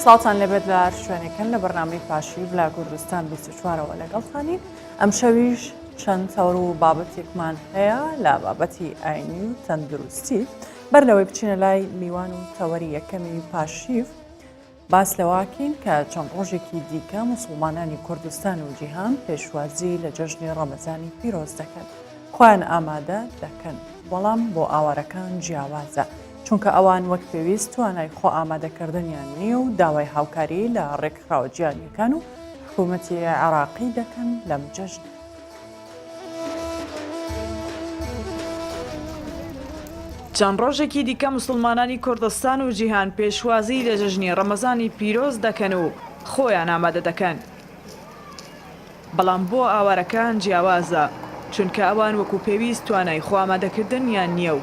سڵاوتان لێبێت لە هەر شوێنێکن لە بەرنامەی پاشیڤ لە کوردستان 24ەوە لەگەڵتانین ئەمشەویش چەند تەوەر و بابەتێکمان هەیە لە بابەتی ئاینی و تەندروستی بەر لەوەی بچینە لای میوان و تەوەری یەکەمی پاشیڤ باس لەوەکەین کە چەند ڕۆژێکی دیکە موسڵمانانی کوردستان و جیهان پێشوازی لە جەژنی ڕەمەزانی پیرۆز دەکەن، خۆیان ئامادە دەکەن، بەڵام بۆ ئاوارەکان جیاوازە، چونکە ئەوان وەک پێویست توانای خۆ ئامادەکردنیان نییە و داوای هاوکاری لە ڕێکخراوە جیهانییەکان و حکوومەتی عێراقی دەکەن لەم جەژنە. چەند ڕۆژێکی دیکە موسڵمانانی کوردستان و جیهان پێشوازی لە جەژنی ڕەمەزانی پیرۆز دەکەن و خۆیان ئامادە دەکەن، بەڵام بۆ ئاوارەکان جیاوازە، چونکە ئەوان وەکو پێویست توانای خۆئامادەکردنیان نییە و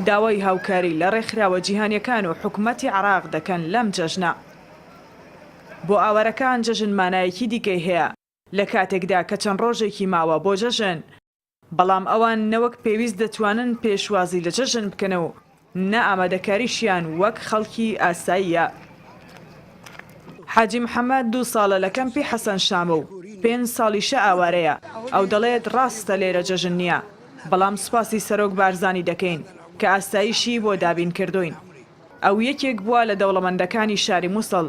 داوای هاوکاری لە ڕێکخراوە جیهانییەکان و حکومەتی عێراق دەکەن لەم جەژنە. بۆ ئاوارەکان جەژن مانایەکی دیکەی هەیە، لە کاتێکدا کە چەند ڕۆژێکی ماوە بۆ جەژن، بەڵام ئەوان نە وەک پێویست دەتوانن پێشوازی لە جەژن بکەن و نە ئامادەکاریشیان وەک خەڵکی ئاساییە. حاجی محەمەد دوو ساڵە لە کەمپی حەسەن شامە و پێنج ساڵیشە ئاوارەیە، ئەو دەڵێت ڕاستە لێرە جەژن نییە، بەڵام سوپاسی سەرۆک بارزانی دەکەین کە ئاسایشی بۆ دابین کردووین. ئەو یەکێک بووە لە دەوڵەمەندەکانی شاری موسڵ،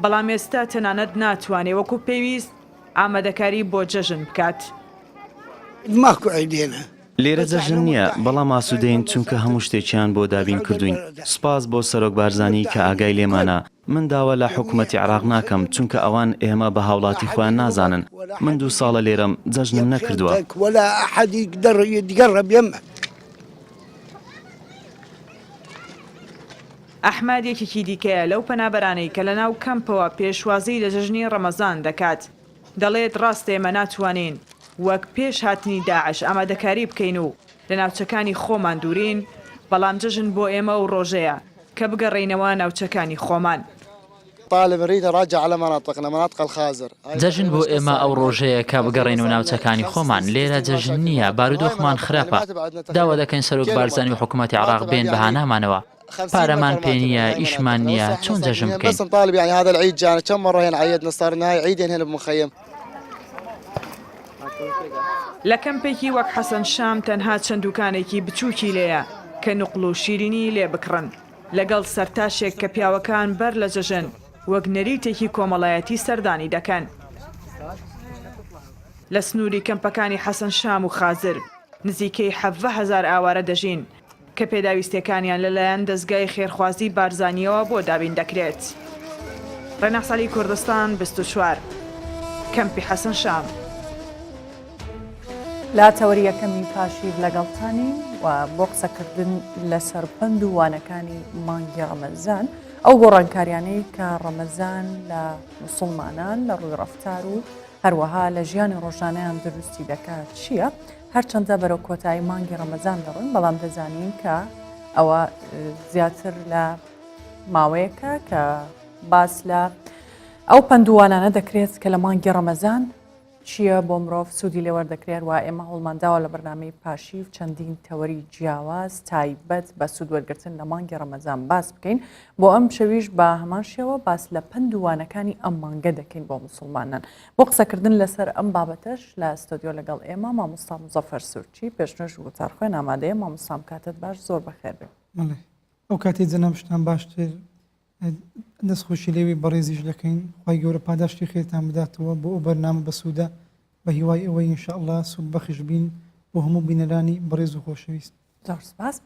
بەڵام ئێستا تەنانەت ناتوانێ وەکو پێویست ئامادەکاری بۆ جەژن بکات. لێرە جەژن نییە، بەڵام ئاسوودەین چونکە هەموو شتێکیان بۆ دابین کردووین. سوپاس بۆ سەرۆک بارزانی کە ئاگای لێمانە. من داوا لە حکومەتی عێراق ناکەم، چونکە ئەوان ئێمە بە هاوڵاتی خۆیان نازانن. من دوو ساڵە لێرەم، جەژنم نەکردووە. ئەحمەد یەکێکی دیکەیە لەو پەنابەرانەی کە لەناو کەمپەوە پێشوازی لە جەژنی ڕەمەزان دەکات، دەڵێت ڕاستە ئێمە ناتوانین وەک پێش هاتنی داعش ئامادەکاری بکەین و لە ناوچەکانی خۆمان دوورین، بەڵام جەژن بۆ ئێمە ئەو ڕۆژەیە کە بگەڕێینەوە ناوچەکانی خۆمان. جەژن بۆ ئێمە ئەو ڕۆژەیە کە بگەڕێینەوە ناوچەکانی خۆمان، لێرە جەژن نییە، بارودۆخمان خراپە، داوا دەکەین سەرۆک بارزانی و حکومەتی عێراق بێن بە هانامانەوە، پارەمان پێ نییە، ئیشمان نییە، چۆن جەژن بکەین؟ لە کەمپێکی وەک حەسەن شام تەنها چەند دوکانێکی بچووکی لێیە کە نوقڵ و شیرینی لێ بکڕن. لەگەڵ سەرتاشێک کە پیاوەکان بەر لە جەژن وەک نەریتێکی کۆمەڵایەتی سەردانی دەکەن. لە سنووری کەمپەکانی حەسەن شام و خازر نزیکەی 17 هەزار ئاوارە دەژین کە پێداویستیەکانیان لەلایەن دەزگای خێرخوازی بارزانییەوە بۆ دابین دەکرێت. ڕێناس عەلی کوردستان 24 کەمپی حەسەن شام. لە تەوەری یەکەمی پاشیڤ لەگەڵتانین و بۆ قسەکردن لەسەر پەند و وانەکانی مانگی ڕەمەزان ئەو گۆڕانکاریانەی کە ڕەمەزان لە مسلمانان لە ڕووی ڕەفتار و هەروەها لە ژیانی ڕۆژانەیان دروستی دەکات چییە؟ هەرچەندە بەرەو کۆتایی مانگی ڕەمەزان دەڕۆین بەڵام دەزانین کە ئەوە زیاتر لە ماوەیەکە کە باس لە ئەو پەندووانانە دەکرێت کە لە مانگی ڕەمەزان چییە بۆ مرۆڤ سوودی لێ وەردەگرێت، هەروەها ئێمە هەوڵمانداوە لە بەرنامەی پاشیڤ چەندین تەوەری جیاواز تایبەت بە سوود وەرگرتن لە مانگی ڕەمەزان باس بکەین، بۆ ئەم شەویش بە هەمان شێوە باس لە پەند و وانەکانی ئەم مانگە دەکەین بۆ موسڵمانان. بۆ قسەکردن لەسەر ئەم بابەتەش لە ستۆدیۆ لەگەڵ ئێمە مامۆستا موزەفەر سورچی پێشنوێژ و وتارخوێن ئامادەیە. مامۆستام کاتت باش، زۆر بەخێر بێی. بەڵێ ئەو کاتەی جەنابشتان باشتر دەست خۆشی لێوی بەڕێزیش دەکەین خوای گەورە پاداشتی خێرتان بداتەوە بۆ ئەو بەرنامە بەسوودە بە هیوای ئەوەی ان شاء اللە سوود بەخش بین بۆ هەموو بینەرانی بەڕێز و خۆشەویست. زۆر سپاس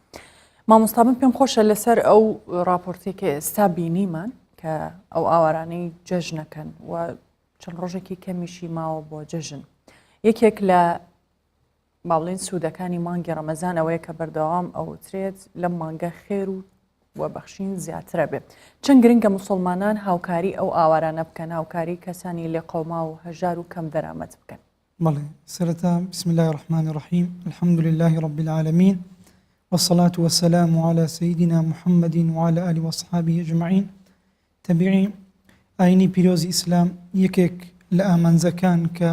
مامۆستا من پێم خۆشە لەسەر ئەو راپۆرتی کە ئێستا بینیمان کە ئەو ئاوارانەی جەژنەکەن و چەند ڕۆژێکی کەمیشی ماوە بۆ جەژن یەکێک لە با بڵێین سوودەکانی مانگی ڕەمەزان ئەوەیە کە بەردەوام ئەوترێت لەم مانگە خێر و و بەخشین زیاترە بێ چەند گرنگە مسلمانان هاوکاری ئەو ئاوارانە بکەن هاوکاری کەسانی لێقەوما و هەژار و کەم دەرامەت بکەن. بەڵێ سەرەتا بسم اللە الرحمن الرحیم الحمد للە رب العالمین والصلاة والسلام علی سیدنا محمد وعلی آله واصحابه اجمعین تەبیعی ئاینی پیرۆزی ئیسلام یەکێک لە ئامانجەکان کە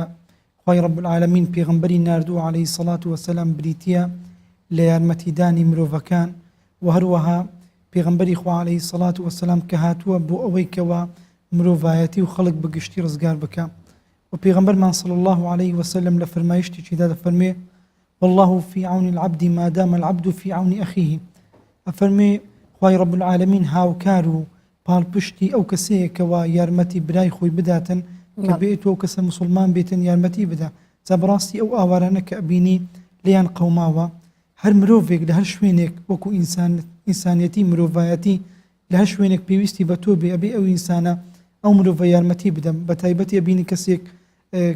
خوای رب العالمین پێغەمبەری ناردووە علیە الصلوە والسلام بریتیە لە یارمەتیدانی مرۆڤەکان وە هەروەها پێغەمبەری خوا علیە الصلوە والسلام کە هاتووە بۆ ئەوەی کەوا. مرۆڤایەتی و خەڵک بە گشتی ڕزگار بکا وە پێغەمبەرمان صلی اللە علیه وسلم لە فەرمایشتێکیدا دەفەرموێ واللە فی عون العبد ما دام العبد فی عون اخیه ئەفەرموێ خوای رب العالمین هاوکار و پاڵپشتی ئەو کەسەیە کەوا یارمەتی برای خۆی بداتن کە بێت و ئەو کەسە موسڵمان بێتن یارمەتی بدا جا بەڕاستی ئەو ئاوارانە کە ئەبینی لێیان قەوماوە هەر مرۆڤێک لە هەر شوێنێک وەکو ئینسان ئینسانیەتی مرۆڤایەتی لە هەر شوێنێک پێویستی بە تۆ بێ ئەبێ ئەو ئینسانە ئەو مرۆڤە یارمەتی بدەم بە تایبەتی ئەبینی کەسێک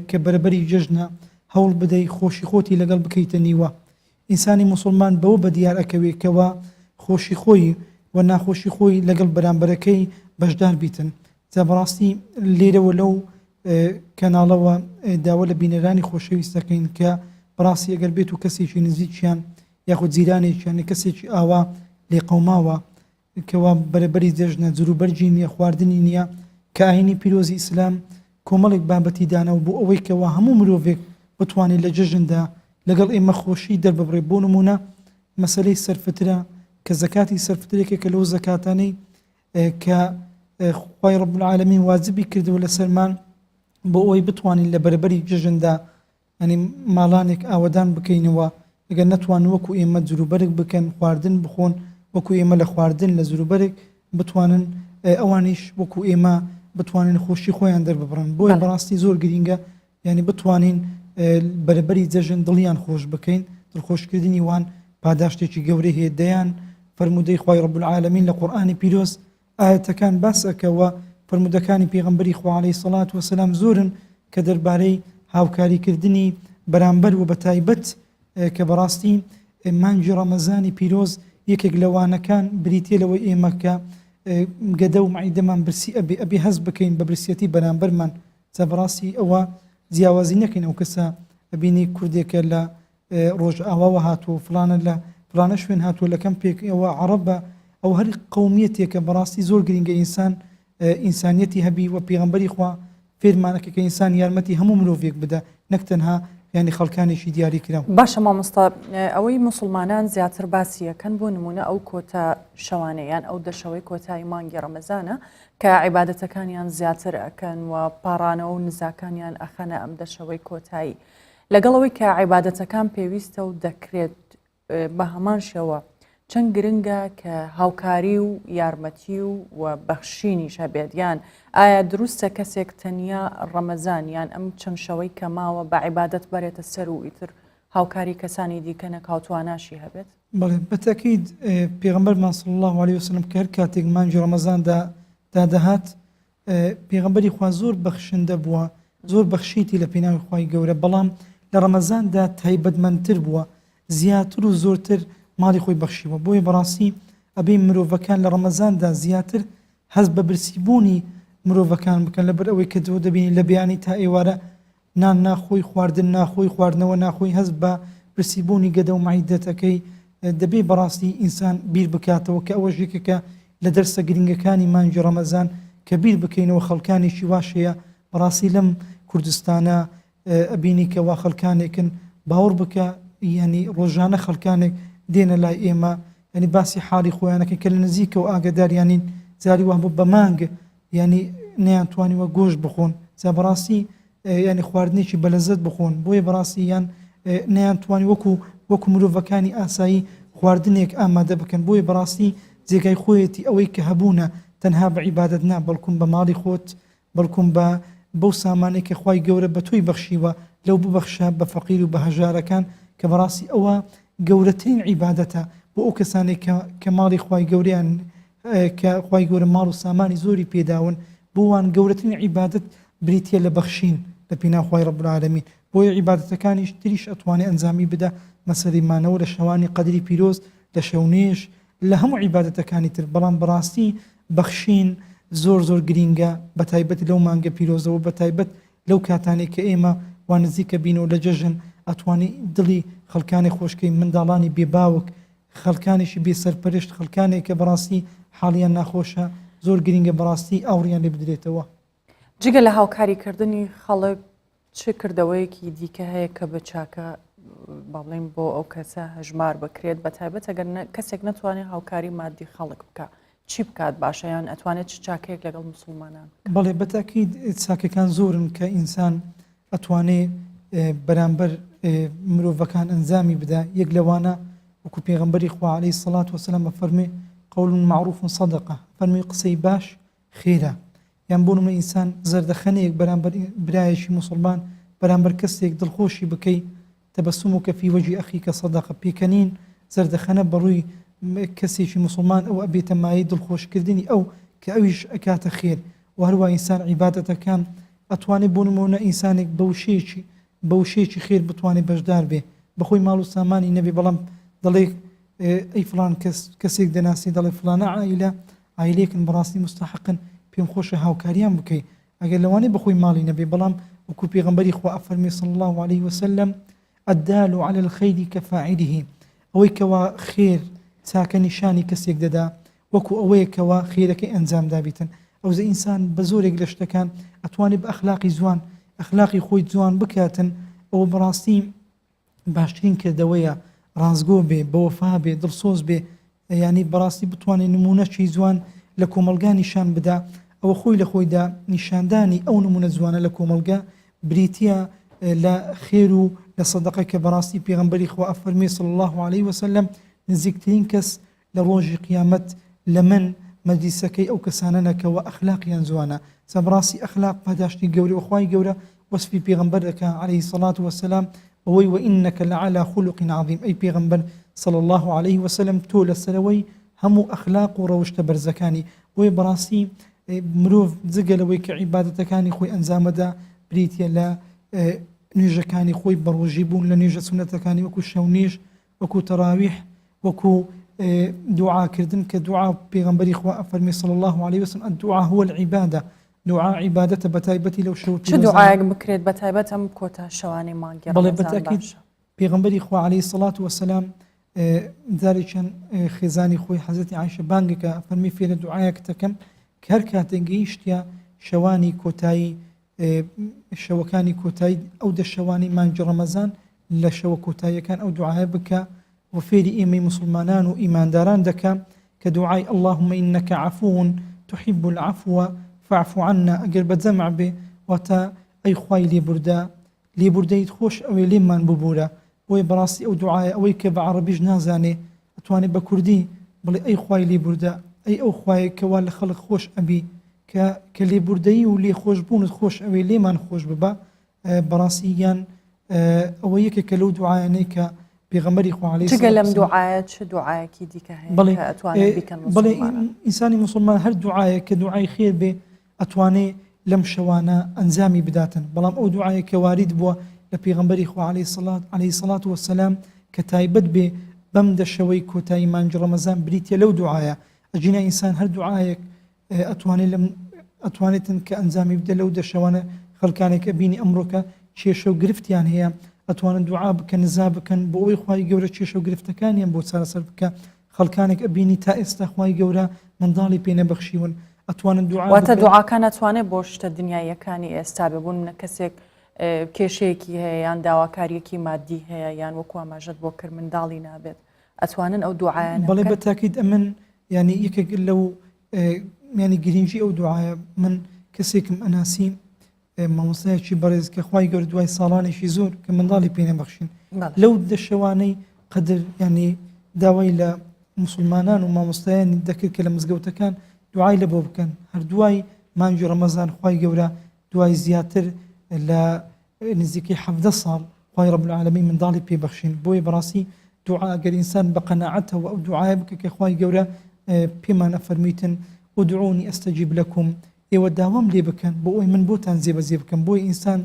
کە بەرەبەری جەژنە هەوڵ بدەی خۆشی خۆتی لەگەڵ بکەیتە نیوە ئینسانی موسڵمان بەوە بەدیار ئەکەوێ کەوا خۆشی خۆی و ناخۆشی خۆی لەگەڵ بەرامبەرەکەی بەشدار بیتن جا بەڕاستی لێرەوە لەو کەناڵەوە داوا لە بینەرانی خۆشەویست دەکەین کە بەڕاستی ئەگەر بێت و کەسێکی نزیکیان یاخود جیرانێکیان کەسێکی ئاوا لێقەوماوە کەوا بەرەبەری جەژنە جلوبەرگی نییە خواردنی نییە کە ئاینی پیرۆزی ئیسلام کۆمەڵێک بابەتی داناوە بۆ ئەوەی کەوا هەموو مرۆڤێک بتوانێت لە جەژندا لەگەڵ ئێمە خۆشی دەرببڕێ بۆ نمونە مەسەلەی سەرفترە کە زەکاتی سەرفتر یەکێکە لەو زەکاتانەی کە خوای رب العالمین واجبی کردووە لەسەرمان بۆ ئەوەی بتوانین لە بەرەبەری جەژندا یانی ماڵانێک ئاوەدان بکەینەوە، ئەگەر نەتوانن وەکو ئێمە جلوبەرگ بکەن، خواردن بخۆن، وەکو ئێمە لە خواردن لە جلوبەرگ بتوانن ئەوانیش وەکو ئێمە بتوانن خۆشی خۆیان دەرببڕن. بۆیە بەڕاستی زۆر گرینگە یانی بتوانین بەرەبەری جەژن دڵیان خۆش بکەین، دڵخۆشکردنی وان پاداشتێکی گەورەی هەیە، دەیان فەرموودەی خوای رب العالمین لە قورئانی پیرۆز ئایەتەکان باس ئەکا و فەرموودەکانی پێغەمبەری خوا علیە سڵات وسلام زۆرن کە دەربارەی هاوکاری کردنی بەرامبەر و بەتایبەت کە بەڕاستی مانگی ڕەمەزانی پیرۆز یەکێک لە وانەکان بریتیە لەوەی ئێمە کە گەدە و مەعیدەمان برسی ئەبێ ئەبێ هەست بکەین بە برسیەتی بەرامبەرمان جا بەڕاستی ئەوە جیاوازی نەکەین ئەو کەسە ئەبینی کوردێکە لە ڕۆژئاواوە هاتووە و فڵانە لە فڵانە شوێن هاتووە لە کەمپێک ئەوە عەڕەبە ئەو هەر قەومیەتێکە بەڕاستی زۆر گرینگە ئینسان ئینسانیەتی هەبی و پێغەمبەری خوا فێرمان ئەکە کە ئینسان یارمەتی هەموو مرۆڤێک بدە نەک تەنها یانی خەڵکانێکی دیاری کراو. باشە مامۆستا ئەوەی موسڵمانان زیاتر باسی ئەکەن بۆ نمونە ئەو کۆتا شەوانە یان ئەو دە شەوەی کۆتایی مانگی ڕەمەزانە کە عیبادەتەکانیان زیاتر ئەکەن و پاڕانەوە و نزاکانیان ئەخەنە ئەم دە شەوەی کۆتایی لەگەڵ ئەوەی کە عیبادەتەکان پێویستە و دەکرێت بە هەمان شێوە چەند گرنگە کە هاوکاری و یارمەتی و و بەخشینیش هەبێت یان ئایا دروستە کەسێک تەنیا ڕەمەزان یان ئەم چەند شەوەی کە ماوە بە عیبادەت بەرێتە سەر و ئیتر هاوکاری کەسانی دیکە نەکا و تواناشی هەبێت؟ بەڵێ بەتەکید پێغەمبەرمان صلی اللە علیه وسلم کە هەر کاتێک مانگی ڕەمەزاندا دادەهات پێغەمبەری خوا زۆر بەخشندە بووە زۆر بەخشیتی لە پێناوی خوای گەورە بەڵام لە ڕەمەزاندا تایبەتمەندتر بووە زیاتر و زۆرتر ماڵی خۆی بەخشیوە بۆیە بەڕاستی ئەبێ مرۆڤەکان لە ڕەمەزاندا زیاتر هەست بە برسیبوونی مرۆڤەکان بکەن لەبەر ئەوەی کە تۆ دەبینی لە بەیانی تا ئێوارە نان ناخۆی، خواردن ناخۆی، خواردنەوە ناخۆی، هەست بە برسی بوونی گەدە و مەعیدەتەکەی، دەبێ بەڕاستی ئینسان بیر بکاتەوە کە ئەوەش یەکێکە لە دەرسە گرنگەکانی مانگی ڕەمەزان کە بیر بکەینەوە خەڵکانێکی واش هەیە بەڕاستی لەم کوردستانە ئەبینی کە وا خەڵکانێکن باوەڕ بکە یانی ڕۆژانە خەڵکانێک دێنە لای ئێمە یانی باسی حاڵی خۆیانەکەن کە لە نزیکەوە ئاگاداریانین جاری وابوو بە مانگ یانی نەیانتوانیوە گۆشت بخۆن جا بەڕاستی یانی خواردنێکی بەلەزەت بخۆن بۆیە بەڕاستی یان نەیانتوانی وەکو وەکو مرۆڤەکانی ئاسایی خواردنێک ئامادە بکەن بۆیە بەڕاستی جێگای خۆیەتی ئەوەی کە هەبوونە تەنها بە عیبادەت نا بەڵکم بە ماڵی خۆت بەڵکم بە بەو سامانەی کە خوای گەورە بە تۆی بەخشیوە لەو ببەخشە بە فەقیر و بە هەژارەکان کە بەڕاستی ئەوە گەورەترین عیبادەتە بۆ ئەو کەسانەی کە کە ماڵی خوای گەورەیان کە خوای گەورە ماڵ و سامانی زۆری پێداون بۆ وان گەورەترین عیبادەت بریتیە لە بەخشین لە پیناو خوای رب العالمین بۆیە عیبادەتەکانیش تریش ئەتوانێ ئەنجامی بدا مەسەلەی مانەوە لە شەوانی قەدری پیرۆز لە شەونوێژ لە هەموو عیبادەتەکانی تر بەڵام بەڕاستی بەخشین زۆر زۆر گرینگە بەتایبەت لەو مانگە پیرۆزەوە بەتایبەت لەو کاتانەی کە ئێمە وا نزیکە بینەوە لە جەژن ئەتوانی دڵی خەڵکانێ خۆشکەی منداڵانی بێ باوک خەڵکانێکی بێ سەرپەرشت خەڵکانێک کە بەڕاستی حاڵیان ناخۆشە زۆر گرینگە بەڕاستی ئاوڕیان لێ بدرێتەوە. جگە لە هاوکاری کردنی خەڵک چ کردەوەیەکی دیکە هەیە کە بە چاکە با بڵێین بۆ ئەو کەسە هەژمار بکرێت بە تایبەت ئەگەر کەسێک نەتوانێت هاوکاری مادی خەڵک بکە؟ چی بکات باشە یان ئەتوانێت چ چاکەیەک لەگەڵ موسڵمانان بکات؟ بەڵێ بەتاکید چاکەکان زۆرن کە ئینسان ئەتوانێ بەرامبەر مرۆڤەکان ئەنجامی بدا یەک لەوانە وەکو پێغەمبەری خوا علیە الصلوة والسلام ئەفەرموێ قول معروف صدقە فەرمووی قسەی باش خێرە یان بۆ نمونە ئینسان زەردەخەنەیەک بەرامبەر برایەکی موسڵمان بەرامبەر کەسێک دڵخۆشی بکەی تبسمک فی وجه اخیک صدقە پێکەنین زەردەخەنە بەڕووی کەسێکی موسڵمان ئەوە ئەبێتە مایەی دڵخۆشکردنی ئەو کە ئەویش ئەکاتە خێر وە هەروا ئینسان عیبادەتەکان ئەتوانێ بۆ نمونە ئینسانێک بە وشەیەکی بە وشەیەکی خێر بتوانێ بەشدار بێ بەخۆی ماڵ و سامانی نەبێ بەڵام دەڵێ ئەی فڵان کەس کەسێک دەناسی دەڵێ فڵانە عائیلە عائیلەیەکن بەڕاستی موستەحەقن پێم خۆشە هاوکاریان بکەی ئەگەر لەوانەیە بەخۆی ماڵی نەبێ بەڵام وەکو پێغەمبەری خوا ئەفەرموێ صلی اللە علیه وسلم الدال علی الخیر کفاعله ئەوەی کەوا خێر چاکە نیشانی کەسێک دەدا وەکو ئەوەیە کەوا خێرەکەی ئەنجام دابیتن ئەوزە ئینسان بە زۆرێک لە شتەکان ئەتوانێ بە ئەخلاقی جوان ئەخلاقی خۆی جوان بکاتن ئەوە بەڕاستی باشترین کردەوەیە ڕاستگۆ بێ بەوەفا بێ دڵسۆز بێ یانی بەڕاستی بتوانێ نموونەکی جوان لە کۆمەڵگا نیشان بدا ئەوە خۆی لە خۆیدا نیشاندانی ئەو نموونە جوانە لە کۆمەڵگا بریتییە لە خێر و لە سەدەقە کە بەڕاستی پێغەمبەری خوا ئەفەرموێ صلی اللە علیه وسلم نزیکترین کەس لە ڕۆژی قیامەت لە من مەجلیسەکەی ئەو کەسانەنە کەوا ئەخلاقیان جوانە جا بەڕاستی ئەخلاق پاداشتی گەورەیە خوای گەورە وەسفی پێغەمبەر دەکا علیە الصلوة والسلام بەوەی وانک لعلی خلق عظیم ئەی پێغەمبەر صلی اللە علیه وسلم تۆ لەسەرەوەی هەموو ئەخلاق و ڕەوشتە بەرزەکانی بۆیە بەڕاستی مرۆڤ جگە لەوەی کە عیبادەتەکانی خۆی ئەنجامەدا بریتیە لە نوێژەکانی خۆی بەڕۆژی بوون لە نوێژە سونەتەکانی وەکو شەونوێژ وەکو تەراویح وەکو دوعا کردن کە دوعا پێغەمبەری خوا ئەفەرمی صلی الله علیه وسلم الدعاء هو العبادە دوعا عیبادەتە بەتایبەتی لەو شەو چ دوعایەک بکرێت بەتایبەت ئەم کۆتا شەوانەی مانگی بەڵێ بەتاکید پێغەمبەری خوا علیه الصلاة والسلام جارێکیان خێزانی خۆی حەزرەتی عایشە بانگەکە فەرمی فێرە دوعایەک دەکەم کە هەر کاتێک گەیشتە شەوانی کۆتایی شەوەکانی کۆتایی ئەو دە شەوانەی مانگی ڕەمەزان لە شەوە کۆتاییەکان ئەو دوعایە بکە و فێری ئێمەی موسڵمانان و ئیمانداران دەکا کە دوعای اللهم انک عفو تحب العفو فاعف عنا ئەگەر بە جەمع بێ واتە ئەی خوای لێبوردە لێبوردەیت خۆش ئەوێ لێمان ببورە بۆیە بەڕاستی ئەو دوعایە ئەوەی کە بە عەڕەبیش نازانێ ئەتوانێ بە کوردی بڵێ ئەی خوای لێبوردە ئەی ئەو خوایەی کەوا لە خەڵک خۆش ئەبی کە کە لێبوردەیی و لێخۆشبوونت خۆش ئەوێ لێمان خۆش ببە بەڕاستی گیان ئەوە یەکێکە لەو دوعایانەی کە پێغەمبەری خوا عەلەیهی جگە لەم دوعایە چ دوعایەکی دیکە هەیە بەڵێ ئەتوانن بیکەن بەڵێ ئینسانی موسڵمان هەر دوعایەک کە دوعای خێر بێ ئەتوانێ لەم شەوانە ئەنجامی بداتن بەڵام ئەو دوعایە کە وارید بووە لە پێغەمبەری خوا عەلەیهی سەڵات عەلەیهی سەڵات وەسەلام کە تایبەت بێ بەم دە شەوەی کۆتایی مانگی ڕەمەزان بریتیە لەو دوعایە ئەگینا ئینسان هەر دوعایەک ئەتوانێت لەم ئەتوانێتن کە ئەنجامی بدە لەو دە شەوانە خەڵکانێک ئەبینی ئەمڕۆکە کێشە و گرفتیان هەیە ئەتوانن دوعا بکەن نزا بکەن بۆ ئەوەی خوای گەورە کێشە و گرفتەکانیان بۆ چارەسەر بکە خەڵکانێک ئەبینی تا ئێستا خوای گەورە منداڵی پێ نەبەخشیون ئەتوانن دوعا واتە دوعاکان ئەتوانێت بۆ شتە دنیاییەکانی ئێستا بێ بۆ نمونە کەسێک کێشەیەکی هەیە یان داواکاریەکی مادی هەیە یان وەکو ئاماژەت بۆ کرد منداڵی نابێت ئەتوانن ئەو دوعایانە بەڵێ بە تاکید ئەمن یانی یەکێک لەو ینی گرنگی ئەو دوعاە من کەسێکم ئەناسی مامۆستایەکی بەڕێز کە خوای گەورە دوای ساڵانێکی زۆر کە منداڵی پێ نەبەخشین لەو دە شەوانەی قەدر یعنی داوای لە موسڵمانان و مامۆستایانی دەکرد کە لە مزگەوتەکان دوعای لە بۆ بکەن هەر دوای مانگی ڕەمەزان خوای گەورە دوای زیاتر لە نزیکەی حەڤدە ساڵ خوای رب العالمین منداڵی پێ بەخشین بۆیە بەڕاستی دوعا گەر ئینسان بە قەناعەتەوە ئەو دوعایە بکە کە خوای گەورە پێمان ئەفەرمویتن ادعونی استجب لکم ئێوە داوام لێ بکەن بۆ ئەوەی من بۆتان جێبەجێ بکەم بۆیە ئینسان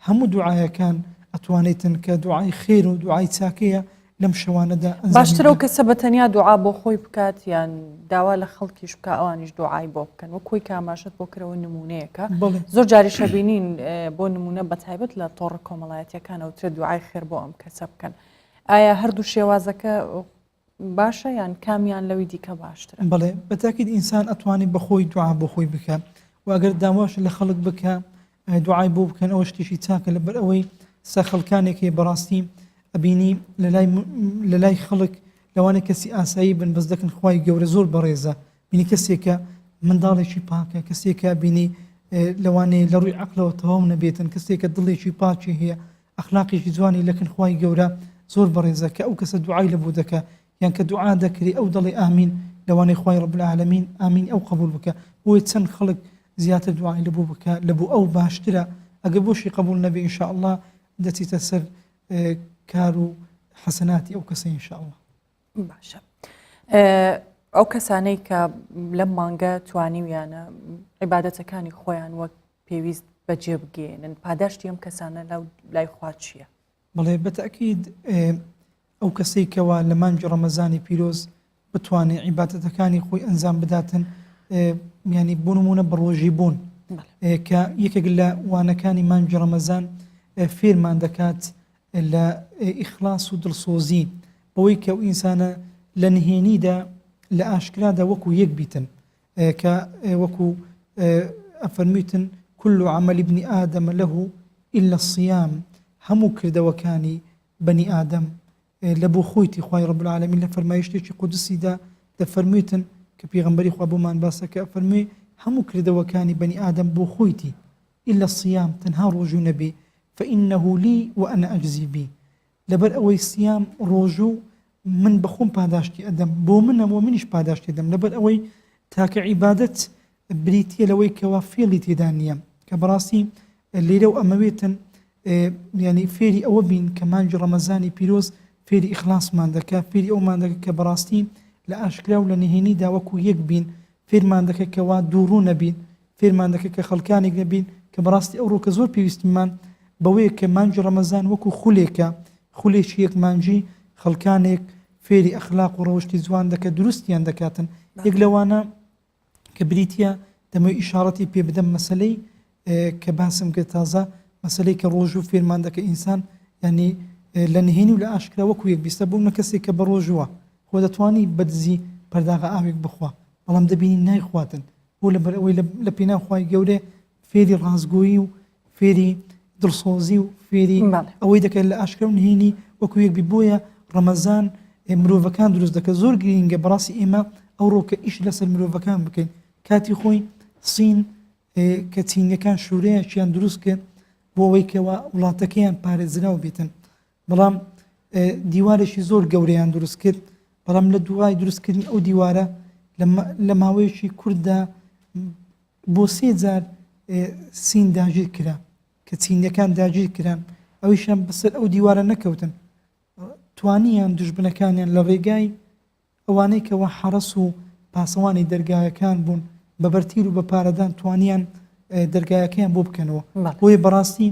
هەموو دوعایەکان ئەتوانێتن کە دوعای خێر و دوعای چاکەیە لەم شەوانەدا ئەنجامی باشترە ئەو کەسە بە تەنیا دوعا بۆ خۆی بکات یان داوا لە خەڵکیش بکا ئەوانیش دوعای بۆ بکەن وەک خۆی کە ئاماژەت بۆ کرەوە نمونەیەکە زۆر جاریش ئەبینین بۆ نمونە بە تایبەت لە تۆڕە کۆمەڵایەتیەکان ئەوترێت دوعای خێر بۆ ئەم کەسە بکەن ئایا هەردوو شێوازەکە باشە یان کامیان لەوی دیکە باشترە؟ بەڵێ بە تاکید ئینسان ئەتوانێت بە خۆی دوعا بۆ خۆی بکە و ئەگەر داواش لە خەڵک بکە دوعای بۆ بکەن ئەوە شتێکی چاکە لەبەر ئەوەی سە خەڵکانێک هەیە بەڕاستی ئەبینی لەلای لەلای خەڵک لەوانە کەسی ئاسایی بن بەس دەکەن خوای گەورە زۆر بەڕێزە. بینی کەسێکە منداڵێکی پاکە، کەسێکە بینی لەوانەیە لە ڕووی عەقڵەوە تەواو نەبێتن، کەسێکە دڵێکی پاکی هەیە، ئەخلاقێکی جوانی لەکن خوای گەورە زۆر بەڕێزە کە ئەو کەسە دوعای لە بۆ دەکا یان کە دوعا دەکرێ ئەو دەڵێ ئامین لەوانەیە خوای رب العالمین ئامین ئەو قبوڵ بکا بۆیە چەند خەڵک زیاتر دوعای لە بۆ بکا لە بۆ ئەو باشترە ئەگەر بۆشی قبوڵ نەبێ ان شاء اللە دەچیتە سەر کار و حەسەناتی ئەو کەسە ان شاء اللە. باشە ئەو کەسانەی کە لەم مانگە توانیویانە عیبادەتەکانی خۆیان وەک پێویست بەجێ بگەێنن پاداشتی ئەم کەسانە لە لای خوا چییە؟ بەڵێ بەتەکید ئەو کەسەی کەوا لە مانگی ڕەمەزانی پیرۆز بتوانێ عیبادەتەکانی خۆی ئەنجام بداتن ینی بۆ نمونە بەڕۆژی بوون کە یەکێک لە وانەکانی مانگی ڕەمەزان فێرمان دەکات لە ئیخلاص و دڵسۆزی بەوەی کە ئەو ئینسانە لە نهێنیدا لە ئاشکرادا وەکو یەک بیتن کە وەکو ئەفەرموویتن كل عمل ابن آدم له إلا الصيام هەموو کردەوەکانی بەنی ئادەم لە بۆ خۆیتی خوای رب العالمین لە فەرمایشتێکی قودسیدا دەفەرموویتن کە پێغەمبەری خوا بۆمان باسە کە ئەفەرموێ هەموو کردەوەکانی بەنی ئادەم بۆ خۆیتی إلا الصيام تەنها ڕۆژوو نەبێ فإنه لي وأنا أجزي به لەبەر ئەوەی صیام ڕۆژوو من بەخۆم پاداشتی ئەدەم بۆ منە وە منیش پاداشتی ئەدەم لەبەر ئەوەی تاکە عیبادەت بریتیە لەوەی کەوا فێڵی تێدا نییە کە بەڕاستی لێرە و ئەمەوێتن ینی فێری ئەوە بین کە مانگی ڕەمەزانی پیرۆز فێری ئیخلاسمان دەکا فێری ئەومان دەکە کە بەڕاستی لە ئاشکرا و لە نهێنیدا وەکو یەک بین فێرمان دەکە کەوا دووڕوو نەبین فێرمان دەکە کە خەڵکانێک نەبین کە بەڕاستی ئەوڕۆکە زۆر پێویستمان بەوەیە کە مانگی ڕەمەزان وەکو خولێکە، خولێکی یەک مانگی خەڵکانێک فێری ئەخلاق و ڕەوشتی جوان دەکە دروستیان دەکاتن یەک لەوانە کە بریتە دەمەوێت ئیشاڕەتی پێ بدەم مەسلەی کە باسم کرد تازە مەسلەی کە ڕۆژوو فێرمان دەکە ئینسان ینی لە نهێنی و لە ئاشکرا وەکو یەک بیستە بوون کەسێک کە بە ڕۆژووە خۆ دەتوانی بەدزی پەرداغە ئاوێک بخوا بەڵام دەبینی نایخواتن بۆ لەبەر ئەوەی لە پێناو خوای گەورە فێری ڕاستگۆیی و فێری دڵسۆزی و فێری ئەوەی دەکات لە ئاشکرا و نهێنی وەکو یەک بی بۆیە ڕەمەزان مرۆڤەکان دروست دەکات زۆر گرینگە بەڕاستی ئێمە ئەوڕۆ کە ئیش لەسەر مرۆڤەکان بکەین کاتی خۆی سین کە چینیەکان شورەیەکیان دروست کرد بۆ ئەوەی کەوا وڵاتەکەیان پارێزراو بێتن بەڵام دیوارێکی زۆر گەورەیان دروست کرد بەڵام لە دوای دروستکردنی ئەو دیوارە لە ماوەیەکی کورددا بۆ سێ جار سین داگیر کرا کە چینیەکان داگیر کران ئەویشان بەسەر ئەو دیوارە نەکەوتن توانیان دژبنەکانیان لە ڕێگای ئەوانەی کەوا حەڕەس و پاسەوانی دەرگایەکان بوون بە بەرتیل و بە پارەدان توانیان دەرگایەکەیان بۆ بکەنەوە. بۆیە بەڕاستی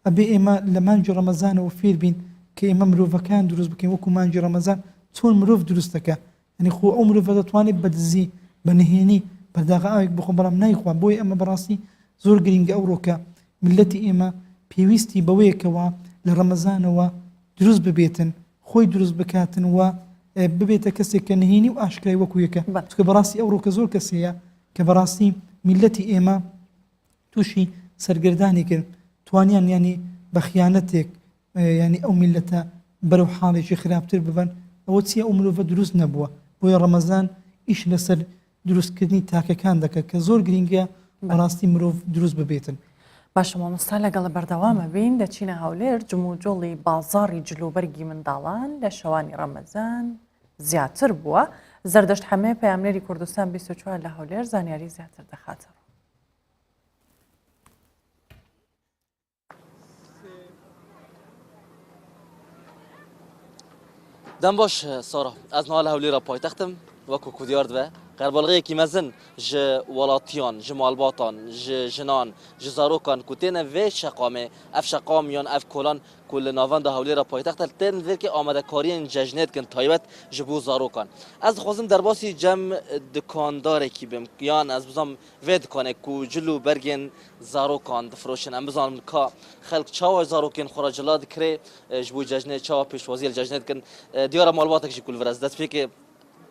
ئەبێ ئێمە لە مانگی ڕەمەزانەوە فێر بین کە ئێمە مرۆڤەکان دروست بکەین وەکو مانگی ڕەمەزان چۆن مرۆڤ دروست دەکا یعنی خۆ ئەو مرۆڤە دەتوانێت بە دزی بە نهێنی پەرداغە ئاوێک بخۆ بەڵام نایخوا بۆیە ئەمە بەڕاستی زۆر گرینگە ئەوڕۆکە میللەتی ئێمە پێویستی بەوەیە کەوا لە ڕەمەزانەوە دروست ببێتن خۆی دروست بکاتن و ببێتە کەسێک کە نهێنی و ئاشکرای وەکو یەکە چونکە بەڕاستی ئەوڕۆکە زۆر کەس هەیە کە بەڕاستی میللەتی ئێمە تووشی سەرگەردانی کرد توانیان ینی بە خیانەتێک ینی ئەو میللەتە بەرەو حاڵێکی خراپتر ببەن ئەوە چیە ئەو مرۆڤە دروست نەبووە بۆیە ڕەمەزان ئیش لەسەر دروستکردنی تاکەکان دەکات کە زۆر گرینگە بەڕاستی مرۆڤ دروست ببێتن. باشە مامۆستا لەگەڵ بەردەوامە بین دەچینە هەولێر جموجۆڵی بازاڕی جلوبەرگی منداڵان لە شەوانی ڕەمەزان زیاتر بووە زەردەشت حەمێ پەیامنێری کوردستان 24 لە هەولێر زانیاری زیاتر دەخاتە ڕوو. دەم باش سارا ئەز نها لە هەولێرە پایتەختم وەکو کو دیار دبێ قەرباڵغەیەکی مەزن ji welatiyan ji malbatan ji jinan ji zarokan ku têne vê şeqamê ev şeqam yan ev kolan ku li navenda Hewlêra paytext e tên vêrkê amadekariyên cejnê dikin taybet ji bo zarokan. Ez dixwazim derbasî cem dikandarekî bim yan ez bizam Vê dikanê ku cil û bergên zarokan difiroşin em bizanin ka xelk çawa ji zarokên xwe re cila dikirê ji bo cejnê çawa pêşwaziyê li cejnê dikin. Diyar e malbatek jî ku li vir ez destpêkê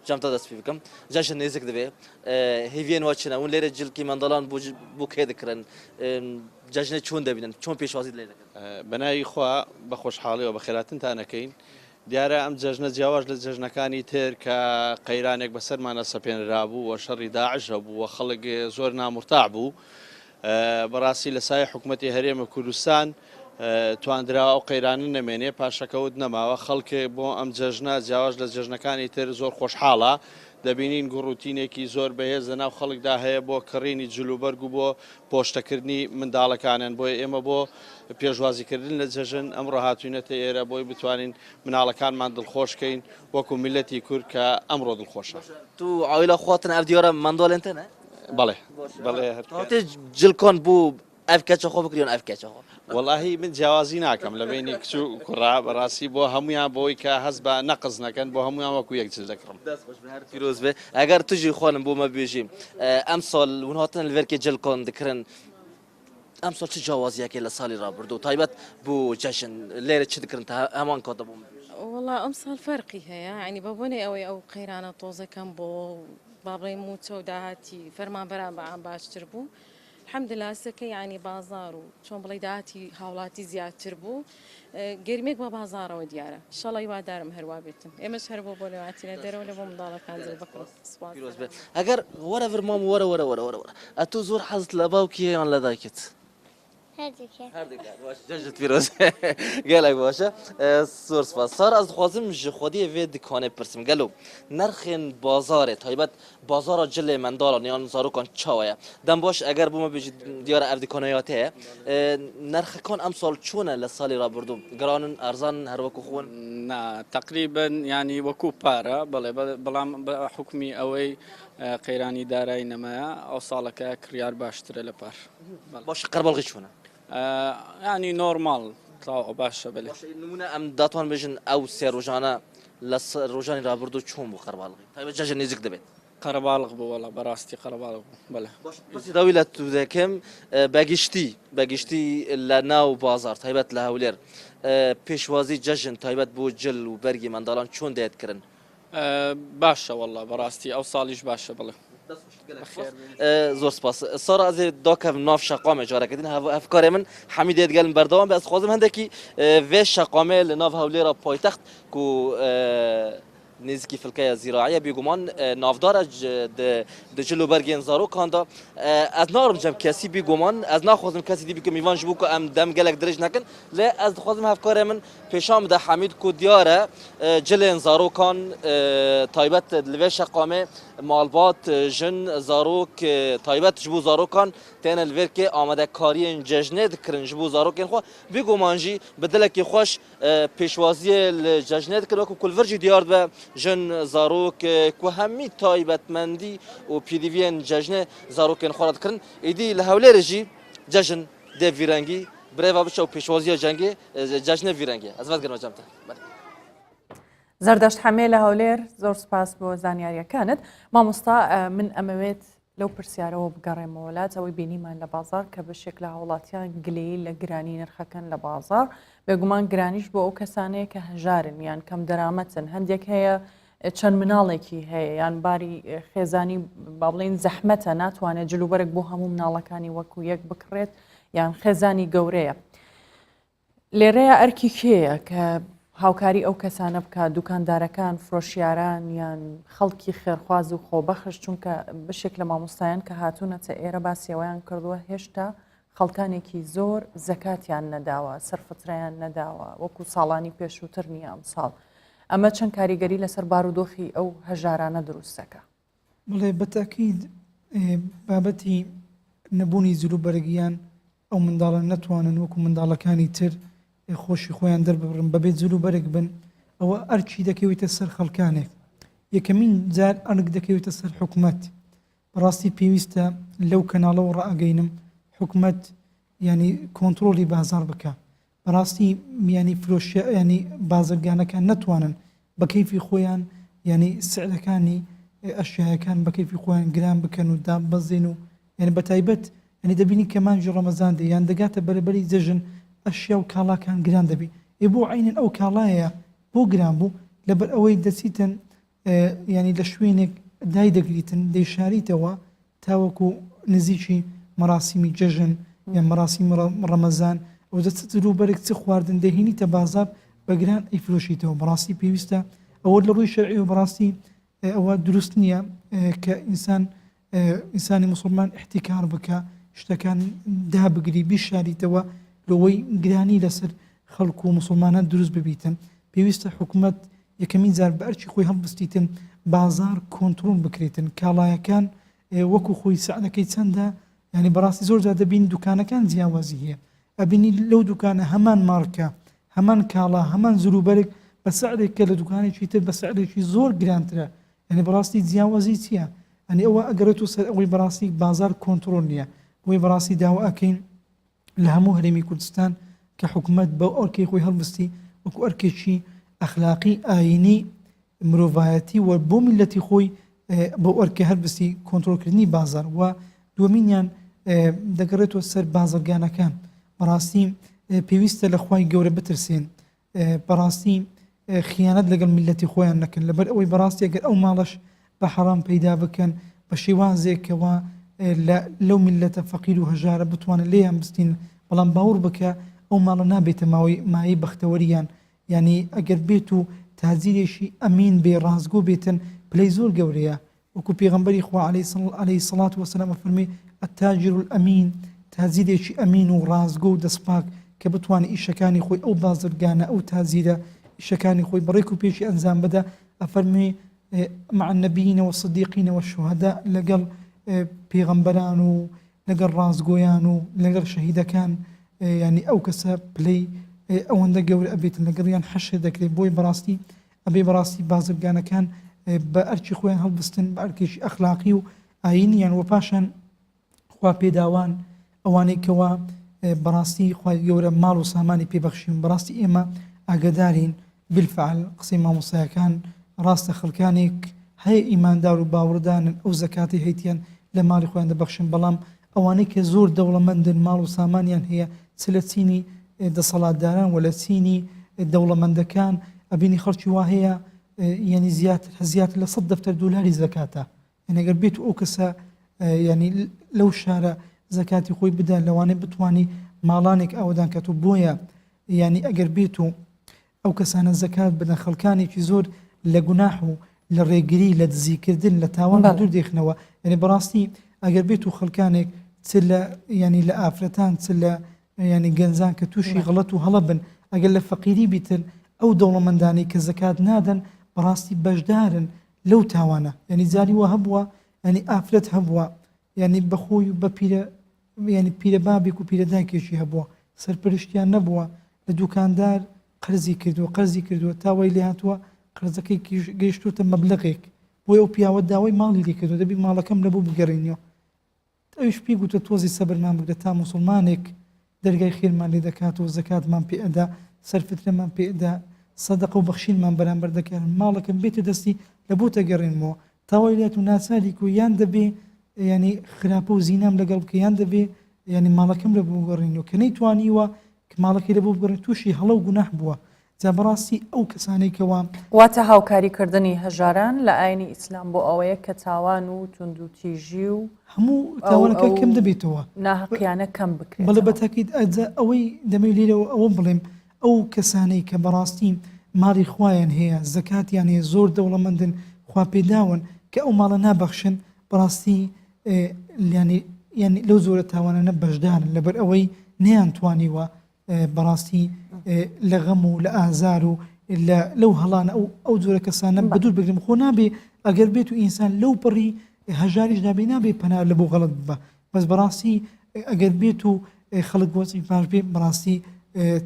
cem te dest pê bikim. Cejn nêzik dibe. Hêviyên we çi ne? Hûn lêrê cilkî mendalan bo bo kê dikirin? Cejnê çon debînin? Çon pêşwazî lê dikin? بە ناوی خوا بە خۆشحاڵیەوە بەخێراتنتان ئەکەین. دیارە ئەم جەژنە جیاواز لە جەژنەکانی تر کە قەیرانێک بەسەرمانە سەپێنرابوو و شەڕی داعش هەبوو و خەڵک زۆر نامورتاح بوو، بەڕاستی لە سایەی حکومەتی هەرێمی کوردستان تواندراوە ئەو قەیرانە نەمێنێ، پاشەکەوت نەماوە، خەڵک بۆ ئەم جەژنە جیاواز لە جەژنەکانی تر زۆر خۆشحاڵە، دەبینین گوڕوتینێکی زۆر بەهێز لەناو خەڵکدا هەیە بۆ کڕینی جلوبەرگ و بۆ پۆشتەکردنی منداڵەکانیان، بۆیە ئێمە بۆ پێشوازیکردن لە جەژن ئەمڕۆ هاتوینەتە ئێرە بۆی بتوانین مناڵەکانمان دڵخۆش کەین وەکو میللەتی کورد کە ئەمڕۆ دڵخۆشە. تو عایلە خواتن ئەڤ دیارە منداڵێن تە نە؟ بەڵێ بەڵێ هەر تێ جلکان بۆ ئەڤ کەچە خۆ بکری یان ئەڤ کەچە خۆ؟ وەڵاهی من جیاوازی ناکەم لە بەینی کچ و کوڕا بەڕاستی بۆ هەموویان بۆی کە هەست بە نەقس نەکەن بۆ هەموویان وەکو یەک جل دەکڕم. دەست خۆش بێ هەر پیرۆز بێ ئەگەر توژی خوانم بۆ مە بێژی ئەمساڵ ون هاتن لڤەرکێ جلکان دکرن ئەمساڵ چ جیاوازیەکێ لە ساڵی ڕابردوو تایبەت بۆ جەژن لێرە چ دکرن تا هەمان کاتە بۆ مە بێژی. وەڵا ئەمساڵ فەرقی هەیە یانی بە بۆنەی ئەوەی ئەو قەیرانە تۆزێ کەم بۆوە و با بڵێین مووچە و داهاتی فەرمانبەران بە عام باشتر بوو الحمدللە سەکە یانی بازاڕ و چۆن بڵێی داهاتی هاوڵاتی زیاتر بوو گەرمیەک بە بازاڕەوە دیارە ئیشەڵا هیوادارم هەر وا بێتن ئێمەش هەر بۆ بۆنەوە هاتینە دەرەوە لە بۆ منداڵەکان جل بکڕن سوپاس. پیرۆز بێت ئەگەر وەرە ڤر مام وەرە وەرە وەرە وەرە وەرە ئەتوو زۆر حەزت لە باوکی هەیە یان لە دایکت؟ هەردووکیان. هەردووکیان باش جەژنت پیرۆز گەلەک باشە زۆر سپاس سارا ez dixwazim ji xwediyê vê dikanê bipirsim gelo nerxên bazarê taybet bazara cilê mendalan yan zarokan çawa ye dem baş eger bo me bêjî diyar e ev dikana ya te ye nerxekan emsal çon e li salê rabirdû giran in erzan in her wekû xwe in نا تقریبا یانی وەکو پارە بەڵێ بەڵام بە حوکمی ئەوەی قەیرانی دارایی نەمایە ئەو ساڵەکە کڕیار باشترە لە پار. باشە قەرباڵغی چۆنە؟ یانی نۆرماڵ تەواو باشە بەلێ. باشە نمونە ئەم داتوان بێژن ئەو سێ ڕۆژانە لە ڕۆژانی ڕابردوو چۆن بوو قەرباڵغی تایبەت جەژن نزیک دەبێت؟ قەرەباڵغ بوو وەڵا بەڕاستی قەرەباڵغ بوو بەلێ. باشە پرسی داوی لە تو دەکەم بەگشتی بەگشتی لە ناو بازاڕ تایبەت لە هەولێر پێشوازی جەژن تایبەت بۆ جل و بەرگی منداڵان چۆن دێت کرن؟ باشە وەڵا بەڕاستی ئەو ساڵیش باشە بڵێ. زۆر سپاس سارا ئەزێ داکەم ناو شەقامێ جارەکە دین هەفکارێ من حەمیدێ دگەلم بەردەوام بێ ئەز خوازم هەندێکی vê şeqamê li nav Hewlêra paytext ku nêzîkî filkeya zîraî bêguman navdar e di cil û bergên zarokan de ez narim cem kesî bêguman ez naxwazim kesî dî bikim mîvan ji bo ku em dem gelek dirêj nekin lê ez dixwazim hevkarê min Pêşan bide Hemîd ku diyar e cilên zarokan taybet li vê şeqamê malbat, jin, zarok taybet ji bo zarokan têne li vêrkê amadekariyên cejnê dikirin ji bo zarokên xwe. Bêguman jî bi dilekî xweş pêşwaziyê li cejnê dikin wekû ku li vir jî diyar dibe jin, zarok ku hemî taybetmendî û pêdiviyên cejnê zarokên xwe re dikirin. Êdî li Hewlêrê jî cejn dê vî rengî birêva biçe û pêşwaziya cengê cejnê vî rengê. Ez vedigirim cem te. Belê. زەردەشت حەمێ لە هەولێر زۆر سپاس بۆ زانیاریەکانت مامۆستا من ئەمەوێت لەو پرسیارەوە بگەڕێمەوە لات ئەوەی بینیمان لە بازار کە بەشێک لە هاوڵاتیان گلەیی لە گرانی نرخەکەن لە بازار بێگومان گرانیش بۆ ئەو کەسانەیە کە هەژارن یان کەم دەرامەتن هەندێک هەیە چەند مناڵێکی هەیە یان باری خێزانی با بڵێین زەحمەتە ناتوانێت جلوبەرگ بۆ هەموو مناڵەکانی وەکو یەک بکڕێت یان خێزانی گەورەیە لێرەیە ئەرکی کێیە کە هاوکاری ئەو کەسانە بکات دوکاندارەکان فرۆشیاران یان خەڵکی خێرخواز و خۆبەخش چونکە بەشێک لە مامۆستایان کە هاتوونەتە ئێرە باسیەوەیان کردووە هێشتا خەڵکانێکی زۆر زەکاتیان نەداوە، سەرفترەیان نەداوە، وەکو ساڵانی پێشووتر نییە ئەمساڵ. ئەمە چەند کاریگەری لەسەر بارودۆخی ئەو هەژارانە دروست دەکا؟ بەڵێ بە تەئکید بابەتی نەبوونی جلوبەرگ یان ئەو منداڵە نەتوانن وەکو منداڵەکانی تر خۆشی خۆیان دەرببڕن بەبێ جلوبەرگ بن ئەوە ئەرکی دەکەوێتە سەر خەڵکانێک یەکەمین جار ئەرک دەکەوێتە سەر حکومەت بەڕاستی پێویستە لەو کەناڵەوە ڕائەگەینم حکومەت یانی کۆنتڕۆڵی بازاڕ بکا بەڕاستی یانی فرۆشیا یانی بازرگانەکان نەتوانن بە کەیفی خۆیان یانی سعرەکانی ئەشیایەکان بە کەیفی خۆیان گران بکەن و داببەزێن و یانی بە تایبەت یانی دەبینی کە مانگی ڕەمەزان دێ یان دەگاتە بەرەبەری جەژن ئەشیا و کاڵاکان گران دەبی ئێ بۆ عەینەن ئەو کاڵایە بۆ گران بوو لەبەر ئەوەی دەچیتن یانی لە شوێنێک دایدەگریتن دەیشاریتەوە تاوەکو نزیکی مەراسیمی جەژن یان مەراسیمی ڕەمەزان ئەوجا چ جلوبەرگ چ خواردن دەیهێنیتە بازاڕ. بە گران ئەیفرۆشیتەوە بەڕاستی پێویستە ئەوە لە ڕووی شەرعیەوە بەڕاستی ئەوە دروست نییە کە ئینسان ئینسانی موسڵمان ئیحتیکار بکا شتەکان دابگری بیشاریتەوە لەوەی گرانی لەسەر خەڵک و موسڵمانان دروست ببیتن پێویستە حکومەت یەکەمین جار بە ئەرکی خۆی هەڵبستیتن بازار کۆنتڕۆڵ بکرێتن کاڵایەکان وەکو خۆی سعرەکەی چەندە یعنی بەڕاستی زۆر جار دەبین دوکانەکان جیاوازی هەیە ئەبینی لەو دوکانە هەمان مارکە هەمان کاڵا هەمان جلوبەرگ بە سعرێک کە لە دوکانێکی تر بە سعرێکی زۆر گرانترە یانی بەڕاستی جیاوازی چیە یانی ئەوە ئەگەڕێتەوە سەر ئەوەی بەڕاستی بازار کۆنتڕۆل نییە بۆیە بەڕاستی داوا ئەکەین لە هەموو هەرێمی کوردستان کە حکومەت بەو ئەرکەی خۆی هەڵبستی وەکو ئەرکێکی ئەخلاقی ئاینی مرۆڤایەتی و بۆ میلەتی خۆی بۆ ئەرکە هەربستی کۆنترۆلکردنی بازار و دووەمینیان دەگەڕێتەوە سەر بازرگانەکان بەڕاستی پێویستە لە خوای گەورە بترسێن بەڕاستی خیانەت لەگەڵ میللەتی خۆیان نەکەن لەبەر ئەوەی بەڕاستی ئەگەر ئەو ماڵەش بە حەڕام پەیدا بکەن بە شێوازێک کەوا لە لەو میللەتە فەقیر و هەژارە بتوانن لێیان بستین بەڵام باوڕ بکە ئەو ماڵە نابێتە ماوەی مایەی بەختەوەریان یانی ئەگەر بێت و تاجیرێکی ئەمین بێ ڕاستگۆ بێتن پلەی زۆر گەورەیە وەکو پێغەمبەری خوا علیە الصلوة والسلام ئەفەرموێ، التاجر الامین، تاجیرێکی ئەمین و ڕاستگۆ و دەستپاک کە بتوانێ ئیشەکانی خۆی ئەو بازرگانە ئەو تاجیرە ئیشەکانی خۆی بە ڕێک و پێکی ئەنجام بدا ئەفەرموێ، مع النبیین والصدیقین والشهداء، لەگەڵ پێغەمبەران و لەگەڵ ڕاستگۆیان و لەگەڵ شەهیدەکان یانی ئەو کەسە پلەی ئەوەندە گەورە ئەبێتن لەگەڵیان حەشر دەکرێت بۆیە بەڕاستی ئەبێ بەڕاستی بازرگانەکان بە ئەرکی خۆیان هەڵبستن بە ئەرکێکی ئەخلاقی و ئاینیان و پاشان خوا پێداوان ئەوانەی کەوا بەڕاستی خوای گەورە ماڵ و سامانی پێبەخشیون بەڕاستی ئێمە ئاگدارین بالفعل قسەی مامۆستایەکان ڕاستە خەڵکانێک هەیە ئیماندار و باوەڕدانن ئەو زەکاتی هەیتیان لە ماڵی خۆیان دەبەخشن بەڵام ئەوانەی کە زۆر دەوڵەمەندن ماڵ و سامانیان هەیە چ لە چینی دەسەڵاتداران و لە چینی دەوڵەمەندەکان ئەبینی خەڵکی وا هەیە یعنی زیاتر زیاتر لە 100 دەفتەر دۆلاری زەکاتە یعنی ئەگەر بێت و ئەو کەسە یعنی لەو شارە زەکاتی خۆی بدا لەوانەیە بتانی ماڵانێک ئاوەدان کات و بۆیە یعنی ئەگەر بێت و ئەو کەسانە زەکات بدەن خەڵکانێکی زۆر لە گوناح و لە ڕێگری لە دزیکردن لە تاوان بە دوور دێخنەوە یعنی بەڕاستی ئەگەر بێت و خەڵکانێک چ لە ینی لە ئافرەتان چ لە ینی گەنجان کە تووشی غەڵەت و هەڵە بن ئەگەر لە فەقیری بیتن ئەو دەوڵەمەندانەی کە زەکات نادەن بەڕاستی بەشدارن لەو تاوانە ینی جاری وە هەبووە ینی ئافرەت هەبووە ینی بەخۆی و بە پیرە یانی پیرە بابێک و پیرە دایکێکی هەبووە سەرپەرشتیان نەبووە لە دوکاندار قەرزی کردووە قەرزی کردووە تا وای لێهاتووە قەرزەکەی گەیشتووتە مەبلەغێک بۆیە ئەو پیاوە داوای ماڵی لێ کردووە دەبی ماڵەکەم لە بۆ بگەڕێنیەوە ئەویش پێی گوتە تۆزی سەبرمان بگرە تا موسڵمانێک دەرگای خێرمان لێ دەکات و زەکاتمان پێ ئەدا سەرفترەمان پێ ئەدا سەدەقە و بەخشینمان بەرامبەر دەکات ماڵەکەم بێتە دەستی لە بۆ تەگەڕێنمەوە تا وای لێت و ناچاری کو یان دەبێ یانی خراپە و زینام لەگەڵ بکە یان دەبێ یانی ماڵەکەم لە بۆ بگەڕێنەوە کە نەیتوانیوە کە ماڵەکەی لە بۆ بگەڕێن تووشی هەڵە و گوناح بووە جا بەڕاستی ئەو کەسانەی کەوا واتە هاوکاری کردنی هەژاران لە ئاینی ئیسلام بۆ ئەوەیە کە تاوان و توندوتیژی و هەموو تاوانەکە کەم دەبێتەوە ناهەقیانە کەم بکرێت بەڵێ بەتاکید ئەجا ئەوەی دەمەوێت لێرەوە ئەوە بڵێم ئەو کەسانەی کە بەڕاستی ماڵی خوایان هەیە زەکاتیان هەیە زۆر دەوڵەمەندن خوا پێداون کە ئەو ماڵە نابەخشن بەڕاستی یانی یانی لەو زۆرە تاوانانە بەشدارن لەبەر ئەوەی نەیان توانیوە بەڕاستی لە غەم و لە ئازار و لە لەو هەڵانە ئەو ئەو جۆرە کەسانە بە دوور بگرم خۆ نابێ ئەگەر بێت و ئینسان لەو پڕی هەژاریش نابێ نابێ پەنا لە بۆ غەڵت ببە بەس بەڕاستی ئەگەر بێت و خەڵک وەزعی باش بێ بەڕاستی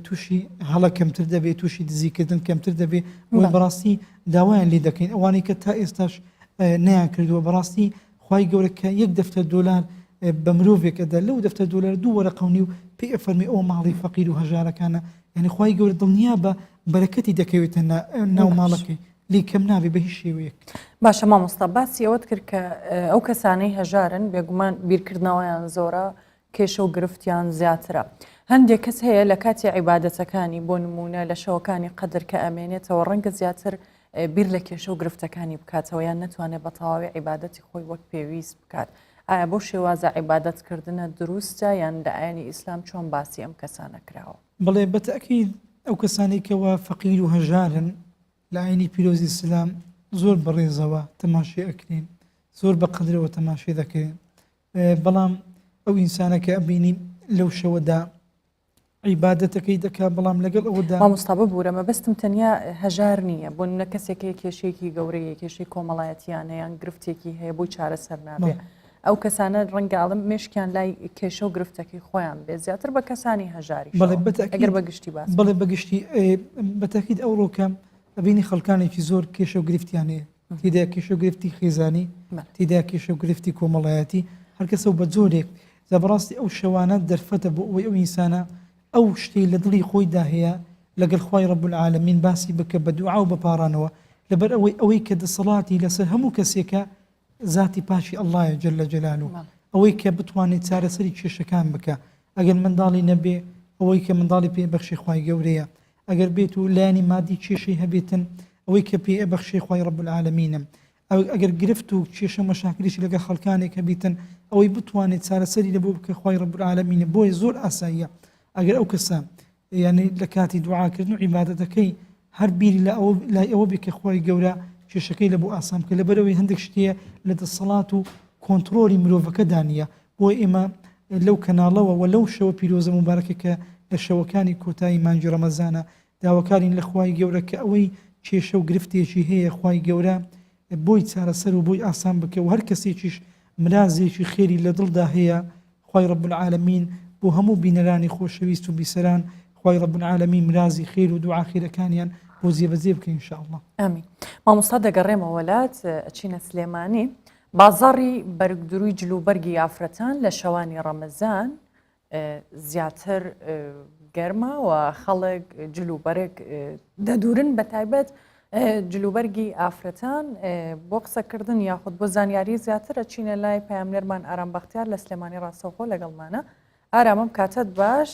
تووشی هەڵە کەمتر دەبێت تووشی دزیکردن کەمتر دەبێت بۆی بەڕاستی داوایان لێ دەکەین ئەوانەی کە تا ئێستاش نەیان کردووە بەڕاستی خوای گەورە کە یەک دەفتەر دۆلار بە مرۆڤێک ئەدا لەو دەفتەر دۆلار دوو وەرەقە و نیو پێی ئەفەرمێ ئەوە ماڵی فەقیر و هەژارەکانە یعنی خوای گەورە دڵنیا بە بەرەکەتی دەکەوێتە ناو ماڵەکەی لێی کەم نابێ بە هیچ شێوەیەک. باشە مامۆستا باسی ئەوەت کرد کە ئەو کەسانەی هەژارن بێگومان بیرکردنەوەیان زۆرە کێشە و گرفتیان زیاترە هەندێک کەس هەیە لە کاتی عیبادەتەکانی بۆ نمونە لە شەوەکانی قەدر کە ئەمێنێتەوە ڕەنگە زیاتر بیر لە کێشە و گرفتەکانی بکاتەوە یان نەتوانێت بە تەواوی عیبادەتی خۆی وەک پێویست بکات ئایا بۆ شێوازە عیبادەتکردنە دروستە یان لە ئایینی ئیسلام چۆن باسی ئەم کەسانە کراوە؟ بەڵێ بە تەئکید. ئەو کەسانەی کەوا فەقیر و هەژارن لە ئاینی پیرۆزی ئیسلام زۆر بەڕێزەوە تەماشێ ئەکرێن زۆر بە قەدرەوە تەماشێ دەکرێن بەڵام ئەو ئینسانە کە ئەبینی لەو شەوەدا عیبادەتەکەی دەکا بەڵام لەگەڵ ئەوەدا مامۆستا ببوورە مەبەستم تەنیا هەژار نییە بۆ نمونە کەسێک هەیە کێشەیەکی گەورەیە کێشەی کۆمەڵایەتیانە یان گرفتێکی هەیە بۆی چارەسەر نابێ ئەو کەسانە ڕەنگە ئەڵم مێشکیان لای کێشە و گرفتەکەی خۆیان بێ زیاتر بە کەسانی هەژاری بەڵێ بەتەکید ئەگەر بە گشتی باس بەڵێ بەگشتی بەتەکید ئەوڕۆکە ئەبینی خەڵکانێکی زۆر کێشە و گرفتیان هەیە تێدا کێشە و گرفتی خێزانی تێدا کێشە و گرفتی کۆمەڵایەتی هەرکەسە و بە جۆرێک جا بەڕاستی ئەو شەوانە دەرفەتە بۆ ئەوەی ئەو ئینسانە ئەو شتەی لە دڵی خۆیدا هەیە لەگەڵ خوای رب العالمین باسی بکە بە دوعا و بە پاڕانەوە لەبەر ئەوەی ئەوەی کە دەسەڵاتی لەسەر هەموو کەسێکە زاتی پاکی اللە یە جل جلالە ئەوەی کە بتوانێت چارەسەری کێشەکان بکە ئەگەر منداڵی نەبێ ئەوەی کە منداڵی پێ بەخشی خوای گەورەیە ئەگەر بێت و لایەنی مادی کێشەی هەبێتن ئەوەی کە پێ ئەبەخشێ خوای رب العالمینە ئەگەر گرفت و کێشە مەشاکلیشی لەگەڵ خەڵکانێک هەبیتن ئەوەی بتوانێت چارەسەری لە بۆ بکە خوای رب العالمینە بۆیە زۆر ئاساییە ئەگەر ئەو کەسە یانی لە کاتی دوعاکردن و عیبادەتەکەی هەر بیری لە ئەوە لای ئەوە بێ کە خوای گەورە کێشەکەی لە بۆ ئاسان بکە لەبەرئەوەی هەندێک شت هەیە لە دەسەڵات و کۆنتڕۆلی مرۆڤەکەدا نییە بۆیە ئێمە لەو کەناڵەوە وە لەو شەوە پیرۆزە موبارەکە کە لە شەوەکانی کۆتایی مانگی ڕەمەزانە داواکارین لە خوای گەورە کە ئەوەی کێشە و گرفتێکی هەیە خوای گەورە بۆی چارەسەر و بۆی ئاسان بکە و هەر کەسێکیش مرازێکی خێری لە دڵدا هەیە خوای رب العالمین بۆ هەموو بینەرانی خۆشەویست و بیسەران خوای رب العالمین مرازی خێر و دوعا خێرەکانیان بۆ جێبەجێ بکە ان شاء اللە. ئامین. مامۆستا دەگەڕێمەوە لات ئەچینە سلێمانی بازاڕی بەرگدروی جلوبەرگی ئافرەتان لە شەوانی ڕەمەزان زیاتر گەرمە و خەڵک جلوبەرگ دەدورن بە تایبەت جلوبەرگی ئافرەتان بۆ قسەکردن یاخود بۆ زانیاری زیاتر ئەچینە لای پەیامنێرمان ئارام بەختیار لە سلێمانی ڕاستەوخۆ لەگەڵمانە ئارامم کاتت باش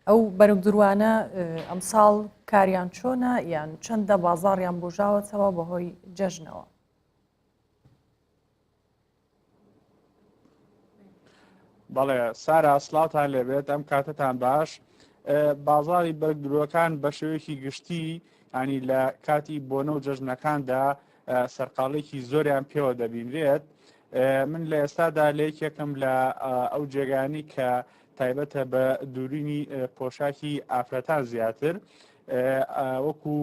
ئەو بەرگدروانە ئەمساڵ کاریان چۆنە یان چەندە بازاڕیان بژاوەتەوە بەهۆی جەژنەوە؟ بەڵێ سارا سڵاوتان لێبێت ئەم کاتتان باش بازاری بەرگدروەکان بە شێوەیەکی گشتی ینی لە کاتی بۆنە و جەژنەکاندا سەرقاڵێکی زۆریان پێوە دەبینرێت من لە ئێستادا لە یەکێکم لە ئەو جێگانی کە تایبەتە بە دوورینی پۆشاکی ئافرەتان زیاتر وەکو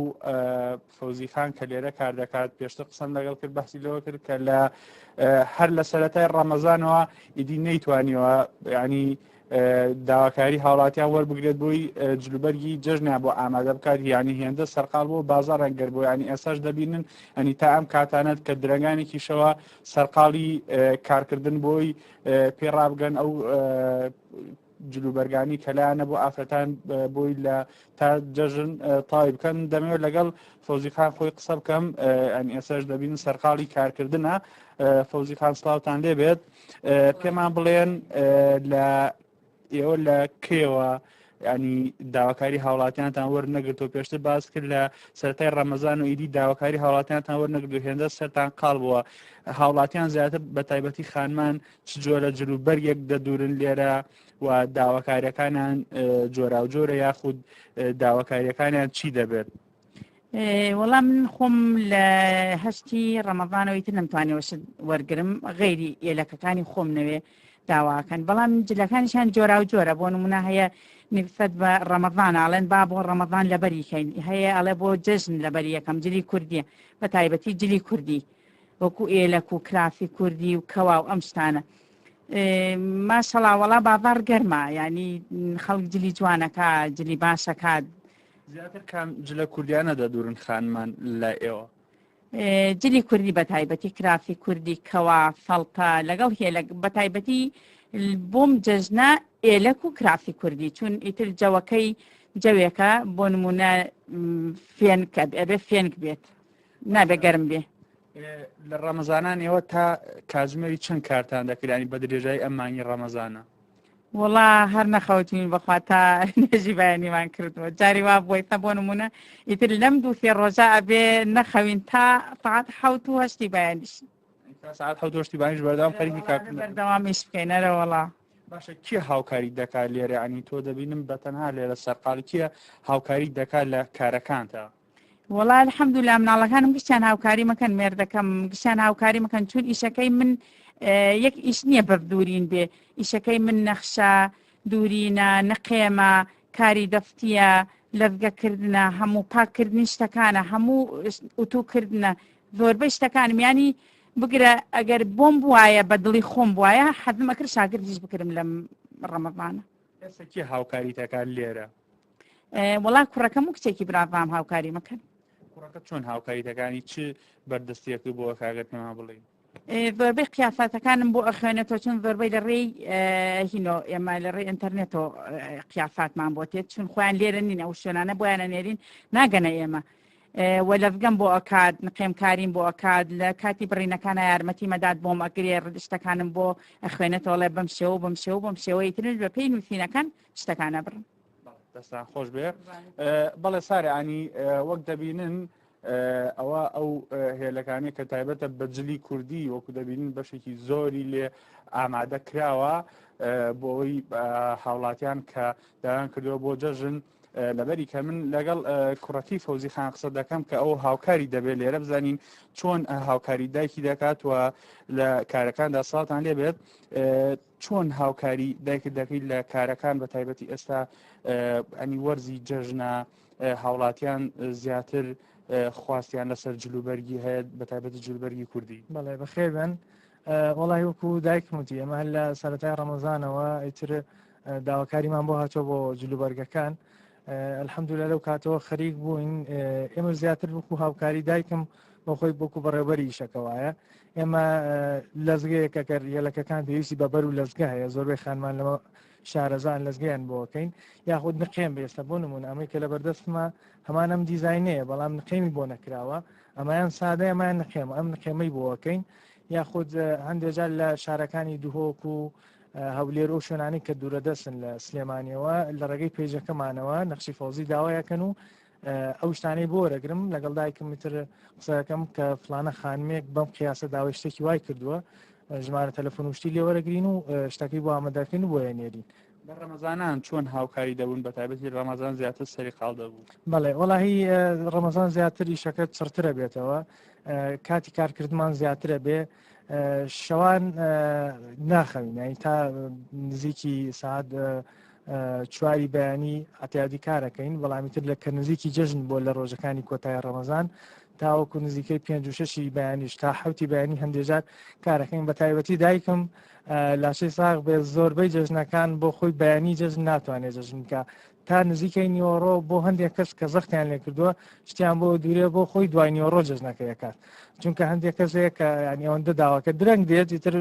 فەوزی خان کە لێرە کار دەکات پێشتر قسەم لەگەڵ کرد بەحسی لەوە کرد کە لە هەر لە سەرەتای ڕەمەزانەوە ئیدی نەیتوانیوە ینی داواکاری هاوڵاتیان وەربگرێت بۆی جلوبەرگی جەژنیان بۆ ئامادە بکات یانی هێندە سەرقال بۆ بازاڕیان گەر بۆ ینی ئێساش دەبینن ئەنی تا ئەم کاتانەت کە درەنگانێکیشەوە سەرقاڵی کارکردن بۆی پێ ڕابگەن ئەو جلوبەرگانی کە لایانە بۆ ئافرەتان بۆی لە تا جەژن تاوی بکەن دەمەوێت لەگەڵ فەوزی خان خۆی قسە بکەم ئەن ئێسش دەبین سەرقاڵی کارکردنە فەوزی خان سلااوان لێبێت پێمان بڵێن لە ئێوە لە کێوە ینی داواکاری هاوڵاتیانتان وەرنەگرتو پێشتر باس کرد لە سەرای ڕەمەزان و ئیدی داواکاری هاوڵاتیانتان وەرنەگرتو هێندە سەرتان قاڵ بووە هاوڵاتیان زیاتر بە تایبەتی خانمان چ جۆرە جل و بەرگێک دەدورن لێرە و داواکاریەکانیان جۆراوجۆرە یاخود داواکاریەکانیان چی دەبێت؟ وەڵا من خۆم لە هەشتی ڕەمەضانەوەی تر نەمتوانیەوە شت وەرگرم غەیری ئێلەکەکانی خۆم نەوێ داواکەن بەڵام جلەکانیشان جۆرا و جۆرە بۆ نمونە هەیە نفەت بە ڕەمەضان ئاڵێن با بۆ ڕەمەضان لەبەری کەین هەیە ئەڵێ بۆ جەژن لەبەری یەکەم جلی کوردیە بە تایبەتی جلی کوردی وەکو ئێلەک و کراسی کوردی و کەوا و ئەم شتانە ماشەڵا وەڵا بازاڕ گەرمە ینی خەڵک جلی جوانەکە جلی باشەکات زیاتر کام جلە کوردیانە دەدورن خانمان لای ئێوە؟ جلی کوردی بە تایبەتی کراسی کوردی کەوا سەڵتە لەگەڵ هێلەک بە تایبەتی بۆم جەژنە ئێلەک و کراسی کوردی چون ئیتر جەوەکەی جەوێکە بۆ نمونە فێنکە ئەبێ فێنک بێت نابێ گەرم بێ. لە ڕەمەزانان ئێوە تا کاتژمێری چەند کارتان دەکرد ینی بە درێژایی ئەم مانگی ڕەمەزانە؟ وەڵا هەر نەخەوتوین بەخوا تا نوێژی بەیانیمان کردووە جاری وا بووە ئیستا بۆ نمونە ئیتر لەم دوو سێ ڕۆژە ئەبێ نەخەوین تا سەعات حەوت و هەشتی بەیانیش تا سەعات حەوت و هەشتی بەیانیش بەردەوام خەریکی کارکردن بەردەوام ئیش بکەین ئەرە وەڵا. باشە کێ هاوکاری دەکات لێرە ینی تۆ دەبینم بە تەنها لێرە سەرقاڵی کێ هاوکاری دەکات لە کارەکانتا؟ وەڵا الحمدلله مناڵەکانم گشتیان هاوکاری مەکەن مێردەکەم گشتیان هاوکاری مەکەن چون ئیشەکەی من یەک ئیش نییە بە دوورین بێ ئیشەکەی من نەخشە دوورینە نقێمە کاری دەستیە لەزگەکردنە هەموو پاککردنی شتەکانە هەموو ئوتوکردنە زۆربەی شتەکانم ینی بگرە ئەگەر بۆم بواە بە دڵی خۆم بواە حەزم ئەکرد شاگردیش بکرم لەم ڕەمەزانە ئێستا کێ هاوکاری دەکات لێرە؟ وەڵا کوڕەکەم و کچێکی برازام هاوکاری مەکەن. کوڕەکە چۆن هاوکاری دەکانی چ بەردەستیەکە بۆ کاگەر پێمان بڵێ؟ زۆربەی قیاساتەکانم بۆ ئەخوێنێتەوە چون زۆربەی لە ڕێی هینۆ ئێمە لە ڕێی ئینتەرنێتەوە قیاساتمان بۆ تێت چون خۆیان لێرە نین ئەو شوێنانە بۆیانە نێرین ناگەنە ئێمە و لەفگەم بۆ ئەکات نقێمکاریم بۆ ئەکات لە کاتی بڕینەکانە یارمەتی مەدات بۆم ئەگرێ شتەکانم بۆ ئەخوێنێتەوە ڵێ بەم شێوە بەم شێوە بەم شێوەی ترش بە پێی نووسینەکان شتەکانە بڕم دەستان خۆش بێ بەڵێ سارە ینی وەک دەبینن ئەوە ئەو هێلەکانی کە تایبەتە بە جلی کوردی وەکو دەبینن بەشێکی زۆری لێ ئامادە کراوە بۆ ئەوەی هاوڵاتیان کە داوایان کردووە بۆ جەژن لەبەری کە من لەگەڵ کوڕەکەی فەوزی خان قسە دەکەم کە ئەو هاوکاری دەبێت لێرە بزانین چۆن هاوکاری دایکی دەکات و لە کارەکاندا ساڵتان لێبێت چۆن هاوکاری دایکت دەکەیت لە کارەکان بە تایبەتی ئێستا ئەنی وەرزی جەژنە هاوڵاتیان زیاتر خواستیان لەسەر جلوبەرگی هەیە بە تایبەتی جلوبەرگی کوردی. بەڵێ بەخێربێن وەڵی وەکو دایکم وتی ئێمە هەر لە سەرەتای ڕەمەزانەوە ئیتر داواکاریمان بۆ هاتووە بۆ جلوبەرگەکان الحەمدلله لەو کاتەوە خەریک بووین ئێمە زیاتر وەکو هاوکاری دایکم بۆ خۆی بۆکو بەڕێوبەری ئیشەکە وایە ئێمە لەزگەیەکە گەر یەلەکەکان پێویستی بە بەر و لەزگە هەیە زۆربەی خانمان لەمە شارەزان لەزگەیان بۆکەین یاخود نقێم بێستە بۆ نمونە ئەمەی کە لە بەردەستمە هەمان ئەم دیزینەیە بەڵام نقێمی بۆ نەکراوە ئەمایان سادە ئەمایان نقێم ئەم نقێمەی بۆەکەین یاخود هەندێجار لە شارەکانی دهۆک و هەولێر و شوێنانی کە دوورەدەستن لە سلێمانیەوە لە ڕێگەی پەیجەکەمانەوە نەخشی فەوزی داوایەکەن و ئەو شتانەی بۆ وەرەگرم لەگەڵ دایکم تر قسەکەم کە فلانە خانمێک بەم قیاسە داوای شتێکی وای کردووە ژمارە تەلەفۆن و شتی لێ وەرەگرین و شتەکەی بۆ ئامادەکەین و بۆیان نێرین. لە ڕەمەزانان چۆن هاوکاری دەبوون بە تایبەتی ڕەمەزان زیاتر سەری قاڵ دەبوو؟ بەڵێ وەڵاهی ڕەمەزان زیاتر ئیشەکە چڕترە بێتەوە کاتی کارکردمان زیاترە بێ شەوان ناخەوین یانی تا نزیکی سعات چواری بەیانی ئەتیادی کارەکەین بەڵامی تر لە کە نزیکی جەژن بۆ لە ڕۆژەکانی کۆتای ڕەمەزان تاوەکو نزیکەی پێنج و شەشی بەیانیش تا حوتی بەیانی هەندێجار کارەکەین بە تایبەتی دایکم لاشەی ساغ بێ زۆربەی جەژنەکان بۆ خۆی بەیانی جەژن ناتوانێت جەژن بکە تا نزیکەی نیوەڕۆ بۆ هەندێک کەس کە زەختیان لێ کردووە شتیان بۆ دوورێ بۆ خۆی دوای نیوەڕۆ جەژنەکە یەکات چونکە هەندێک کەس هەیە کە یانی ئەوەندە داواکە درەنگ دێت ئیتر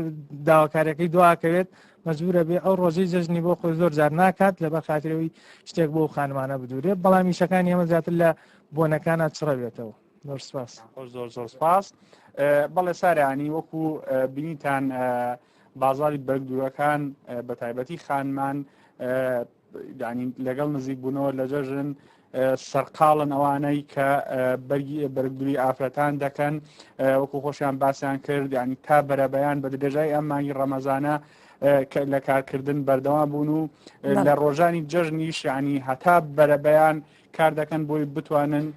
داواکاریەکەی دواکەوێت مەجبورە بێ ئەو ڕۆژەی جەژنی بۆ خۆی زۆر جار ناکات لەبەر خاترەوەی شتێک بۆ خانمانە بدورێ بەڵام ئیشەکانی ئێمە زیاتر لە بۆنەکانە چڕەبێتەوە زۆر سپاس زۆر زۆر سپاس بەڵێ سارانی وەکو بینیتان بازاری بەرگدوورەکان بە تایبەتی خانمان یانی لەگەڵ نزیک بوونەوە لە جەژن سەرقاڵن ئەوانەی کە بەرگی بەرگدوری ئافرەتان دەکەن وەکو خۆشیان باسیان کرد ینی تا بەرەبەیان بە درێژای ئەم مانگی ڕەمەزانە لە کارکردن بەردەوام بوون و لە ڕۆژانی جەژنیش ینی هەتا بەرەبەیان کار دەکەن بۆی بتوانن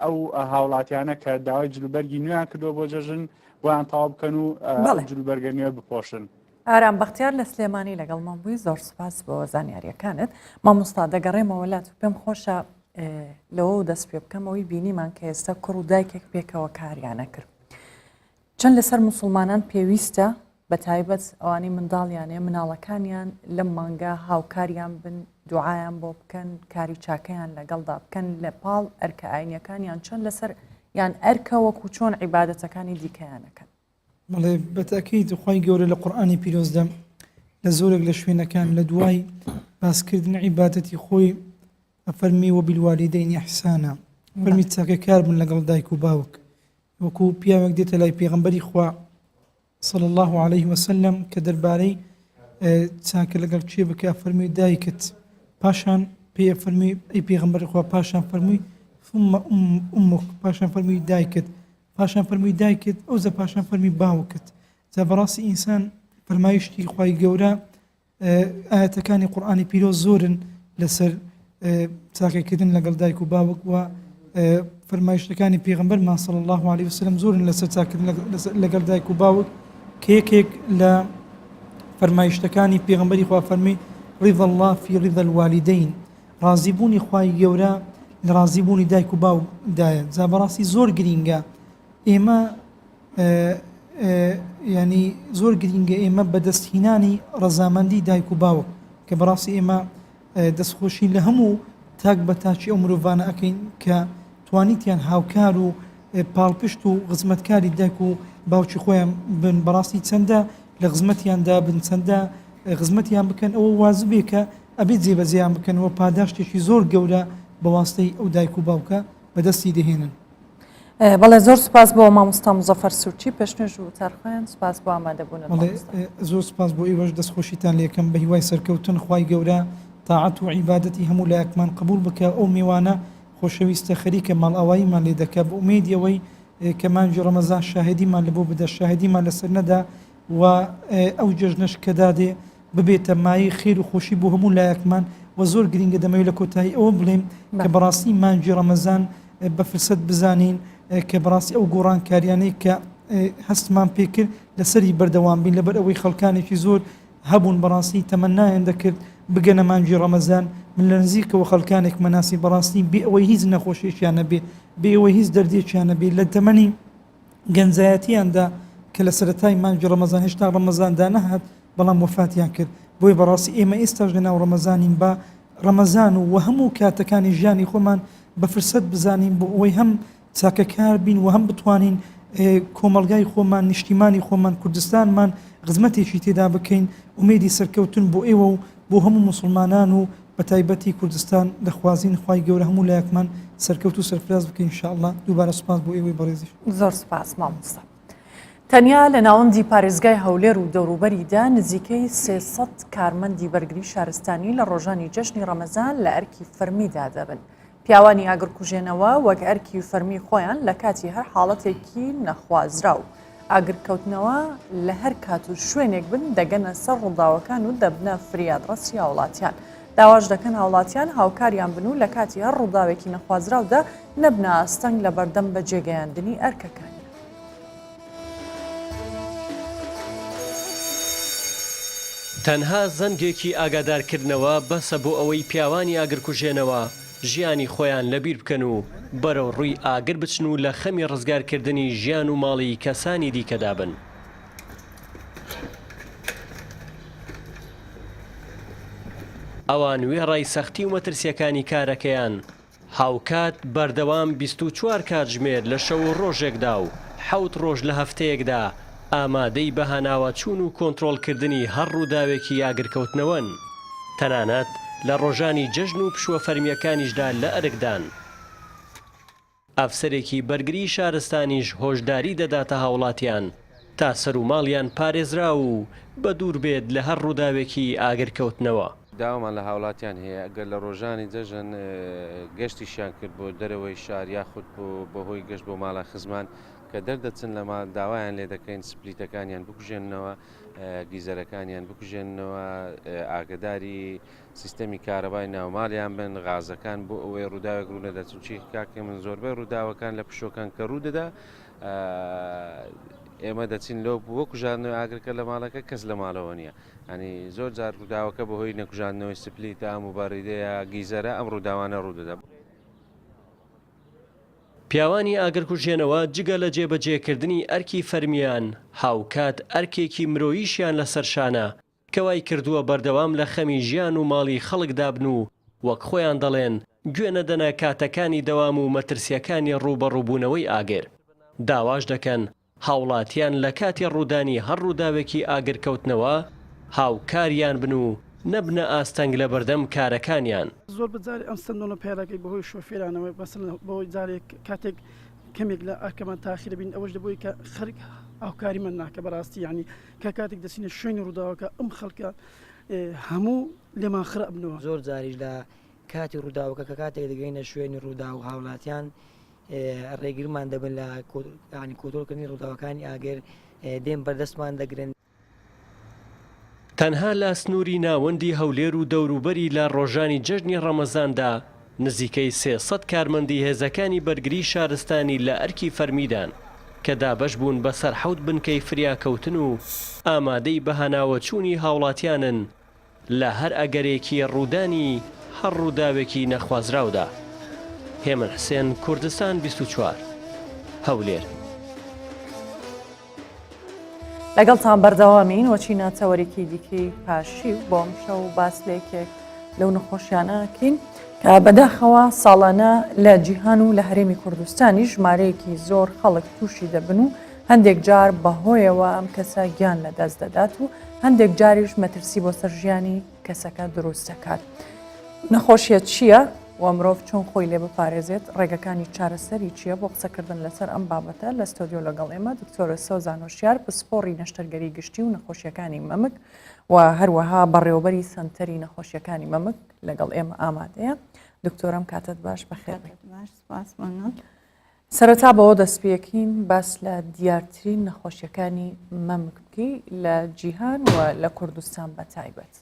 ئەو هاوڵاتیانە کە داوای جلوبەرگی نوێیان کردووە بۆ جەژن بۆیان تەواو بکەن و جلوبەرگە نوێ بپۆشن. ئارام بەختیار لە سلێمانی لەگەڵمان بووی زۆر سوپاس بۆ زانیاریەکانت مامۆستا دەگەڕێمەوە لات و پێم خۆشە لەوە دەست پێ بکەمەوەی بینیمان کە ئێستا کوڕ و دایکێک پێکەوە کاریانە کرد چەند لەسەر مسلمانان پێویستە بە تایبەت ئەوانەی منداڵیانەیە مناڵەکانیان لەم مانگە هاوکاریان بن دوعایان بۆ بکەن کاری چاکەیان لەگەڵدا بکەن لە پاڵ ئەرکە ئاینیەکانیان چەند لەسەر یان ئەرکە وەکو چۆن عیبادەتەکانی دیکەیانەکەن بەڵێ بەتەکید خوای گەورە لە قورئانی پیرۆزدا لە زۆرێک لە شوێنەکان لە دوای باسکردنی عیبادەتی خۆی ئەفەرمی وبالوالدین احسانا فەرمی چاکەکار بن لەگەڵ دایک و باوک وەکو پیاوێک دێتە لای پێغەمبەری خوا صلی الله عليه وسلم کە دەربارەی چاکە لەگەڵ کێ بکە فەرمی دایکت پاشان پێ فەرمی ئەی پێغەمبەری خوا پاشان فەرمووی ثم امک پاشان فەرمووی دایکت پاشان فەرمووی دایکت ئەوجا پاشان فەرمی باوکت جا بەڕاستی ئینسان فەرمایشتی خوای گەورە. ئایەتەکانی قورئانی پیرۆز زۆرن لەسەر چاکەکردن لەگەڵ دایک و باوک و فەرمایشتەکانی پێغەمبەرمان صلی الله علیه وسلم زۆرن لەسەر چاکردن لەگەڵ دایک و باوک کە یەکێک لە فەرمایشتەکانی پێغەمبەری خوا فەرمی رضا الله فی رضا الوالدین ڕازیبوونی خوای گەورە لە ڕازیبوونی دایک و باوک دایە جا بەڕاستی زۆر گرینگە ئێمە یانی زۆر گرینگە ئێمە بەدەستهینانی ڕەزامەندی دایک و باوک کە بەڕاستی ئێمە دەستخۆشی لە هەموو تاک بە تاکی ئەو مرۆڤانە ئەەکەین کە توانیتیان هاوکار و پاڵپشت و خزمەتکاری دایک و باوکی خۆیان بن بەڕاستی چەندە لە خزمەتیاندا بن چەندە خزمەتیان بکەن ئەوە وازبێکە ئەبێت جێبەجێیان بکەن و پاداشتێکی زۆر گەورە بە واستەی ئەو دایک و باوکە بەدەستی دەهێنن. بەڵێ زۆر سوپاس بۆ مامۆستا مزەفەر سورچی پێشنوێژ و وتارخوێن سوپاس بۆ ئامادەبوونت بەڵێ زۆر سوپاس بۆ ئێوەش دەستخۆشیتان لێکەم بە هیوای سەرکەوتن خوای گەورە تاعەت و عیبادەتی هەموو لایەکمان قبوڵ بکا ئەو میوانە خۆشەویستە خەریکە ماڵئاواییمان لێ دەکا بە ئومێدی ئەوەی کە مانگی ڕەمەزان شاهێدیمان لە بۆ بدە شاهێدیمان لەسەر نەدا و ئەو جەژنەش کە دادێ ببێتە مایەی خێر و خۆشی بۆ هەموو لایەکمان و زۆر گرینگە دەمەوێت لە کۆتایی ئەوە بڵێم کە بەڕاستی مانگی ڕەمەزان بە فرسەت بزانین کە بەڕاستی ئەو گۆڕانکاریانەی کە هەستمان پێکرد لەسەری بەردەوام بین لەبەر ئەوەی خەڵکانێکی زۆر هەبوون بەڕاستی تەمەنایان دەکرد بگەنە مانگی ڕەمەزان من لە نزیکەوە خەڵکانێک مەناسی بەڕاستی بێ ئەوەی هیچ نەخۆشیێکیان نەبێ بێ ئەوەی هیچ دەردێکیان نەبێ لە تەمەنی گەنجایەتیاندا کە لە سەرەتای مانگی ڕەمەزان هێشتا ڕەمەزان دانەهات بەڵام وەفاتیان کرد بۆیە بەڕاستی ئێمە ئێستاش لەناو ڕەمەزانین با ڕەمەزان و وە هەموو کاتەکانی ژیانی خۆمان بە فرسەت بزانین بۆ ئەوەی هەم چاکەکار بین و هەم بتوانین کۆمەڵگای خۆمان نیشتیمانی خۆمان کوردستانمان خزمەتێکی تێدا بکەین ئومێدی سەرکەوتن بۆ ئێوە و بۆ هەموو موسڵمانان و بەتایبەتی کوردستان دەخوازین خوای گەورە هەموو لایەکمان سەرکەوتوو سەرفراز بکە ان شاء اللە دووبارە سوپاس بۆ ئێوەی بەڕێزیش. زۆر سوپاس مامۆستا. تەنیا لە ناوەندی پارێزگای هەولێر و دەوروبەریدا نزیکەی 300 کارمەندی بەرگری شارستانی لە ڕۆژانی جەژنی ڕەمەزان لە ئەرکی فەرمیدا دەبن. پیاوانی ئاگرکوژێنەوە وەک ئەرکی فەرمی خۆیان لە کاتی هەر حاڵەتێکی نەخوازراو ئاگرکەوتنەوە لە هەر کات و شوێنێک بن دەگەنە سەر ڕووداوەکان و دەبنە فریادڕەسی هاوڵاتیان. داواش دەکەن هاوڵاتیان هاوکاریان بن و لە کاتی هەر ڕووداوێکی نەخوازراودا نەبنە ئاستەنگ لە بەردەم بەجێگەیاندنی ئەرکەکانیان. تەنها زەنگێکی ئاگادارکردنەوە بەسە بۆ ئەوەی پیاوانی ئاگرکوژێنەوە ژیانی خۆیان لەبیر بکەن و بەرەو ڕووی ئاگر بچن و لە خەمی ڕزگارکردنی ژیان و ماڵی کەسانی دیکەدا بن. ئەوان وێڕای سەختی و مەترسییەکانی کارەکەیان، هاوکات بەردەوام 24 کاتژمێر لە شەو و ڕۆژێکدا و حەوت ڕۆژ لە هەفتەیەکدا ئامادەی بەهاناوەچوون و کۆنترۆڵکردنی هەر ڕووداوێکی ئاگرکەوتنەوەن، تەنانەت لە ڕۆژانی جەژن و پشووە فەرمییەکانیشدا لە ئەرکدان. ئەفسەرێکی بەرگریی شارستانیش هۆشداری دەداتە هاوڵاتیان تا سەر و ماڵیان پارێزراو و بەدوور بێت لە هەر ڕووداوێکی ئاگرکەوتنەوە. داوامان لە هاوڵاتیان هەیە ئەگەر لە ڕۆژانی جەژن گەشتیشیان کرد بۆ دەرەوەی شار یاخود بەهۆی گەشت بۆ ماڵە خزمان کە دەردەچن لە ماڵ داوایان لێ دەکەین سپلیتەکانیان بکوژێننەوە گیزەرەکانیان بکوژێننەوە ئاگداری سیستەمی کارەبای ناوماڵیان بن غازەکان بۆ ئەوەی ڕووداوێک ڕوونەدا چونچی کاکە من زۆربەی ڕووداوەکان لە پشۆکان کە ڕوو دەدا ئێمە دەچین لەو بۆ کوژاندنەوەی ئاگرکە لە ماڵەکە کەس لە ماڵەوە نییە ئەنی زۆر جار ڕووداوەکە بەهۆی نەکوژاندنەوەی سپلیتە موبەریدەیە گیزەرە ئەم ڕووداوانە ڕوودەدا. پیاوانی ئاگرکوژێنەوە جگە لە جێبەجێکردنی ئەرکی فەرمییان، هاوکات ئەرکێکی مرۆییشیان لەسەر شانە کە وای کردووە بەردەوام لە خەمی ژیان و ماڵی خەڵکدا بن و وەک خۆیان دەڵێن گوێ نەدەنە کاتەکانی دەوام و مەترسییەکانی ڕووبەڕووبوونەوەی ئاگر. داواش دەکەن هاوڵاتیان لە کاتی ڕوودانی هەر ڕووداوێکی ئاگرکەوتنەوە هاوکاریان بن و نەبنە ئاستەنگ لەبەردەم کارەکانیان. زۆر بە جارێ ئەم سندۆنە پەیڕەکەی بەهۆی شۆفێرانەوە مەسەلەن بەهۆی جارێک کاتێک کەمێک لە ئەرکەمان تاخیر بین ئەوەش لەبۆی کە خەرک هاوکاریمان ناکە بەڕاستی یعنی کە کاتێک دەچینە شوێنی ڕووداوەکە ئەم خەڵکە هەموو لێمان خرا بنەوە. زۆر جاریش لە کاتی ڕووداوەکە کە کاتێک دەگەینە شوێنی ڕووداو هاوڵاتیان ڕێگرمان دەبن لە کۆنترۆڵکردنی ڕووداوەکانی ئاگر دێن بەردەستمان دەگرن. تەنها لە سنووری ناوەندی هەولێر و دەوروبەری لە ڕۆژانی جەژنی ڕەمەزاندا نزیکەی 300 کارمەندی هێزەکانی بەرگری شارستانی لە ئەرکی فەرمیدان کە دابەش بوون بەسەر حەوت بنکەی فریاکەوتن و ئامادەی بەهاناوەچوونی هاوڵاتیانن لە هەر ئەگەرێکی ڕوودانی هەر ڕووداوێکی نەخوازراودا. هێمن حسێن، کوردستان 24، هەولێر. لەگەڵتان بەردەوامین وەچی ناتەوەرێکی دیکەی پاشی و بۆ ئەمشەو باس لە یەکێک لەو نەخۆشیانە کەین کە بەداخەوە ساڵانە لە جیهان و لە هەرێمی کوردستانی ژمارەیەکی زۆر خەڵک تووشی دەبن و هەندێک جار بەهۆیەوە ئەم کەسە گیان لە دەست دەدات و هەندێک جاریش مەترسی بۆ سەر ژیانی کەسەکە دروست دەکات. نەخۆشیە چییە و مرۆڤ چۆن خۆی لێ بپارێزێت، ڕێگەکانی چارەسەری چییە؟ بۆ قسەکردن لەسەر ئەم بابەتە لە ستۆدیۆ لەگەڵ ئێمە دکتۆرە سۆزان هۆشیار پسپۆڕی نەشتەرگەری گشتی و نەخۆشیەکانی مەمک و هەروەها بەڕێوەبەری سەنتەری نەخۆشیەکانی مەمک لەگەڵ ئێمە ئامادەیە. دکتۆرم کاتت باش بەخێر سەرەتا بەوە دەستپێکین باس لە دیارترین نەخۆشیەکانی مەمک بکەی لە جیهان و لە کوردستان بە تایبەت.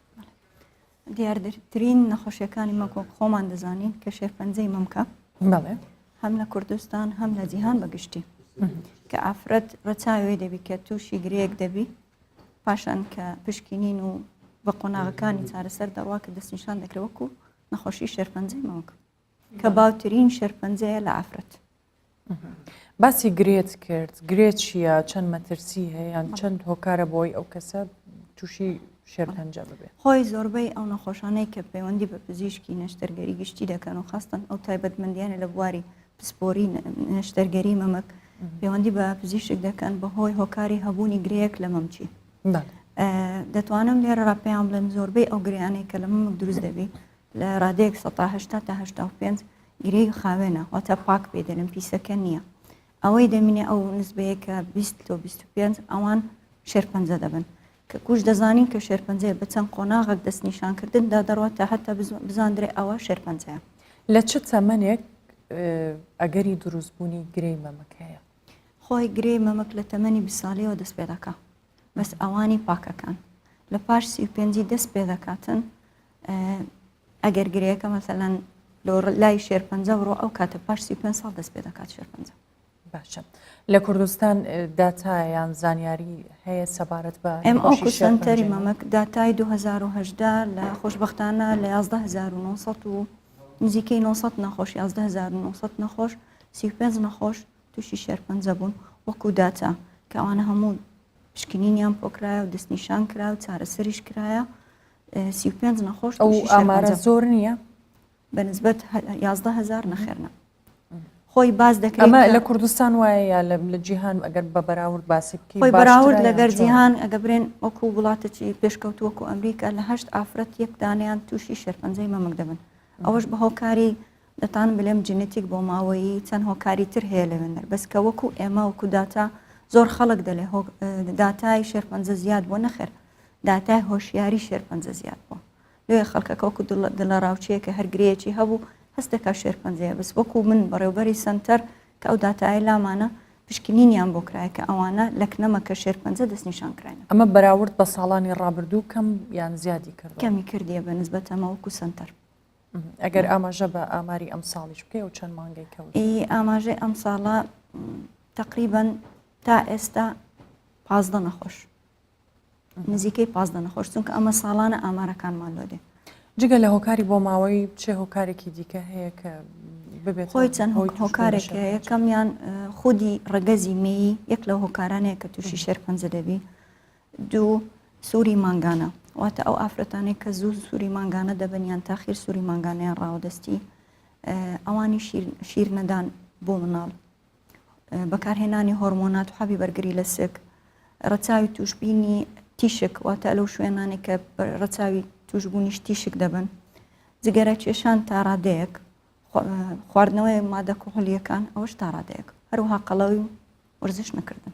دیارترین نەخۆشیەکانی مەمک وەک خۆمان دەزانین کە شێرپەنجەی مەمکە بەڵێ هەم لە کوردستان هەم لە جیهان بەگشتی کە ئافرەت ڕەچاوێ دەبی کە تووشی گرەیەک دەبی پاشان کە پشکینین و بە قۆناغەکانی چارەسەر دەڕوا کە دەستنیشان دەکرێت وەکو نەخۆشی شێرپەنجەی مەمک کە باوترین شێرپەنجەیە لە ئافرەت. باسی گرێت کرد گرێ چییە چەند مەترسی هەیە یان چەند هۆکارە بۆی ئەو کەسە تووشی شێرپەنجە ببێت؟ خۆی زۆربەی ئەو نەخۆشانەی کە پەیوەندی بە پزیشکی نەشتەرگەری گشتی دەکەن و خاستن ئەو تایبەتمەندیانە لە بواری پسپۆری نەشتەرگەری مەمک پەیوەندی بە پزیشک دەکەن بەهۆی هۆکاری هەبوونی گرەیەک لە مەمکی دەتوانم لێرە ڕاپیان بڵێم زۆربەی ئەو گریانەی کە لە مەمک دروست دەبی لە ڕادەیەک 80 تا 85 گرێی خاوێنە واتە پاک پێ دەلێن پیسەکە نییە ئەوەی دەمینێ ئەو نسبەیە کە 20 تۆ 25 ئەوان شێرپەنجە دەبن کە کوش دەزانین کە شێرپەنجەیە بە چەند قۆناغێک دەستنیشانکردندا دەڕات تا هەتا بزاندرێ ئەوە شێرپەنجەیە. لە چ تەمەنێک ئەگەری دروستبوونی گرێی مەمک هەیە؟ خۆی گرێی مەمک لە تەمەنی 20 ساڵیەوە دەست پێ دەکا بەس ئەوانی پاکەکان لە پاش 35 دەست پێ دەکاتن ئەگەر گرێیەکە مەسەلەن لۆ لای شێرپەنجە بڕۆ ئەو کاتە پاش 35 ساڵ دەست پێ دەکات شێرپەنجە. باشە لە کوردستان داتا یان زانیاری هەیە سەبارەت بە ئێم ئۆکو سەنتەری مەمەک داتای 2018 لە خۆشببختانە لە 11900 و نزیکەی 900 نەخۆش 11900 نەخۆش 35 نەخۆش تووشی شێرپەنجە بوون وەکو داتا کە ئەوانە هەموو پشکنینیان پۆکرایە و دەستنیشان کرا و چارەسەریش کرایە 35 نەخۆش ئەو ئامارە زۆر نییە بە نسبەت 11 هزار نەخێرنە خۆی باز دەکرێت ئەمە لە کوردستان وایە یا لە جیهان ئەگەر بە بەراورد باسی بکەی خۆی بەراورد لەگەر جیهان ئەگە برێن وەکو وڵاتێکی پێشکەوتوو وەکو ئەمریکا لە هەشت ئافرەت یەک دانیان تووشی شێرپەنجەی مەمک دەبن ئەوەش بە هۆکاری دەتان بلێم جینەتیک بۆ ماوەیی چەند هۆکاری تر هەیە لەوێندەر بەس کە وەکو ئێمە وەکو داتا زۆر خەڵک دەلێ داتای شێرپەنجە زیاد بۆ نەخێر داتای هۆشیاری شێرپەنجە زیاد بووە لۆیە خەڵکەکە وەکو دڵەڕاوکێیە کە هەر گرێیەکی هەبوو هەست دەکات شێرپەنجەیە بەس وەکو من بەڕێوبەری سەنتەر کە ئەو داتایە لامانە پشکنینیان بۆ کرایە کە ئەوانە لەکنەمە کە شێرپەنجە دەستنیشان کراینە. ئەمە بەراورد بە ساڵانی ڕابردوو کەم یان زیادی کردووە؟ کەمی کردیە بە نسبەت ئەمە وەکو سەنتەر. ئەگەر ئاماژە بە ئاماری ئەمساڵیش بکەی ئەو چەند مانگەی کە وتت. ئی ئاماژەی ئەمساڵە تەقریبەن تا ئێستا 15 نەخۆش. نزیکەی 15 نەخۆش چونکە ئەمە ساڵانە ئامارەکانمان لۆ دێ. جگە لە هۆکاری بۆماوەیی چ هۆکارێکی دیکە هەیە کە ببێت خۆی چەند هۆکارێک هەیە یەکەمیان خودی ڕەگەزی مێی یەک لەو هۆکارانەیە کە تووشی شێرپەنجە دەبی دوو سووری مانگانە واتە ئەو ئافرەتانەی کە زوو سووری مانگانە دەبن یان تاخیر سووری مانگانەیان ڕاوەدەستی ئەوانی شیر نەدان بۆ مناڵ بەکارهێنانی هۆرمۆنات و حەبی بەرگری لە سک، ڕەچاوی توشبینی تیشک واتە لەو شوێنانەی کە ڕەچاوی توشبوونیش تیشک دەبن، جگەرە کێشان تا ڕادەیەک، خواردنەوەی مادە کحولییەکان ئەوەش تا ڕادەیەک، هەروەها قەڵەوی و وەرزش نەکردن.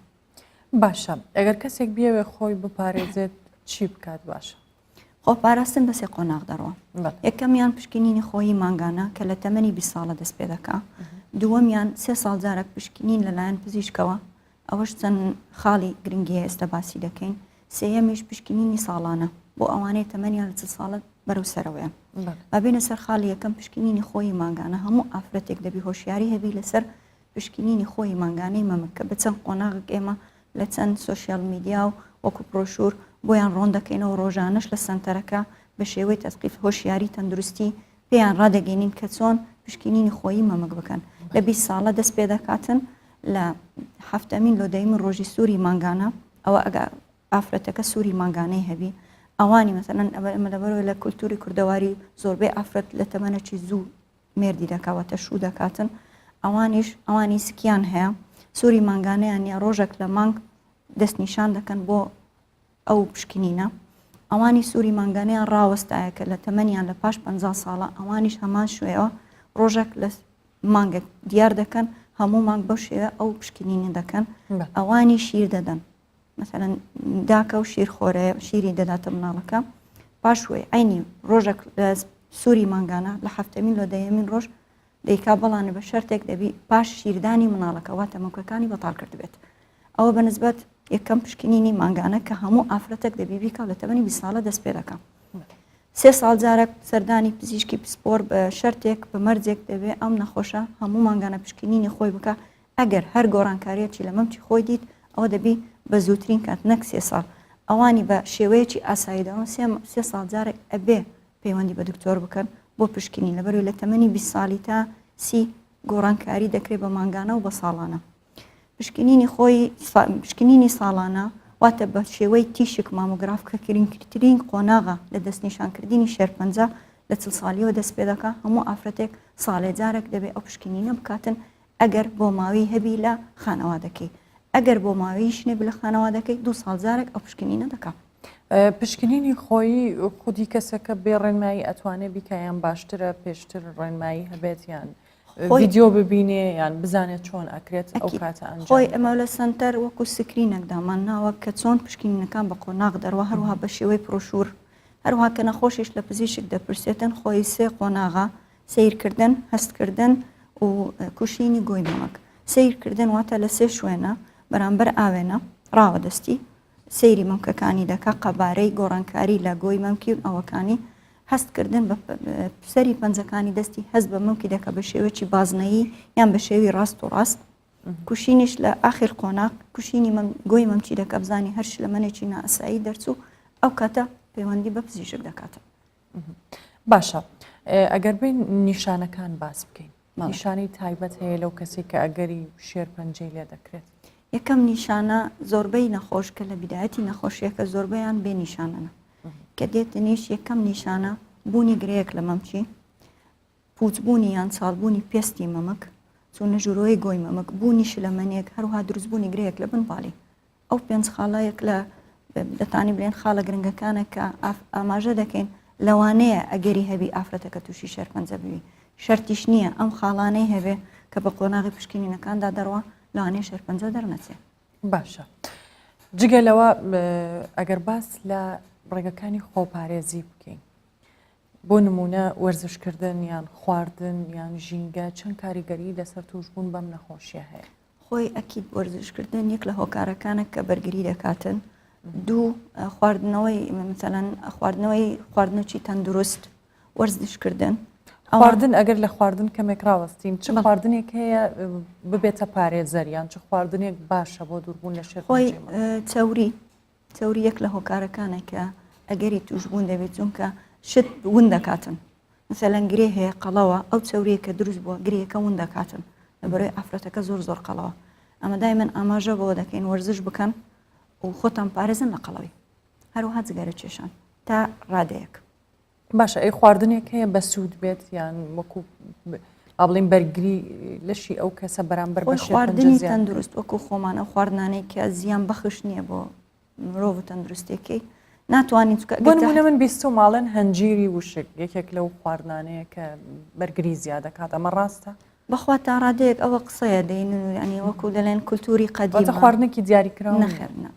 باشە ئەگەر کەسێک بیەوێ خۆی بپارێزێت چی بکات باشە؟ خۆپاراستن بە سێ قۆناغ دەڕوا. یەکەمیان پشکنینی خۆیی مانگانە کە لە تەمەنی 20 ساڵە دەست پێ دەکا. دووەمیان سێ ساڵ جارێک پشکنین لەلایەن پزیشکەوە، ئەوەش چەند خاڵی گرنگی هەیە ئێستا باسی دەکەین. سێیەمیش پشکنینی ساڵانە. بۆ ئەوانەی تەمەنیان لە 40 ساڵە بەرەو سەرەوەیە. با بێینە سەر خاڵی یەکەم پشکنینی خۆیی مانگانە هەموو ئافرەتێک دەبی هۆشیاری هەبی لەسەر پشکنینی خۆیی مانگانەی مەمک کە بە چەند قۆناغێک ئێمە لە چەند سۆشیال میدیا و وەکو پرۆشور بۆیان ڕۆن دەکەینەوە ڕۆژانەش لە سەنتەرەکە بە شێوەی تەسقیف هۆشیاری تەندروستی پێیان ڕادەگەینین کە چۆن پشکنینی خۆیی مەمک بکەن لە 20 ساڵە دەست پێ دەکاتن لە هەفتەمین لۆ دەیمین ڕۆژی سووری مانگانە ئەوە ئەگە ئافرەتەکە سووری مانگانەی هەبی ئەوانی مەسەلەن ئەمە لەبەرەوە لە کولتوری کوردەواری زۆربەی ئافرەت لە تەمەنەکی زوو مێردی دەکاوەتە شوو دەکاتن ئەوانیش ئەوانی سکیان هەیە سووری مانگانەیان نیە ڕۆژێک لە مانگ دەستنیشان دەکەن بۆ ئەو پشکنینە ئەوانی سووری مانگانەیان ڕاوەستایە کە لە تەمەنیان لە پاش 50 ساڵە ئەوانیش هەمان شوێەوە ڕۆژێک لە مانگێک دیار دەکەن هەموو مانگ بەو شێوە ئەو پشکنینە دەکەن ئەوانی شیر دەدەن مەسەلەن داکە و شیر خۆرەیە شیری دەداتە مناڵەکە پاش وەی عینی ڕۆژێک لە سووری مانگانە لە هەفتەمین لۆ دەیەمین ڕۆژ دەیکا بەڵانە بە شەرتێک دەبی پاش شیردانی مناڵەکە واتە مەمکەکانی بەتاڵ کردبێت ئەوە بە نسبەت یەکەم پشکنینی مانگانە کە هەموو ئافرەتێک دەبی بیکا لە تەمەنی 20 ساڵە دەست پێ دەکا سێ ساڵ جارێک سەردانی پزیشکی پسپۆر بە شەرتێک بە مەرجێک دەبێ ئەم نەخۆشە هەموو مانگانە پشکنینی خۆی بکە ئەگەر هەر گۆڕانکاریەکی لە مەمکی خۆی دیت ئەوە دەبی بە زووترین کات نەک سێ ساڵ ئەوانی بە شێوەیەکی ئاسایی دەڵێن سێ سێ ساڵ جارێک ئەبێ پەیوەندی بە دکتۆر بکەن بۆ پشکنین لەبەرەوەی لە تەمەنی 20 ساڵی تا سی گۆڕانکاری دەکرێت بە مانگانە و بە ساڵانە پشکنینی خۆی پشکنینی ساڵانە واتە بە شێوەی تیشک مامۆگراف کە گرنگترین قۆناغە لە دەستنیشانکردنی شێرپەنجە لە چل ساڵیەوە دەست پێ دەکا هەموو ئافرەتێک ساڵێ جارێک دەبێ ئەو پشکنینە بکاتن ئەگەر بۆماوەی هەبی لە خانەوادەکەی ئەگەر بۆماوەیش نەبی لە خانەوادەکەی دوو ساڵ جارێک ئەو پشکنینە دەکا. پشکنینی خۆیی خودی کەسەکە بێ ڕێنمایی ئەتوانێ بیکا یان باشترە پێشتر ڕێنمایی هەبێت یان ڤیدیۆ ببینێ یان بزانێت چۆن ئەکرێت ئەو کاتە ئەنجام خۆی ئەمە لە سەنتەر وەکو screen ێک دامان ناوە کە چۆن پشکنینەکان بە قۆناغ دەڕوا هەروەها بە شێوەی پرۆشور هەروەها کە نەخۆشیش لە پزیشک دەپرسێتن خۆی سێ قۆناغە سەیرکردن، هەستکردن و کوشینی گۆی مەمک. سەیرکردن واتە لە سێ شوێنە بەرامبەر ئاوێنە ڕاوەدەستی سەیری مەمکەکانی دەکا، قەبارەی گۆڕانکاری لە گۆی مەمکی و ئەوەکانی، هەستکردن بە سەری پەنجەکانی دەستی هەست بە مەمکی دەکا بە شێوەیەکی بازنەیی یان بە شێوی ڕاست و ڕاست. کوشینیش لە ئاخر قۆناغ کوشینی مەم گۆی مەمکی دەکا بزانی هەر شلەمەنێکی نائاسایی دەرچوو ئەو کاتە پەیوەندی بە پزیشک دەکاتن. باشە ئەگەر بین نیشانەکان باس بکەین نیشانەی تایبەت هەیە لەو کەسێک کە ئەگەری شێرپەنجەی لێ دەکرێت یەکەم نیشانە زۆربەی نەخۆش کە لە بیدایەتی نەخۆشیەکە زۆربەیان بێ نیشانەنە کە دێتنیش یەکەم نیشانە بوونی گرەیەک لە مەمچی پوچبوونی یان چاڵبوونی پێستی مەمک چوونە ژوورەوەی گۆی مەمک بوونی شلەمەنیەک هەروها دروستبوونی گرەیەک لە بن باڵی ئەو پێنج خاڵە یەک لە دەتانی بلێن خاڵە گرنگەکانە کە ئاماژە دەکەین لەوانەیە ئەگەری هەبی ئافرەتەکە تووشی شێرپەنجە بووی شەرتیش نییە ئەم خاڵانەی هەبێ کە بە قۆناغی پشکنینەکاندا دەڕوا لەوانەیە شێرپەنجە دەرنەچێ. باشە جگە لەوە ئەگەر باس لە ڕێگەکانی خۆپارێزی بکەین بۆ نمونە وەرزشکردن یان خواردن یان ژینگە چەند کاریگەری لەسەر توشبوون بەم نەخۆشیە هەیە؟ خۆی ئەکید وەرزشکردن یەک لە هۆکارەکانە کە بەرگری دەکاتن دوو خواردنەوەی مثلەن خواردنەوەی خواردنەکی تەندروست وەرزشکردن خواردن ئەگەر لە خواردن کەمێک ڕاوەستین چ خواردنێک هەیە ببێتە پارێزەر یان چ خواردنێک باشە بۆ دووربوون لە شێر خۆی چەوری چەوری یەک لە هۆکارەکانە کە ئەگەری توشبوون دەبێت چونکە شت ون دەکاتن مەسەلەن گرێ هەیە قەڵەوە ئەو چەوریە کە دروست بووە گرێیەکە ون دەکاتن لەبەرەوەی ئافرەتەکە زۆر زۆر قەڵەوە ئەمە دایمەن ئاماژە بەوە دەکەین وەرزش بکەن و خۆتان پارێزن لە قەڵەوی هەروەها جگەرە کێشان تا ڕادەیەک. باشە ئەی خواردنێک هەیە بەسوود بێت یان وەکو با بڵێین بەرگری لەشی ئەو کەسە بەرامبەر بە خۆی خواردنی تەندروست وەکو خۆمان ئەو خواردنانەی کە زیان بەخش نییە بۆ مرۆڤ و تەندروستیەکەی ناتوانین چکە بۆ نمونە من بیستوم ئاڵێن هەنجیری وشک یەکێک لەو خواردنانەیە کە بەرگری زیاد دەکات ئەمە ڕاستە؟ بەخوا تا ڕادەیەک ئەوە قسەیە دەین ینی وەکو دەلێن کولتوری قەدیمە خواردنێکی دیاریکراو نەخێر نا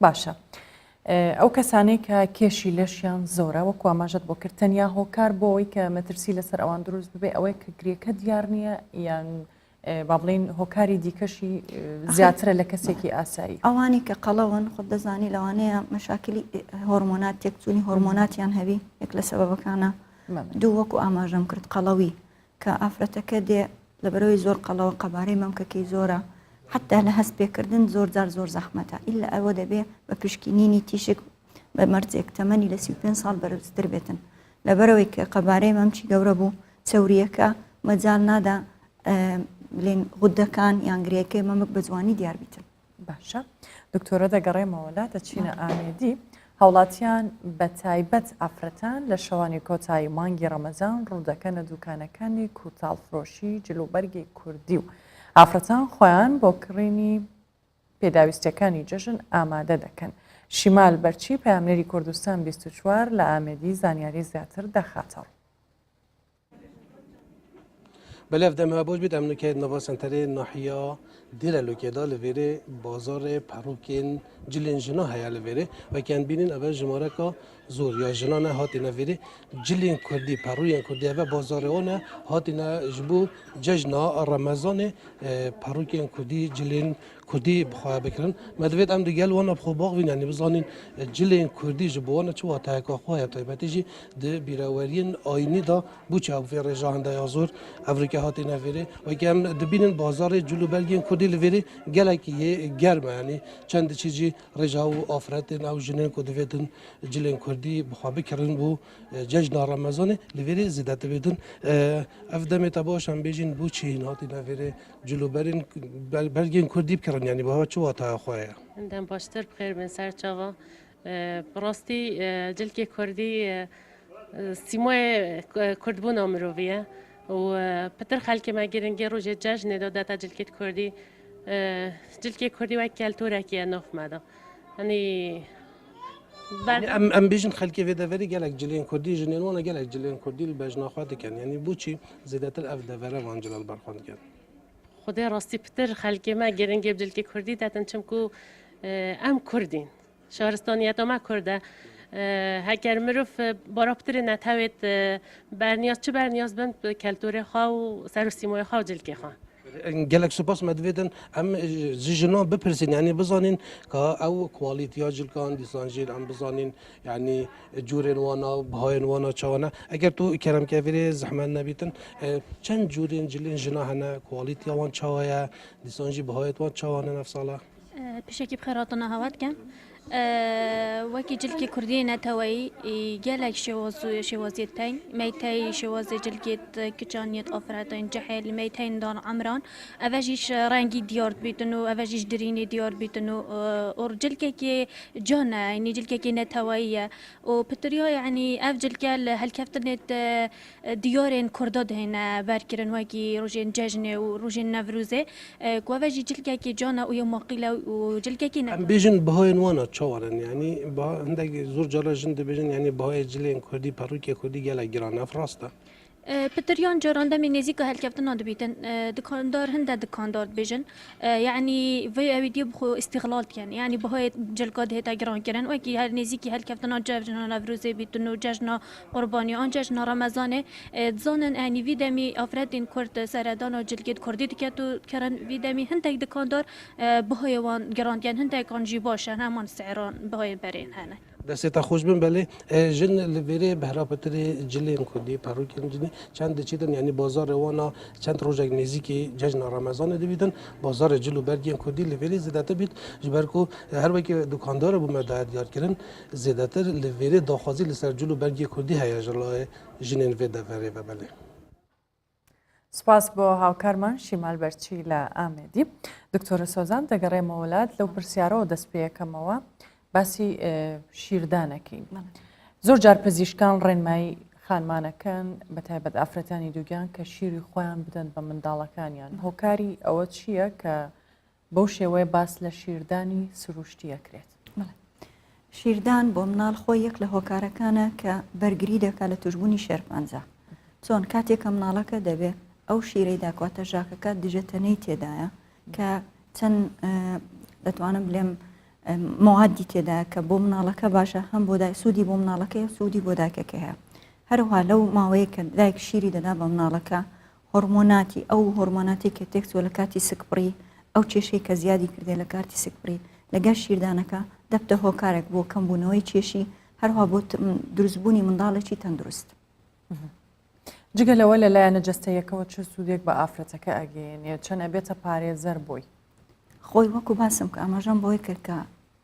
باشە ئەو کەسانەی کە کێشی لەشیان زۆرە وەکو ئاماژەت بۆ کرد تەنیا هۆکار بۆ ئەوەی کە مەترسی لەسەر ئەوان دروست ببێ ئەوەی کە گرێکە دیار نییە یان با بڵین هۆکاری دیکەشی زیاترە لە کەسێکی ئاسایی. ئەوانی کە قەڵەون خۆت دەزانی لەوانەیە مەشاکلی هۆرمۆنات تێکچوونی هۆرمۆناتیان هەبی یەک لە سەبەبەکانە دوو وەکو ئاماژەم کرد قەڵەوی کە ئافرەتەکە دێ لەبەرەوەی زۆر قەڵەوە قەبارەی مەمکەکەی زۆرە حتا لە هەست پێکردن زۆر جار زۆر زەحمەتە ئیلا ئەوە دەبێ بە پشکینینی تیشک بە مەرجێک تەمەنی لە 35 ساڵ بەرزتر بێتن لەبەرەوەی کە قەبارەی مەمکی گەورە بوو چەورییەکە مەجال نادا بلێن غودەکان یان گرێکەی مەمک بە جوانی دیار بیتن. باشە دکتۆرە دەگەڕێمەوە لا دەچینە ئامێدی هاوڵاتیان بە تایبەت ئافرەتان لە شەوانی کۆتایی مانگی ڕەمەزان ڕوودەکەنە دوکانەکانی کوتاڵ فرۆشی جلوبەرگی کوردی و ئافرەتان خۆیان بۆ کڕینی پێداویستیەکانی جەژن ئامادە دەکەن. شیمال بەرچی پەیامنێری کوردستان 24 لە ئامێدی زانیاری زیاتر دەخاتەڕوو. بەلێ ev dem hebe baş bît em nûke nava senterê nahiya Dêrelokê de li vêrê bazarê perokên cilên jina heye li vêrê. Wekî em bînin ev jimareka zor ya jina ne hatîne vêrê cilên Kurdî peroyên Kurdî ev bazarê wan e hatîne ji bo cejna Remezanê perokên Kurdî cilên Kurdî bi xwe bikirin. Me divêt em digel wan bi xwe baxivîn yanî bizanîn cilên Kurdî ji bo wan çi wateyeka xwe heye taybetî jî di bîreweriyên ayînî de bû çi ew vê rêja hinde ya zor ev rike hatîne vêrê. Wekî em dibînin bazarê cil û belgên Kurdî li vêrê gelekî yê germ e yanî çend diçî jî rêja ew afretên ew jinên ku divêtin cilên Kurdî bi xwe bikirin bû cejna Remezanê li vêrê zêde dibêtin. Ev demê te baş em bêjîn bû çi hîn hatîne vêrê Cil û berên bergên kurdî bikirin yanî bi hewa çi wateya xwe heye? Dem baştir bi xêr bin ser çava. Bi rastî cilkê kurdî sîmoyê kurdbûna mirovî ye û pitir xelkê me giringê rojê cejnê de dete cilkê kurdî. Cilkê kurdî wek keltûrekî ye nav me de. Yanî Em em bêjin xelkê vê deverê gelek cilên kurdî jinên wan e gelek cilên kurdî li bejna xwe dikin. Yanî bo çi zêdetir ev devere van cila li ber xwe dikin? Xwedê rastî pitir xelkê me giringê bi cilkê kurdî detin çimku em kurd în. Şaristaniyeta me kurd e. Heger mirov bara pitirê netewêt berniyaz çi berniyaz bin bi keltûrê xwe û ser û sîmoyê xwe û cilkê xwe. Gelek spas me divê din em ji jinan bipirsin yanî bizanîn ka ew kualîtiya cilkan dîsan jî em bizanîn yanî cûrên wan a bihayên wan a çawa ne. Eger tu keremke vêrê zehmet nebîtin çend cûrên cilên jina hene kualîtiya wan çawa ye dîsan jî bihayên wan çawa ne ev sala? Pişekî bi xêr hatina hewa dikim. Wekî cilkê kurdî yê neteweyî gelek şêwaz û şêwaziyê teng. Meytey şêwazê cilkê kiçan yê afretên cehêl, meyteyên dan emran. Ev e jî ji rengî diyar dibîtin û ev e jî ji dirînê diyar dibîtin û û cilkekê can e yanî cilkekê neteweyî ye û pitiriya yanî ev cilke li helkeftinê Diyarên Kurda dihêne berkirin wekî rojên cejnê û rojên Nevrûzê ku ev e jî cilkekî can e û yew maqîl e û cilkekî ne. Em bêjin bihayên wan a çawa in? Yanî biha hindek zor cara jin dibêjin yanî bihayê cilên Kurdî, perûkê Kurdî gelek giran e. Ev rast e? Pitiryan caran demê nêzîka helkeftina dibîtin. Dikandar hinde dikandar dibêjin. Yanî vê ewîdiyê bi xwe îstîxlal dikin. Yanî bihayê cilka dihête girankirin wekî her nêzîkî helkeftina cejna Nevrûzê bîtin û cejna Qurbanî an cejna Remezanê dizanin enî vî demî afretên Kurd seredana cilkê di Kurdî diket û dikirin vî demî hindek dikandar bihayê wan giran dikin hindekan jî baş e heman sêran bihayên berên hene. Destê te xweş bin belê jin li vêrê behra pitirê cilên Kurdî perûkên cinî çend diçîtin yanî bazarê wan a çend rojek nêzîkî cejna Remezanê dibîtin bazarê cil û bergên Kurdî li vêrê zêdetir bît ji ber ku her wekî dikandar bû me daye diyarkirin Zêdetir li vêrê daxwazî li ser cil û bergê kurdî heye ji layê jinên vê deverê ve belê. سپاس بۆ هاوکارمان شیمال بەرچی لە ئامێدی. دکتۆرە سۆزان دەگەڕێمەوە لات لەو پرسیارەوە دەست پێیەکەمەوە باسی شیردانەکەین. زۆر جار پزیشکان ڕێنمایی خانمانەکەن بە تایبەت ئافرەتانی دووگیان کە شیری خۆیان بدەن بە منداڵەکانیان هۆکاری ئەوە چییە کە بەو شێوەیە باس لە شیردانی سروشتی ئەکرێت. بەڵێ. شیردان بۆ مناڵ خۆی یەک لە هۆکارەکانە کە بەرگری دەکات لە توشبوونی شێرپەنجە. چۆن کاتێک کە مناڵەکە دەبێ ئەو شیرەی داکواتە ژاکەکە دژەتەنەی تێدایە کە چەند دەتوانم بلێم موادی تێدا کە بۆ مناڵەکە باشە هەم بۆ دای سوودی بۆ مناڵەکەی سوودی بۆ داکەکە هەیە هەروها لەو ماوەیە کە دایک شیری دەدا بە مناڵەکە. هۆرمۆناتی ئەو هۆرمۆناتی کە تێکچووە لە کاتی سکپڕی ئەو کێشەی کە زیادی کردێ لە کاتی سکپڕی لەگەر شیردانەکە دەبتە هۆکارێک بۆ کەمبوونەوەی کێشی هەروها بۆ دروستبوونی منداڵێکی تەندروست. جگە لەوە لە لایەنە جەستەیەکەوە چ سوودێک بە ئافرەتەکە ئەگەیەنێ چەند ئەبێتە پارێزەر بۆی؟ خۆی وەکو باسم کە ئاماژەم بۆی کرد کە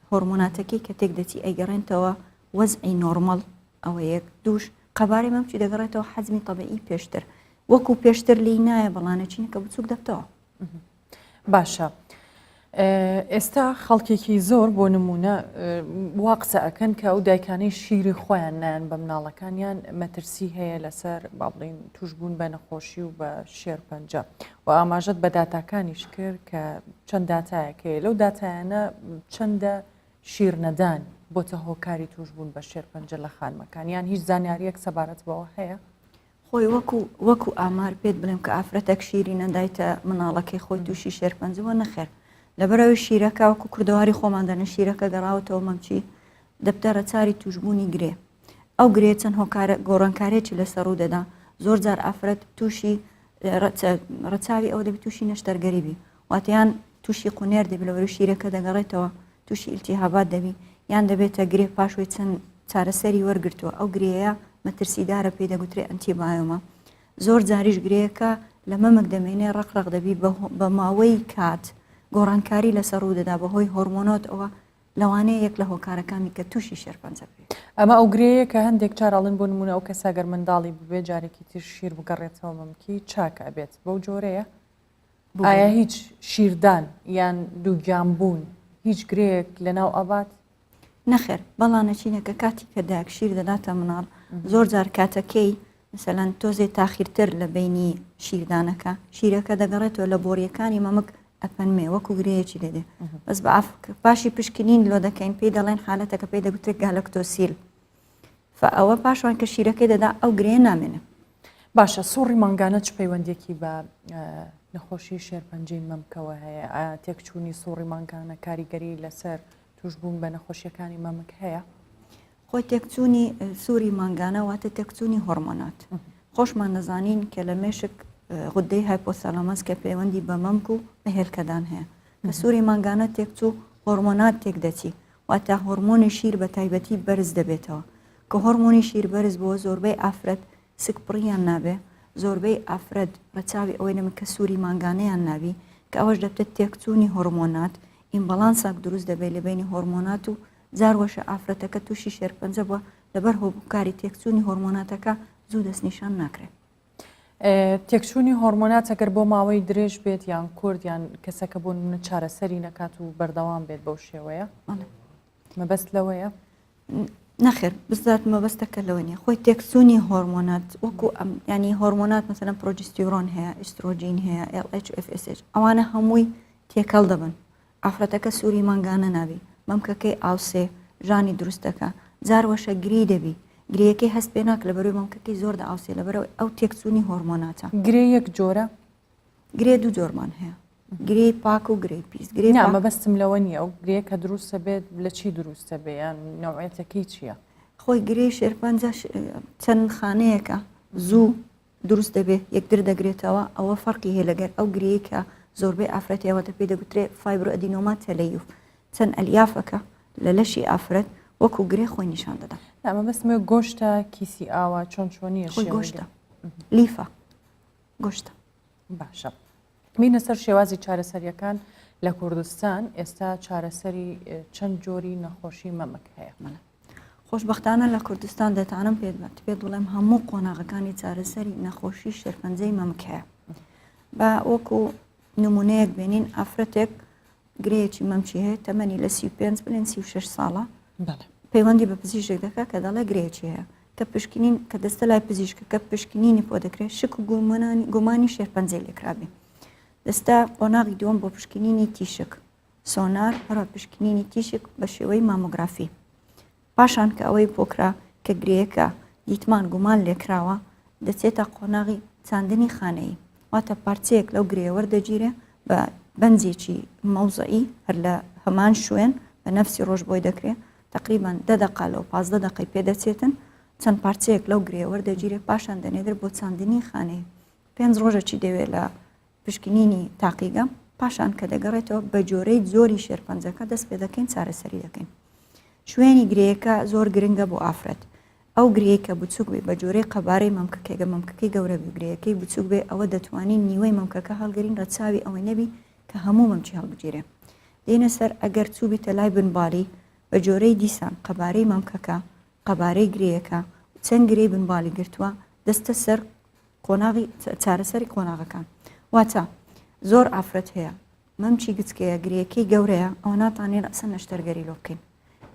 هۆرمۆناتەکەی کە تێک دەچی ئەیگەڕێنتەوە وەزعی نۆرمەڵ ئەوە یەک دووش قەبارەی مەمکی دەگەڕێتەوە حەجمی تەبیعی پێشتر وەکو پێشتر لێی نایە بەڵانەچینەکە بچوک دەبتەوە. باشە ئێستا خەڵکێکی زۆر بۆ نمونە وا قسە ئەکەن کە ئەو دایکانەی شیری خۆیان نایەن بە مناڵەکانیان مەترسی هەیە لەسەر با بڵین توشببوون بە نەخۆشی و بە شێرپەنجە و ئاماژەت بە داتاکانیش کرد کە چەند داتایەک هەیە لەو داتایانە چەندە شیرنەدان بۆتە هۆکاری توشببوون بە شێرپەنجە لە خانمەکان یان هیچ زانیاریەک سەبارەت بەوە هەیە؟ خۆی وەکو وەکو ئامار پێت بڵێم کە ئافرەتەک شیری نەدایتە مناڵەکەی خۆی تووشی شێرپەنجە بووە نەخێر لەبەرئەوەی شیرەکە وەکو کوردەواری خۆمان دەنە شیرەکە گەڕاوەتەوە مەمچی دەبتە ڕەچاری توشبوونی گرێ ئەو گرێ چەند هۆکارە گۆڕانکارێکی لەسەر ڕوو دەدا زۆر جار ئافرەت تووشی ڕەچاوی ئەوە دەبی تووشی نەشتەرگەری بی واتەیان تووشی قونێر دەبی لەوەری شیرەکە دەگەڕێتەوە تووشی ئیلتیهابات دەبی یان دەبێتە گرێ پاشوەی چەند چارەسەری وەرگرتووە ئەو گرێیە مەترسیدارە پێی دەگوترێ ئەنتیبایۆما زۆر جاریش گرێیەکە لە مەمک دەمێنێ ڕق ڕق دەبی بە ماوەی کات گۆڕانکاری لەسەر ڕوو دەدا بەهۆی هۆرمۆنۆت ئەوە لەوانەیە یەک لە هۆکارەکانی کە تووشی شێرپەنجە بێت. ئەمە ئەو گرێیە کە هەندێک جار ئەڵێن بۆ نموونە ئەو کەسە گەر منداڵی ببێ جارێکی تر شیر بگەڕێتەوە مەمکی چاک ئەبێت بەو جۆرەیە؟ ئایا هیچ شیردان یان دووگیان بوون هیچ گرێیەک لەناو ئەبات؟ نەخێر بەڵا نەچینەکە کاتی کە دایک شیر دەداتە مناڵ زۆر جار کاتەکەی مثلەن تۆزێ تاخیرتر لە بینی شیردانەکە شیرەکە دەگەڕێتەوە لە بۆریەکانی مەمک ئەپەنمێ وەکو گرەیەکی لێدێ بەس بە پاشی پشکنین لۆ دەکەین پێی دەڵێن حالەتەکە پێی دەگوترێت گالەکتۆسیل فە ئەوە پاشان کە شیرەکەی دەدا ئەو گرێ نامێنێ. باشە سوڕی مانگانە چ پەیوەندیەکی بە نەخۆشی شێرپەنجەی مەمکەوە هەیە؟ ئایا تێکچوونی سوڕی مانگانە کاریگەری لەسەر توشبوون بە نەخۆشیەکانی مەمک هەیە؟ خۆی تێکچوونی سوری مانگانە واتە تێکچوونی هۆرمۆنات خۆشمان دەزانین کە لە مێشک غودەی هایپۆسالامەس کە پەیوەندی بە مەمک و بە هێلکەدان هەیە کە سوری مانگانە تێکچوو هۆرمۆنات تێک دەچی واتە هۆرمۆنی شیر بە تایبەتی بەرز دەبێتەوە کە هۆرمۆنی شیر بەرز بۆ زۆربەی ئافرەت سکپڕیان نابێ زۆربەی ئافرەت ڕەچاوی ئەوەی نەبن کە سوری مانگانەیان نابی کە ئەوەش دەبتە تێکچوونی هۆرمۆنات imbalance اک دروست دەبێت لە بینی هۆرمۆنات و جار وەشە ئافرەتەکە تووشی شێرپەنجە بووە لەبەر هۆکاری تێکچوونی هۆرمۆناتەکە زوو دەستنیشان ناکرێت. تێکچوونی هۆرمۆنات ئەگەر بۆ ماوەی درێژ بێت یان کورت یان کەسەکە بۆ نمونە چارەسەری نەکات و بەردەوام بێت بەو شێوەیە مەبەست لەوەیە؟ نەخێر بزات مەبەستەکە لەوە نیە خۆی تێکچوونی هۆرمۆنات وەکو ئەم ینی هۆرمۆنات مەسەلەن پرۆجستیرۆن هەیە ئیسترۆجین هەیە LH FSH ئەوانە هەمووی تێکەڵ دەبن ئافرەتەکە سوری مانگانە نابی مەمکەکەی ئاوسێ ژانی دروست دەکا جار وەشە گرێی دەبی گرێیەکەی هەست پێ ناک لەبەرەوەی مەمکەکەی زۆر دەئاوسێ لەبەرەوەی ئەو تێکچوونی هۆرمۆناتە. گرێ یەک جۆرە؟ گرێ دوو جۆرمان هەیە گرێی پاک و گرێی پیس گرێی نا مەبەستم لەوە نییە ئەو گرێ کە دروستە بێت لە چی دروستە بێ یان نەوعێتەکەی چییە؟ خۆی گرێی شێرپەنجە چەند خانەیەکە زوو دروست دەبێ یەکتر دەگرێتەوە ئەوە فەرقی هەیە لەگەر ئەو گرێی کە زۆربەی ئافرەتی ئەوەتە پێی دەگوترێ fibroadenoma تەلەیوف چەند ئەلیافەکە لە لەشی ئافرەت وەکو گرێ خۆی نیشان دەدا. نا مەبەستم گۆشتە کیسی ئاوە چۆن چۆنیە خۆی گۆشتە لیفە گۆشتە. باشە بینە سەر شێوازی چارەسەریەکان لە کوردستان ئێستا چارەسەری چەند جۆری نەخۆشی مەمک هەیە؟ خۆشبەختانە لە کوردستان دەتانم پێت بەت پێت بڵێم هەموو قۆناغەکانی چارەسەری نەخۆشی شێرپەنجەی مەمک هەیە با وەکو نمونەیەک بێنین ئافرەتێک گرەیەکی مەمکی هەیە تەمەنی لە 35 بلێن 36 ساڵە پەیوەندی بە پزیشک دەکات کە دەڵێ گرەیەکی هەیە کە پشکنین کە دەستە لای پزیشکە کە پشکنینی پۆ دەکرێت شک و گومانی شێرپەنجەی لێکرابێ دەستە قۆناغی دووەم بۆ پشکنینی تیشک سۆنار، هەروەها پشکنینی تیشک بە شێوەی مامۆگرافی. پاشان کە ئەوەی بۆ کرا کە گرێیەکە دیتمان گومان لێکراوە، دەچێتە قۆناغی چاندنی خانەیی، واتە پارچەیەک لەو گرێیە وەردەگیرێ بە بەنجێکی مەوزعی هەر لە هەمان شوێن بە نەفسی ڕۆژ بۆی دەکرێ، تەقریبەن دە دەقە لەو 15 دەقەی پێ دەچێتن، چەند پارچەیەک لەو گرێیە وەردەگیرێ پاشان دەنێدرێت بۆ چاندنی خانەیی. پێنج ڕۆژەکی دەوێت لە پشکنینی تاقیگە، پاشان کە دەگەڕێتەوە بە جۆرەی جۆری شێرپەنجەکە دەست پێ دەکەین چارەسەری دەکەین. شوێنی گرێیەکە زۆر گرنگە بۆ ئافرەت. ئەو گرێی کە بچوک بێ بە جۆرەی قەبارەی مەمکەکەی گەر مەمکەکەی گەورە بێ و گرێیەکەی بچوک بێ ئەوە دەتوانین نیوەی مەمکەکە هەڵگرین ڕەچاوی ئەوەی نەبی کە هەموو مەمکی هەڵبگیرێ. دێینە سەر ئەگەر چووبیتە لای بنباڵی بە جۆرەی دیسان قەبارەی مەمکەکە قەبارەی گرێیەکە و چەند گرێی بنباڵی گرتووە دەستە سەر قۆناغی چارەسەری قۆناغەکان واتە زۆر ئافرەت هەیە مەمکی گچکەیە گرێیەکەی گەورەیە ئەوە ناتوانین ئەسە نەشتەرگەری لۆ بکەین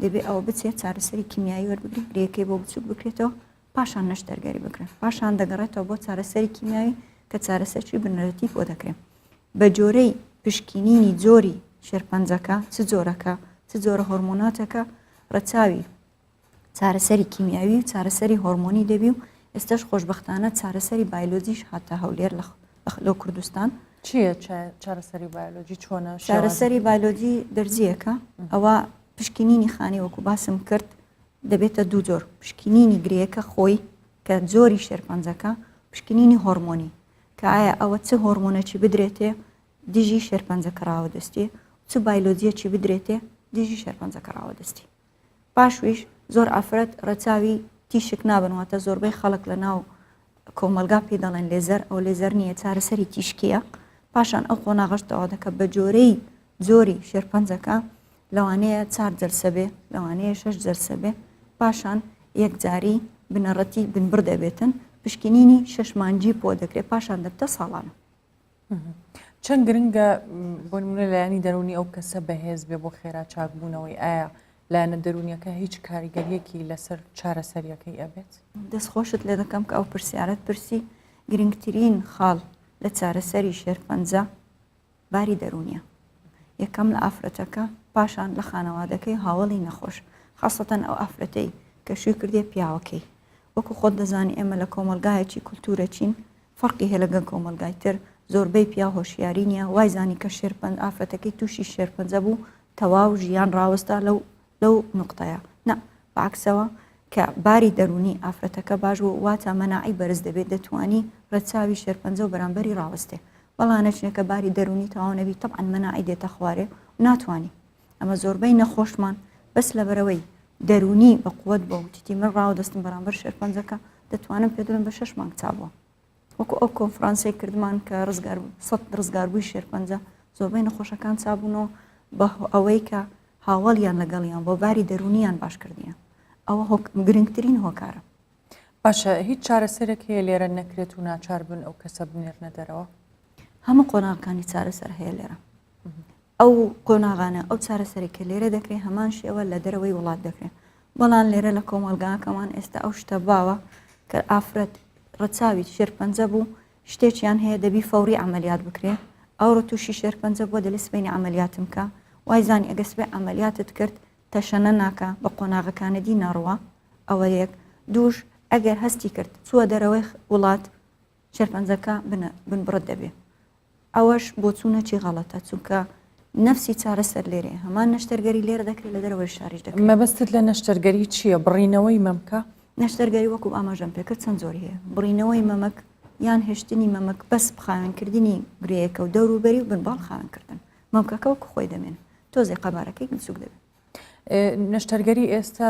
دەبێ ئەوە بچێت چارەسەری کیمیایی وەربگری گرێیەکەی بۆ بچوک بکرێتەوە پاشان نەشتەرگەری بکرێت پاشان دەگەڕێتەوە بۆ چارەسەری کیمیاوی کە چارەسەرچی بنەرەتی بۆ دەکرێت بە جۆرەی پشکینینی جۆری شێرپەنجەکە چ جۆرەکە چ جۆرە هۆرمۆناتەکە ڕەچاوی چارەسەری کیمیاوی و چارەسەری هۆرمۆنی دەبی و ئێستاش خۆشبەختانە چارەسەری بایلۆجیش هاتە هەولێر لە کوردستان. چییە چارەسەری بایلۆجی چۆنە؟ چارەسەری بایلۆجی دەرزییەکە ئەوە پشکنینی خانی وەکو باسم کرد دەبێتە دوو جۆر پشکنینی گرێیەکە خۆی کە جۆری شێرپەنجەکە پشکنینی هۆرمۆنی کە ئایا ئەوە چ هۆرمۆنەکی بدرێتێ دژی شێرپەنجەکە ڕاوەدەستی چ بایلۆجیەکی بدرێتێ دژی شێرپەنجەکە ڕاوەدەستی. پاشویش زۆر ئافرەت ڕەچاوی تیشک نابن واتە زۆربەی خەڵک لە ناو کۆمەلگا پێی دەڵێن لێزەر ئەو لێزەر نییە چارەسەری تیشکیە پاشان ئەو قۆناغەش تەوا دەکە بە جۆرەی جۆری شێرپەنجەکە لەوانەیە چار جەلسە بێ لەوانەیە شەش جەلسە بێ پاشان یەکجاری بنەڕەتی بنبڕ دەبێتن پشکنینی شەش مانگی پۆ دەکرێت پاشان دەبتە ساڵانە. چەند گرنگە بۆ نمونە لایەنی دەرونی ئەو کەسە بەهێز بێ بۆ خێرا چاکبوونەوەی ئایا لایەنە دەرونیەکە هیچ کاریگەریەکی لەسەر چارەسەریەکەی ئەبێت؟ دەست خۆشت لێ دەکەم کە ئەو پرسیارەت پرسی گرنگترین خاڵ لە چارەسەری شێرپەنجە باری دەرونیە یەکەم لە ئافرەتەکە پاشان لە خانەوادەکەی هاوڵی نەخۆش خاستەن ئەو ئافرەتەی کە شووی کردێ پیاوەکەی وەکو خۆت دەزانی ئێمە لە کۆمەلگایەکی کولتورەچین فەرقی هەیە لەگەل کۆمەلگای تر زۆربەی پیاو هۆشیاری نیە وای زانی کە شێرپەنج ئافرەتەکەی توشی شێرپەنجە بوو تەواو ژیان ڕاوەستا لەو لەو نوقتەیە نا بەعکسەوە کە باری دەرونی ئافرەتەکە باش بوو واتە مەناعی بەرز دەبێت دەتوانی ڕەچاوی شێرپەنجە و بەرامبەری ڕاوەستێ بەڵا نەچنێ کە باری دەرونی تەواو نەبی تەبعەن مەناعی دێتە خوارێ و ناتوانی ئەمە زۆربەی نەخۆشمان بەس لەبەرەوەی دەرونی بە قوت بۆ وتیتی من ڕاوەدەستم بەرامبەر شێرپەنجەکە دەتوانم پێ دڵم بە شش مانگ چابووە وەکو ئەو کۆنفرانسەی کردمان کە ڕزگار سە ڕزگاربووی شێرپەنجە زۆربەی نەخۆشەکان چابوونەوە بە ئەوەی کە هاوڵیان لەگەڵیان بۆ باری دەرونیان باشکردیان ئەوە گرنگترین هۆکارە. باشە هیچ چارەسەرێک هەیە لێرە نەکرێت و ناچار بن ئەو کەسە بنێرنە دەرەوە؟ هەموو قۆناغەکانی چارەسەر هەیە لێرە. ئەو قۆناغانە ئەو چارەسەری کە لێرە دەکرێت هەمان شێوە لە دەرەوەی وڵات دەکرێت بەڵام لێرە لە کۆمەڵگاکەمان ئێستا ئەو شتە باوە کە ئافرەت ڕەچاوی شێرپەنجە بوو شتێکیان هەیە دەبی فەوری عملیات بکرێ ئەوڕۆ تووشی شێرپەنجە بووە دەلی سبەینی عملیاتم کە وای زانی ئەگە سبەی عملیاتت کرد تەشەنە ناکا بە قۆناغەکانە دی ناڕوا ئەوە یەک دووش ئەگەر هەستی کرد چووە دەرەوەی وڵات شێرپەنجەکە بنبڕت دەبێ ئەوەش بۆچوونەکی غەڵەتە چونکە نەفسی چارەسەر لێرەیە هەمان نەشتەرگەری لێرە دەکرێت لە دەرەوەی شاریش دەکرێت. مەبەستت لە نەشتەرگەری چییە؟ بڕینەوەی مەمکە؟ نەشتەرگەری وەکو ئاماژەم پێکرد چەند جۆری هەیە بڕینەوەی مەمەک یان هێشتنی مەمەک بەس خاوێنکردنی گرێیەکە و دەوروبەری و بنباڵ خاوێنکردن مەمکەکە وەکو خۆی دەمێنێت تۆزێ قەبارەکەی بچوک دەبێت. نەشتەرگەری ئێستا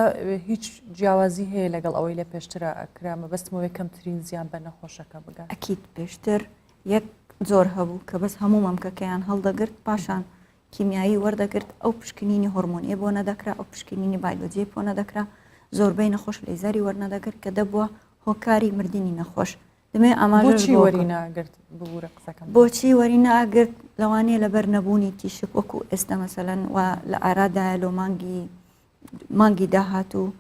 هیچ جیاوازی هەیە لەگەڵ ئەوەی لە پێشترا ئەکرا مەبەستم ئەوەیە کەمترین زیان بە نەخۆشەکە بگات؟ ئەکید پێشتر یەک جۆر هەبوو کە بەس هەموو مەمکەکەیان هەڵدەگرت پاشان کیمیایی وەردەگرت ئەو پشکنینی هۆرمۆنیە بۆ نەدەکرا ئەو پشکنینی بایلۆجیە بۆ نەدەکرا زۆربەی نەخۆش لەیزەری وەرنەدەگرت کە دەبووە هۆکاری مردنی نەخۆش دەمەوێت ئاماژەش بۆچی بۆ وەری بکەم. ناگرت ببورە قسەکەم بۆچی وەری ناگرت لەوانەیە لەبەر نەبوونی تیشک وەکو ئێستا مەسەلەن و لە ئارادایە لۆ مانگی مانگی داهاتوو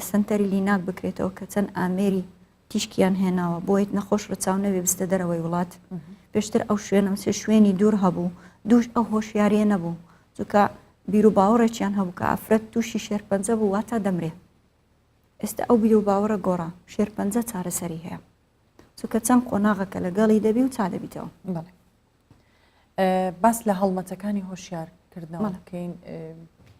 سنتەری لیناک بکرێتەوە کە چەند ئامێری تیشکیان هێناوە بۆیت نەخۆش ڕچاو نەبێ بستە دەرەوەی وڵات پێشتر ئەو شوێنە سێ شوێنی دوور هەبوو دووش ئەو هۆشیاریە نەبوو چونکە بیر و باوەڕێکیان هەبوو کە ئافرەت تووشی شێرپەنجە بوو واتە دەمرێ ئێستا ئەو بیر و باوەڕە گۆڕا، شێرپەنجە چارەسەری هەیە. چونکە چەند قۆناغەکە لەگەڵی دەبی و چا دەبیتەوە. بەڵێ. باس لە هەڵمەتەکانی هۆشیار کردنەوە بکەین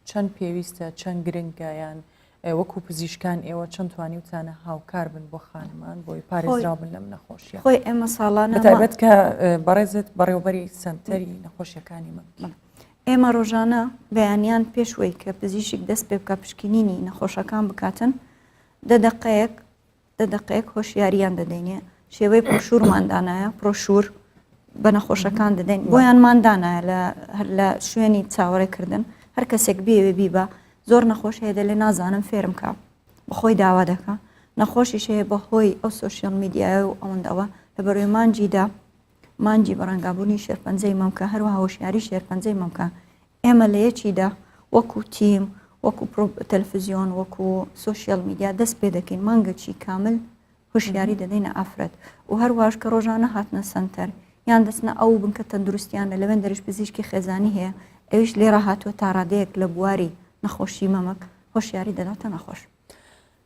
چەند پێویستە چەند گرنگە یان وەکو پزیشکان ئێوە چەند توانیوتانە هاوکار بن بۆ خانمان بۆی پارێزراو بن لەم نەخۆشیە خۆی ئێمە ساڵانە بەتایبەت کە بەڕێزت بەڕێوبەری سەنتەری نەخۆشیەکانی مەمکی. ئێمە ڕۆژانە بەیانیان پێش وەی کە پزیشک دەست پێ بکە پشکنینی نەخۆشەکان بکاتن دە دەقەیەک دە دەقەیەک هۆشیاریان دەدەینێ شێوەی پرۆشورمان دانایە پرۆشور بە نەخۆشەکان دەدەین بۆیانمان دانایە لە هەر لە شوێنی چاوەڕێکردن هەر کەسێک بێوێ بیبە زۆر نەخۆش هەیە دەلێ نازانم فێرم کە بەخۆی داوا دەکا نەخۆشیش هەیە بەهۆی ئەو سۆشیال میدیایە و ئەوەندەوە لە بەرەوەی مانجیدا مانجی بەڕەنگابوونی شێرپەنجەی مەمکە هەروەها هۆشیاری شێرپەنجەی مەمکە ئێمە لە یەکیدا وەکو تیم وەکو تەلەفزیۆن وەکو سۆشیال میدیا دەست پێ دەکەین مانگەکی کامل هۆشیاری دەدەینە ئافرەت و هەرواش کە ڕۆژانە هاتنە سەنتەر یان دەچنە ئەو بنکە تەندروستیانە لەوێن دەرش پزیشکی خێزانی هەیە ئەویش لێرە هاتووە تا ڕادەیەک لە بواری نەخۆشی مەمەک هۆشیاری دەداتە نەخۆش.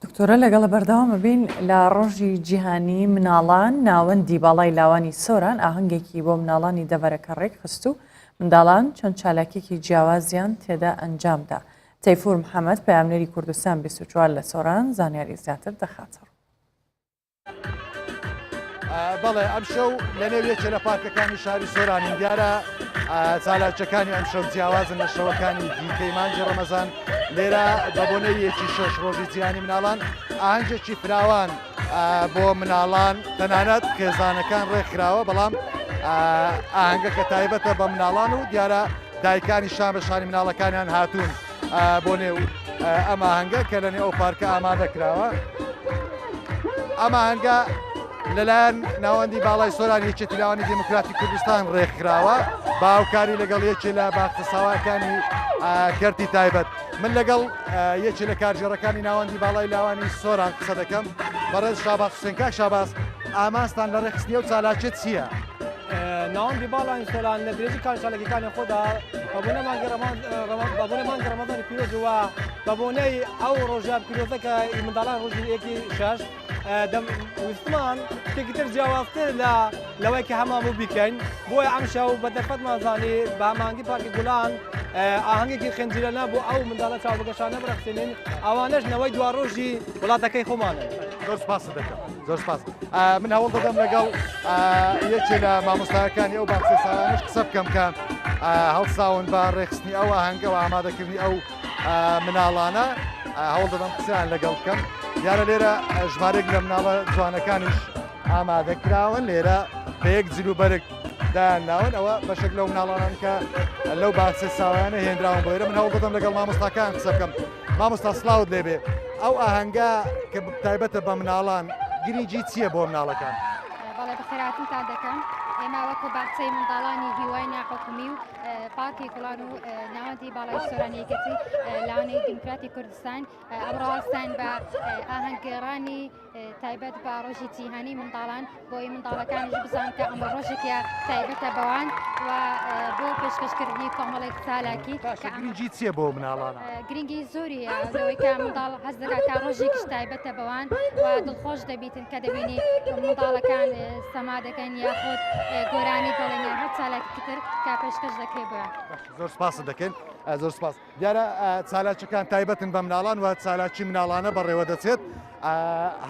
دکتۆرە لەگەڵە بەردەوام ئەبین لە ڕۆژی جیهانی مناڵان ناوەندی باڵای لاوانی سۆران ئاهەنگێکی بۆ مناڵانی دەڤەرەکە ڕێکخست و منداڵان چەند چالاکیەکی جیاوازیان تێدا ئەنجامدا تەیفور محەمەد پەیامنێری کوردستان 24 لە سۆران زانیاری زیاتر دەخاتە ڕوو. بەڵێ ئەمشەو لە نێو یەکێ لە پارکەکانی شاری سۆرانین دیارە چالاکیەکانی ئەمشەو جیاوازن لە شەوەکانی دیکەی مانگی ڕەمەزان لێرە بە بۆنەی یەکی شەش ڕۆژی جیهانی مناڵان ئاهەنگێکی فراوان بۆ مناڵان تەنانەت خێزانەکان ڕێکخراوە بەڵام ئاهەنگەکە تایبەتە بە مناڵان و دیارە دایکانی شان بە شانی مناڵەکانیان هاتوون بۆ نێو ئەم ئاهەنگە کە لە نێو ئەو پارکە ئامادە کراوە. ئەم ئاهەنگە لەلایەن ناوەندی باڵای سۆران یەکێتی لاوانی دێموکراتی کوردستان ڕێکخراوە بە هاوکاری لەگەڵ یەکێ لە باخچە ساواکانی کەرتی تایبەت. من لەگەڵ یەکێ لە کارگێڕەکانی ناوەندی باڵای لاوانی سۆران قسە دەکەم بەڕێز شاباز حوسێن. کاک شاباز ئامانجتان لە ڕێکخستنی ئەو چالاکیە چییە؟ ناوەندی باڵای سۆران لە درێژی کار چالاکیەکانی خۆدا بە بۆنەی مانگی ڕەمەزان بە بۆنەی مانگی ڕەمەزانی پیرۆز و بە بۆنەی ئەو ڕۆژە پیرۆزە کە منداڵان ڕۆژی یەکی شەش ویستمان شتێکی تر جیاوازتر لە لەوەی کە هەمان بوو بیکەین بۆیە ئەمشەو بە دەرفەتمان زانی بە هەماهەنگی پارکی گوڵان ئاهەنگێکی خنجیلەنە بۆ ئەو منداڵە چاوبەگەشانە بڕەخسێنین ئەوانەش نەوەی دواڕۆژی وڵاتەکەی خۆمانن. زۆر سپاست دەکەم زۆر سپاس من هەوڵ دەدەم لەگەڵ یەکێ لە مامۆستایەکانی ئەو باخچەی ساوایانەش قسە بکەم کە هەڵساون بە ڕێکخستنی ئەو ئاهەنگە و ئامادەکردنی ئەو مناڵانە هەوڵ دەدەم قسەیان لەگەڵ بکەم دیارە لێرە ژمارێک لە مناڵە جوانەکانیش ئامادەکراون لێرە بە یەک جل و بەرگ دایان ناون ئەوە بەشێک لەو مناڵانان کە لەو باخچەی ساوایانە هێنراون بۆ ئێرە من هەوڵ دەدەم لەگەڵ مامۆستاکان قسە بکەم مامۆستا سڵاوت لێبێ ئەو ئاهەنگە کە تایبەتە بە مناڵان گرنگی چییە بۆ مناڵەکان؟ بەڵێ بەخێرهاتنتان دەکەم ئێمە وەکو باخچەی منداڵانی هیوای ناحکومی و پارکی گوڵان و ناوەندی باڵای سۆرانی یەکێتی لاوانی دیموکراتی کوردستان ئەمڕۆ هەستاین بە ئاهەنگگێڕانی تایبەت بە ڕۆژی جیهانی منداڵان بۆی منداڵەکانیش بزان کە ئەمڕۆ ڕۆژێکە تایبەتە بەوان و بۆ پێشکەشکردنی کۆمەڵێک چالاکی باشە گرنگی چییە بۆ مناڵانە؟ گرنگی زۆری هەیە لەوەی کە منداڵ حەز دەکات کە ڕۆژێکیش تایبەتە بەوان و دڵخۆش دەبیتن کە دەبینی منداڵەکان سەما دەکەن یاخود گۆرانی دەڵێن یان هەر چالاکی تر کە پێشکەش دەکرێت بۆیان. زۆر سپاست دەکەین زۆر سپاس. دیارە چالاکیەکان تایبەتن بە مناڵان و چالاکی مناڵانە بەڕێوە دەچێت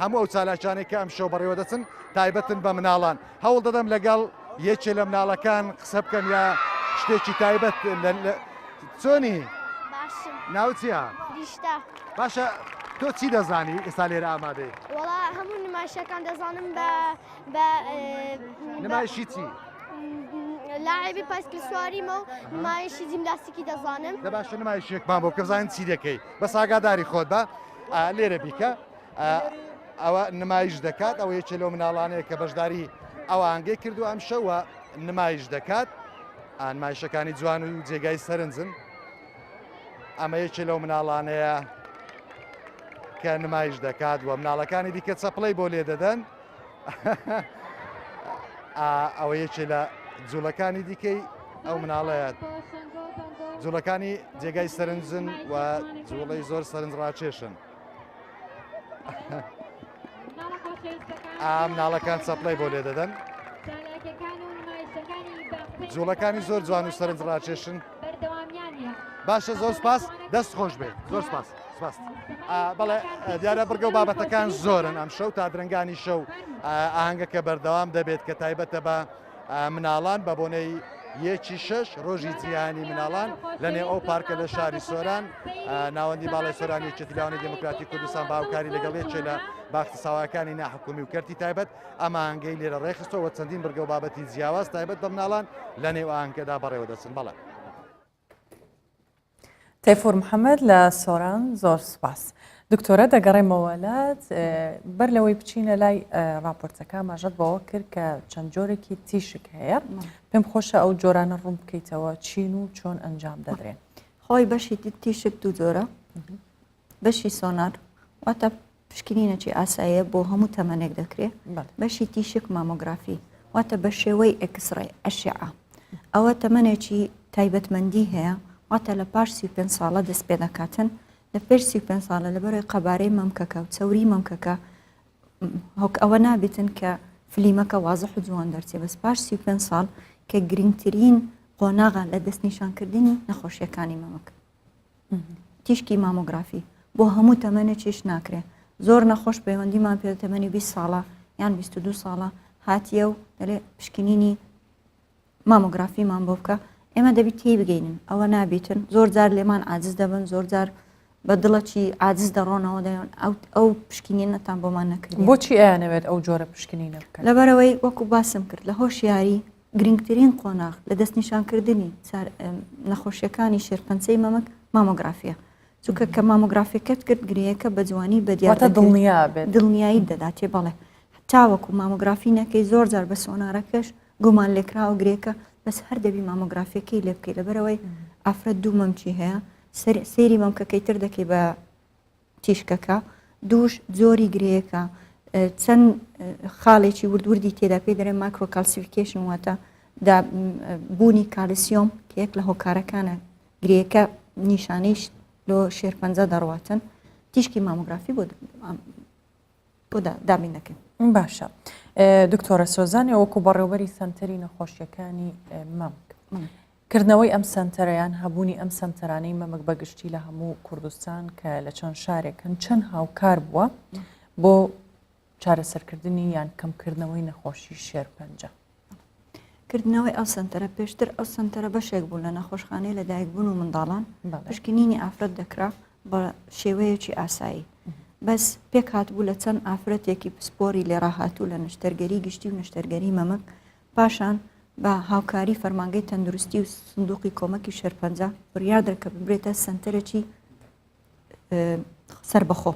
هەموو ئەو چالاکیانەی کە ئەمشەو بەڕێوە دەچن تایبەتن بە مناڵان هەوڵ دەدەم لەگەڵ یەکێ لە مناڵەکان قسە بکەم یا شتێکی تایبەت چۆنی ناو چییە؟ باشە تۆ چی دەزانی ئێستا لێرە ئامادەی؟ وەڵا هەموو نمایشەکان دەزانم بە بە نمایشی چی؟ لاعبی پایسکل سواریمە و نمایشی جیمناستیکی دەزانم. دە باشە نمایشێکمان بۆ بکە بزانین چی دەکەی بەس ئاگاداری خۆت بە لێرە بیکە ئەوە نمایش دەکات ئەوە یەکێ لەو مناڵانەیە کە بەشداری ئەوانگەی کردو ئەم شەوە نمایش دەکات ئانمایشەکانی جوان و جێگای سەرنجن ئەمە یەکێ لەو مناڵانەیە کە نمایش دەکات و مناڵەکانی دیکە چەپڵەی بۆ لێ دەدەن ئەوە یەکێ لە جوڵەکانی دیکەی ئەو مناڵەیە جوڵەکانی جێگای سەرنجن و جوڵەی زۆر سەرنج ڕاکێشن مناڵەکان چەپڵەی بۆ لێ دەدەن جوڵەکانی زۆر جوان و سەرنج ڕاکێشن باشە زۆر سپاس دەست خۆش بێ زۆر سپاس سپاس. بەڵێ دیارە بڕگە و بابەتەکان زۆرن ئەم شەو تا درەنگانی شەو ئاهەنگەکە بەردەوام دەبێت کە تایبەتە بە مناڵان بە بۆنەی یەکی شەش ڕۆژی جیهانی مناڵان لە نێو ئەو پارکە لە شاری سۆران ناوەندی باڵای سۆران یەکێتی لاوانی دێموکراتی کوردستان بە هاوکاری لەگەڵ یەکێ لە باخچە ساوایەکانی ناحکومی و کەرتی تایبەت ئەم ئاهەنگەی لێرە ڕێکخستەوە چەندین بڕگە و بابەتی جیاواز تایبەت بە مناڵان لە نێو ئاهەنگەکەدا بەڕێوە دەچن بەڵێ. تەیفور محەمەد لە سۆران زۆر سوپاس. دکتۆرە دەگەڕێمەوە لات بەر لەوەی بچینە لای راپۆرتەکە ماژەت بەوە کرد کە چەند جۆرێکی تیشک هەیە پێم خۆشە ئەو جۆرانە ڕوون بکەیتەوە چین و چۆن ئەنجام دەدرێن. خۆی بەشی تیشک دوو جۆرە بەشی سۆنار واتە پشکنینەکی ئاساییە بۆ هەموو تەمەنێک دەکرێت بەشی تیشک مامۆگرافی واتە بە شێوەی X-ray ئەشعە ئەوە تەمەنێکی تایبەتمەندی هەیە واتە لە پاش 35 ساڵە دەست پێ دەکاتن لە پێش 35 ساڵە لەبەرەوەی قەبارەی مەمکەکە و چەوری مەمکەکە هۆک ئەوە نابێتن کە فلیمەکە وازح و جوان دەرچێ بەس پاش 35 ساڵ کە گرنگترین قۆناغە لە دەستنیشانکردنی نەخۆشیەکانی مەمک تیشکی مامۆگرافی بۆ هەموو تەمەنێکیش ناکرێ زۆر نەخۆش پەیوەندیمان پێ تەمەنی 20 ساڵە یان 22 ساڵە هاتیە و دەلێ پشکنینی مامۆگرافیمان بۆ بکە ئێمە دەبی تێی بگەینن ئەوە نابیتن زۆر جار لێمان عاجز دەبن زۆر جار بە دڵەکی عاجز دەڕۆنەوە دەیان ئەو ئەو پشکنینەتان بۆمان نەکرد بۆچی ئەیانەوێت ئەو جۆرە پشکنینە بکەن لەبەرەوەی وەکو باسم کرد لە هۆشیاری گرنگترین قۆناغ لە دەستنیشانکردنی نەخۆشیەکانی شێرپەنجەی مەمک مامۆگرافیە چونکە کە مامۆگرافیەکەت کرد گرێیەکە بە جوانی بە دیار دڵنیا بێت دڵنیایی دەداتێ بەڵێ تاوەکو مامۆگرافی نەکەی زۆر جار بە سۆنارەکەش گومان لێکراوە گرێکە بەس هەر دەبی مامۆگرافیەکەی لێ بکەی لەبەرەوەی ئافرەت دوو مەمکی هەیە سەیری مەمکەکەی تر دەکەی بە تیشکەکە، دووش جۆری گرێیەکە، چەند خاڵێکی ورد وردی تێدا پێی دەرێن microcalcification واتە دا بوونی کالیسیۆم کە یەک لە هۆکارەکانە گرێیەکە نیشانەیش لۆ شێرپەنجە دەڕواتن تیشکی مامۆگرافی بۆ بۆ دابین دەکەین. باشە دکتۆرە سۆزان وەکو بەڕێوبەری سەنتەری نەخۆشیەکانی مەمک کردنەوەی ئەم سەنتەرە یان هەبوونی ئەم سەنتەرانەی مەمک بە گشتی لە هەموو کوردستان کە لە چەند شارێکن چەند هاوکار بووە بۆ چارەسەرکردنی یان کەمکردنەوەی نەخۆشی شێرپەنجە؟ کردنەوەی ئەو سەنتەرە پێشتر ئەو سەنتەرە بەشێک بوو لە نەخۆشخانەی لەدایکبوون و منداڵان پشکنینی ئافرەت دەکرا بە شێوەیەکی ئاسایی بەس پێکهات بوو لە چەند ئافرەتێکی پسپۆری لێڕاهاتوو لە نەشتەرگەری گشتی و نەشتەرگەری مەمک پاشان بە هاوکاری فەرمانگەی تەندروستی و سندوقی کۆمەکی شێرپەنجە بڕیاردرا کە ببرێتە سەنتەرێکی سەربەخۆ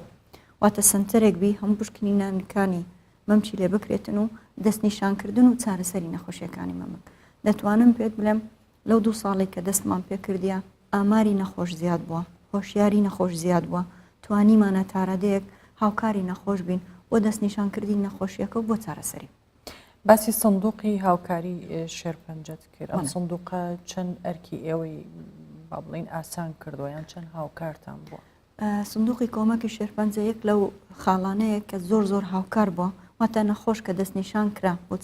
واتە سەنتەرێک بی هەموو پشکنینانکانی مەمکی لێ بکرێتن و دەستنیشانکردن و چارەسەری نەخۆشیەکانی مەمک دەتوانم پێت بڵێم لەو دوو ساڵێک کە دەستمان پێکردە ئاماری نەخۆش زیاد بووە هۆشیاری نەخۆش زیاد بووە توانیمانە تارادەیەک هاوکاری نەخۆش بین بۆ دەستنیشانکردنی نەخۆشیەکە و بۆ چارەسەری. باسی سندوقی هاوکاری شێرپەنجەت کرد ئەم سندوقە چەند ئەرکی ئێوەی با بڵین ئاسان کردووە یان چەند هاوکارتان بووە؟ سندوقی کۆمەکی شێرپەنجە یەک لەو خاڵانەیە کە زۆر زۆر هاوکار بووە واتە نەخۆش کە دەستنیشان کرا بۆ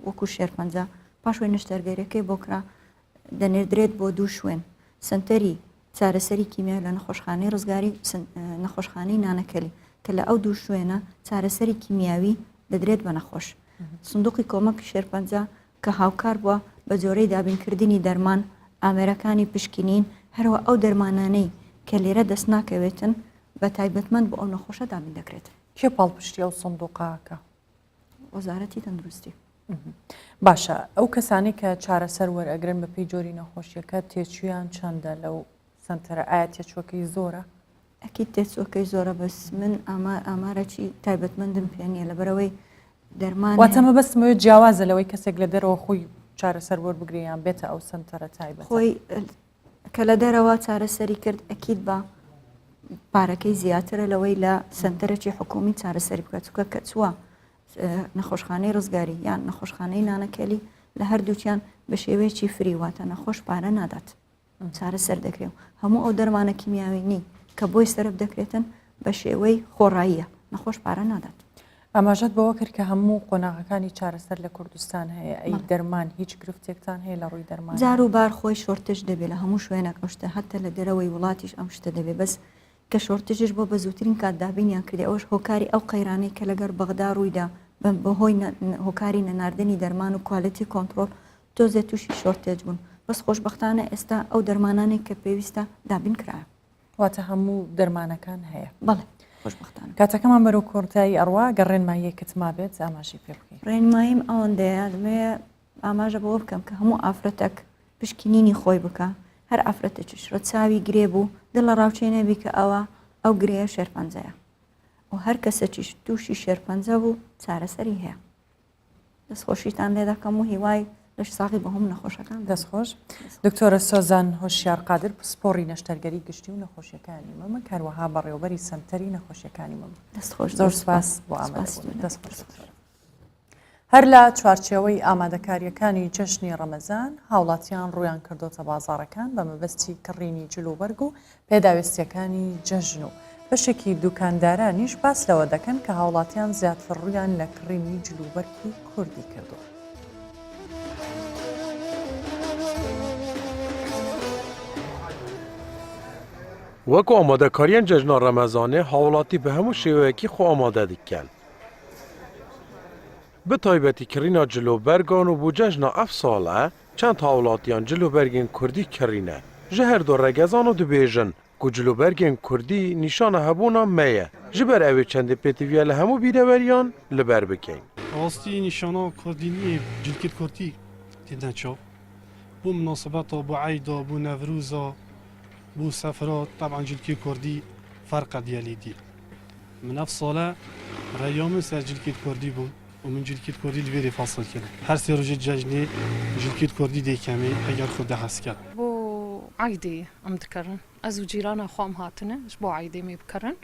وەکو شێرپەنجە پاشوێ نەشتەرگەریەکەی بۆ کرا دەنێردرێت بۆ دوو شوێن سنتەری چارەسەری کیمیای لە نەخۆشخانەی ڕزگاری نەخۆشخانەی نانەکەلی کە لە ئەو دوو شوێنە چارەسەری کیمیاوی دەدرێت بە نەخۆش. سندوقی کۆمەکی شێرپەنجە کە هاوکار بووە بە جۆرەی دابینکردنی دەرمان، ئامێرەکانی پشکنین، هەروە ئەو دەرمانانەی کە لێرە دەست ناکەوێتن بە تایبەتمەند بۆ ئەو نەخۆشە دابین دەکرێت. کێ پاڵپشتی ئەو سندوقە ئەکا؟ وەزارەتی تەندروستی. باشە ئەو کەسانەی کە چارەسەر وەرئەگرن بەپێی جۆری نەخۆشیەکە تێچوویان چەندە لەو سەنتەرە ئایا تێچووەکەی زۆرە؟ ئەکید تێچووەکەی زۆرە بەس من ئامارەکی تایبەتمەندم پێ نییە لەبەرەوەی دەرمان واتە مەبەستم ئەوەیە جیاوازە لەوەی کەسێک لە دەرەوە خۆی چارەسەر وەربگرێ یان بێتە ئەو سەنتەرە تایبەتە. خۆی کە لە دەرەوە چارەسەری کرد ئەکید بە پارەکەی زیاترە لەوەی لە سەنتەرێکی حکومی چارەسەری بکات چونکە کە چووە نەخۆشخانەی ڕزگاری یان نەخۆشخانەی نانەکەلی لە هەردووکیان بە شێوەیەکی free واتە نەخۆش پارە نادات چارەسەر دەکرێن و هەموو ئەو دەرمانە کیمیاوینەی کە بۆی سەرف دەکرێتن بە شێوەی خۆڕاییە نەخۆش پارە نادات. ئاماژەت بەوە کرد کە هەموو قۆناغەکانی چارەسەر لە کوردستان هەیە، ئەی دەرمان هیچ گرفتێکتان هەیە لە ڕووی دەرمانەوە؟ جار و بار خۆی shortage دەبێت لە هەموو شوێنێک ئەو شتە هەتا لە دەرەوەی وڵاتیش ئەم شتە دەبێت بەس. کە shortage ش بۆ بە زووترین کات دابینیان کردی ئەوەش هۆکاری ئەو قەیرانەی کە لەگەر بەغدا ڕوویدا بەهۆی هۆکاری نەناردنی دەرمان و quality control تۆزێ تووشی shortage بوون بەس خۆشبەختانە ئێستا ئەو دەرمانانەی کە پێویستە دابین کرایە. واتە هەموو دەرمانەکان هەیە؟ بەڵێ خۆشبەختانە. کاتەکەمان بەرەو کۆتایی ئەڕوا گەر ڕێنماییەکت مابێت ئاماژەی پێ بکەی. ڕێنماییم ئەوەندەیە دەمەوێ ئاماژە بەوە بکەم کە هەموو ئافرەتەک پشکنینی خۆی بکا هەر ئافرەتێکیش ڕەچاوی گرێ بوو دڵەڕاوکێ نەبی کە ئەوە ئەو گرێیە شێرپەنجەیە و هەر کەسێکیش تووشی شێرپەنجە بوو چارەسەری هەیە. دەستخۆشیتان لێ دەکەم و هیوای لەش ساغی بۆ هەموو نەخۆشەکان. دەستخۆش. دکتۆرە سۆزان هۆشیار قادر پسپۆڕی نەشتەرگەری گشتی و نەخۆشیەکانی مەمک هەروەها بەڕێوەبەری سەنتەری نەخۆشیەکانی مەمک. دەستخۆش. زۆر سپاس بۆ ئامادەبوونت. دەستخۆش دکتۆرە. هەر لە چوارچێوەی ئامادەکارییەکانی جەژنی ڕەمەزان، هاوڵاتیان ڕوویان کردۆتە بازاڕەکان بە مەبەستی کڕینی جلوبەرگ و پێداویستییەکانی جەژن و بەشێکی دوکاندارانیش باس لەوە دەکەن کە هاوڵاتیان زیاتر ڕوویان لە کڕینی جلوبەرگی کوردی کردووە. وەکو ئامادەکارییان جەژنا ڕەمەزانێ هاوڵاتی بە هەموو شێوەیەکی خۆ ئامادە دکەن. Bi taybetî kirîna cilûbergan û bo cejna ev sal e, çend hawlatiyan cilûbergên kurdî kirîne. Ji her du regezan û dibêjin ku cilûbergên kurdî nîşana hebûna me ye. Ji ber ew ê çendê pêtiviya li hemû bîreweriyan li ber bikeyn. Rastî nîşana kurdî niyê cilkê kurdî têne çav. Bo minasebeta, bo eyda, bo nevroza, bo sefra teb'an cilkê kurdî ferqe diye lê dî. Min ev sale reya min ser cilkê kurdî bû û min cilkê kurdî li vêrê fasıl kir. Her sê rojê cejnê cilkê kurdî dê kemê heger xwe dehes ket. Bo eydê em dikerin. Ez û cîrana xwe em hatine ji bo eydê me bikerin.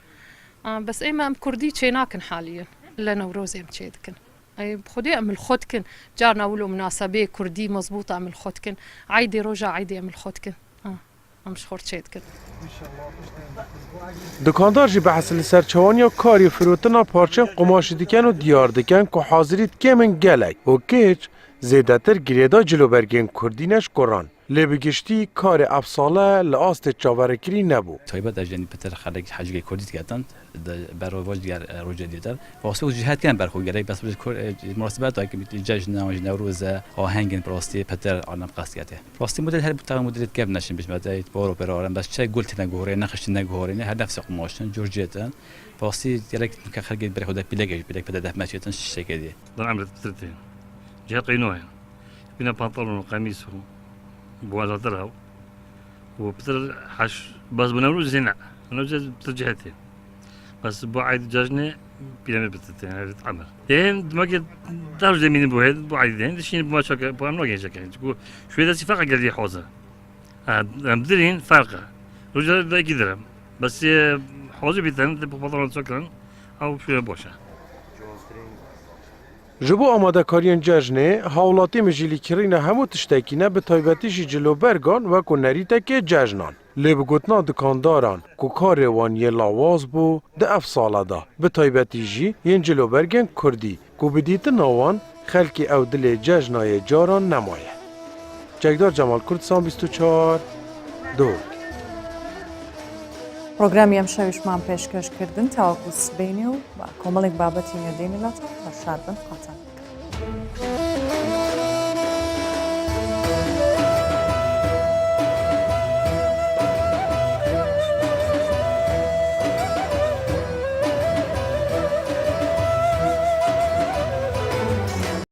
Bes ême em kurdî çênakin halî li Newrozê em çêdikin. Ey bi xwedê em li xwe dikin. Carna wilo minasebê kurdî mezbût e em li xwe dikin. Eydê roja eydê em li xwe dikin. Em ji xwe re çêdikin. Dikandar jî behs li ser çawaniya karî firotina parçên qumaşî dikin û diyar dikin ku hazirî dikêmin gelek û keç zêdetir girêda cilûbergên kurdî ne ji kuran. Lê bi giştî karê ev sale li astê çaverêkirî nebû. Taybet ez jenî pitir xelek hecikê kurdî diketin di ber roj diger rojê dîtir. Rastî ji hetken ber xwe gerek bes murasebeta ki cejn an jî Newroz e ahengên bi rastî pitir alim qest diketê. Rastî model her tabi modelê dikev neşin bijme te bor û pêrarin bes çek gul têne guhorê nexş têne guhorê ne her nefsê qumaşin cur cêtin. Rastî gerek xelkê berê xwe de pîlekê jî pîlek pide def meçêtin şişekê dî. Lan emre pitir tên. Cihe qeyno heye. Bîna pantalon û qemîs û boazatira û pitir heş bas bo Newrozê ne. Newrozê pitir cihe tê. Bas bo eyd cejnê pîremê pitir tê. Yani emir. Tên demek dar zemînin bo hê bo eyd dên dişîn bo çaka bo em nagên çaka. Çünkü şwê destî ferqa gelî hoza. Em dirîn ferqa. Roja da gidirim. Bas hozê bîtin pantalon çakirin ew şwê boş e. Ji bo amadekariyên cejnê, hawlatî mijîlî kirîna hemû tiştekî ne bi taybetî jî cilûbergan wekû nerîtekê cejnan. Lê bi gotina dikandaran ku karê wan yê lawaz bû di ev sala de, bi taybetî jî yên cilûbergên kurdî ku bi dîtina wan xelkê ew dilê cejnayê caran nemaye. Çekdar Cemal Kurdistan 24, Duhok. پرۆگرامی ئەمشەویشمان پێشکەش کردن تاوەکو سبەینێ و بە کۆمەڵێک بابەتی نوێ دێینە لاتان هەر شاد بن خواتان لەگەڵ.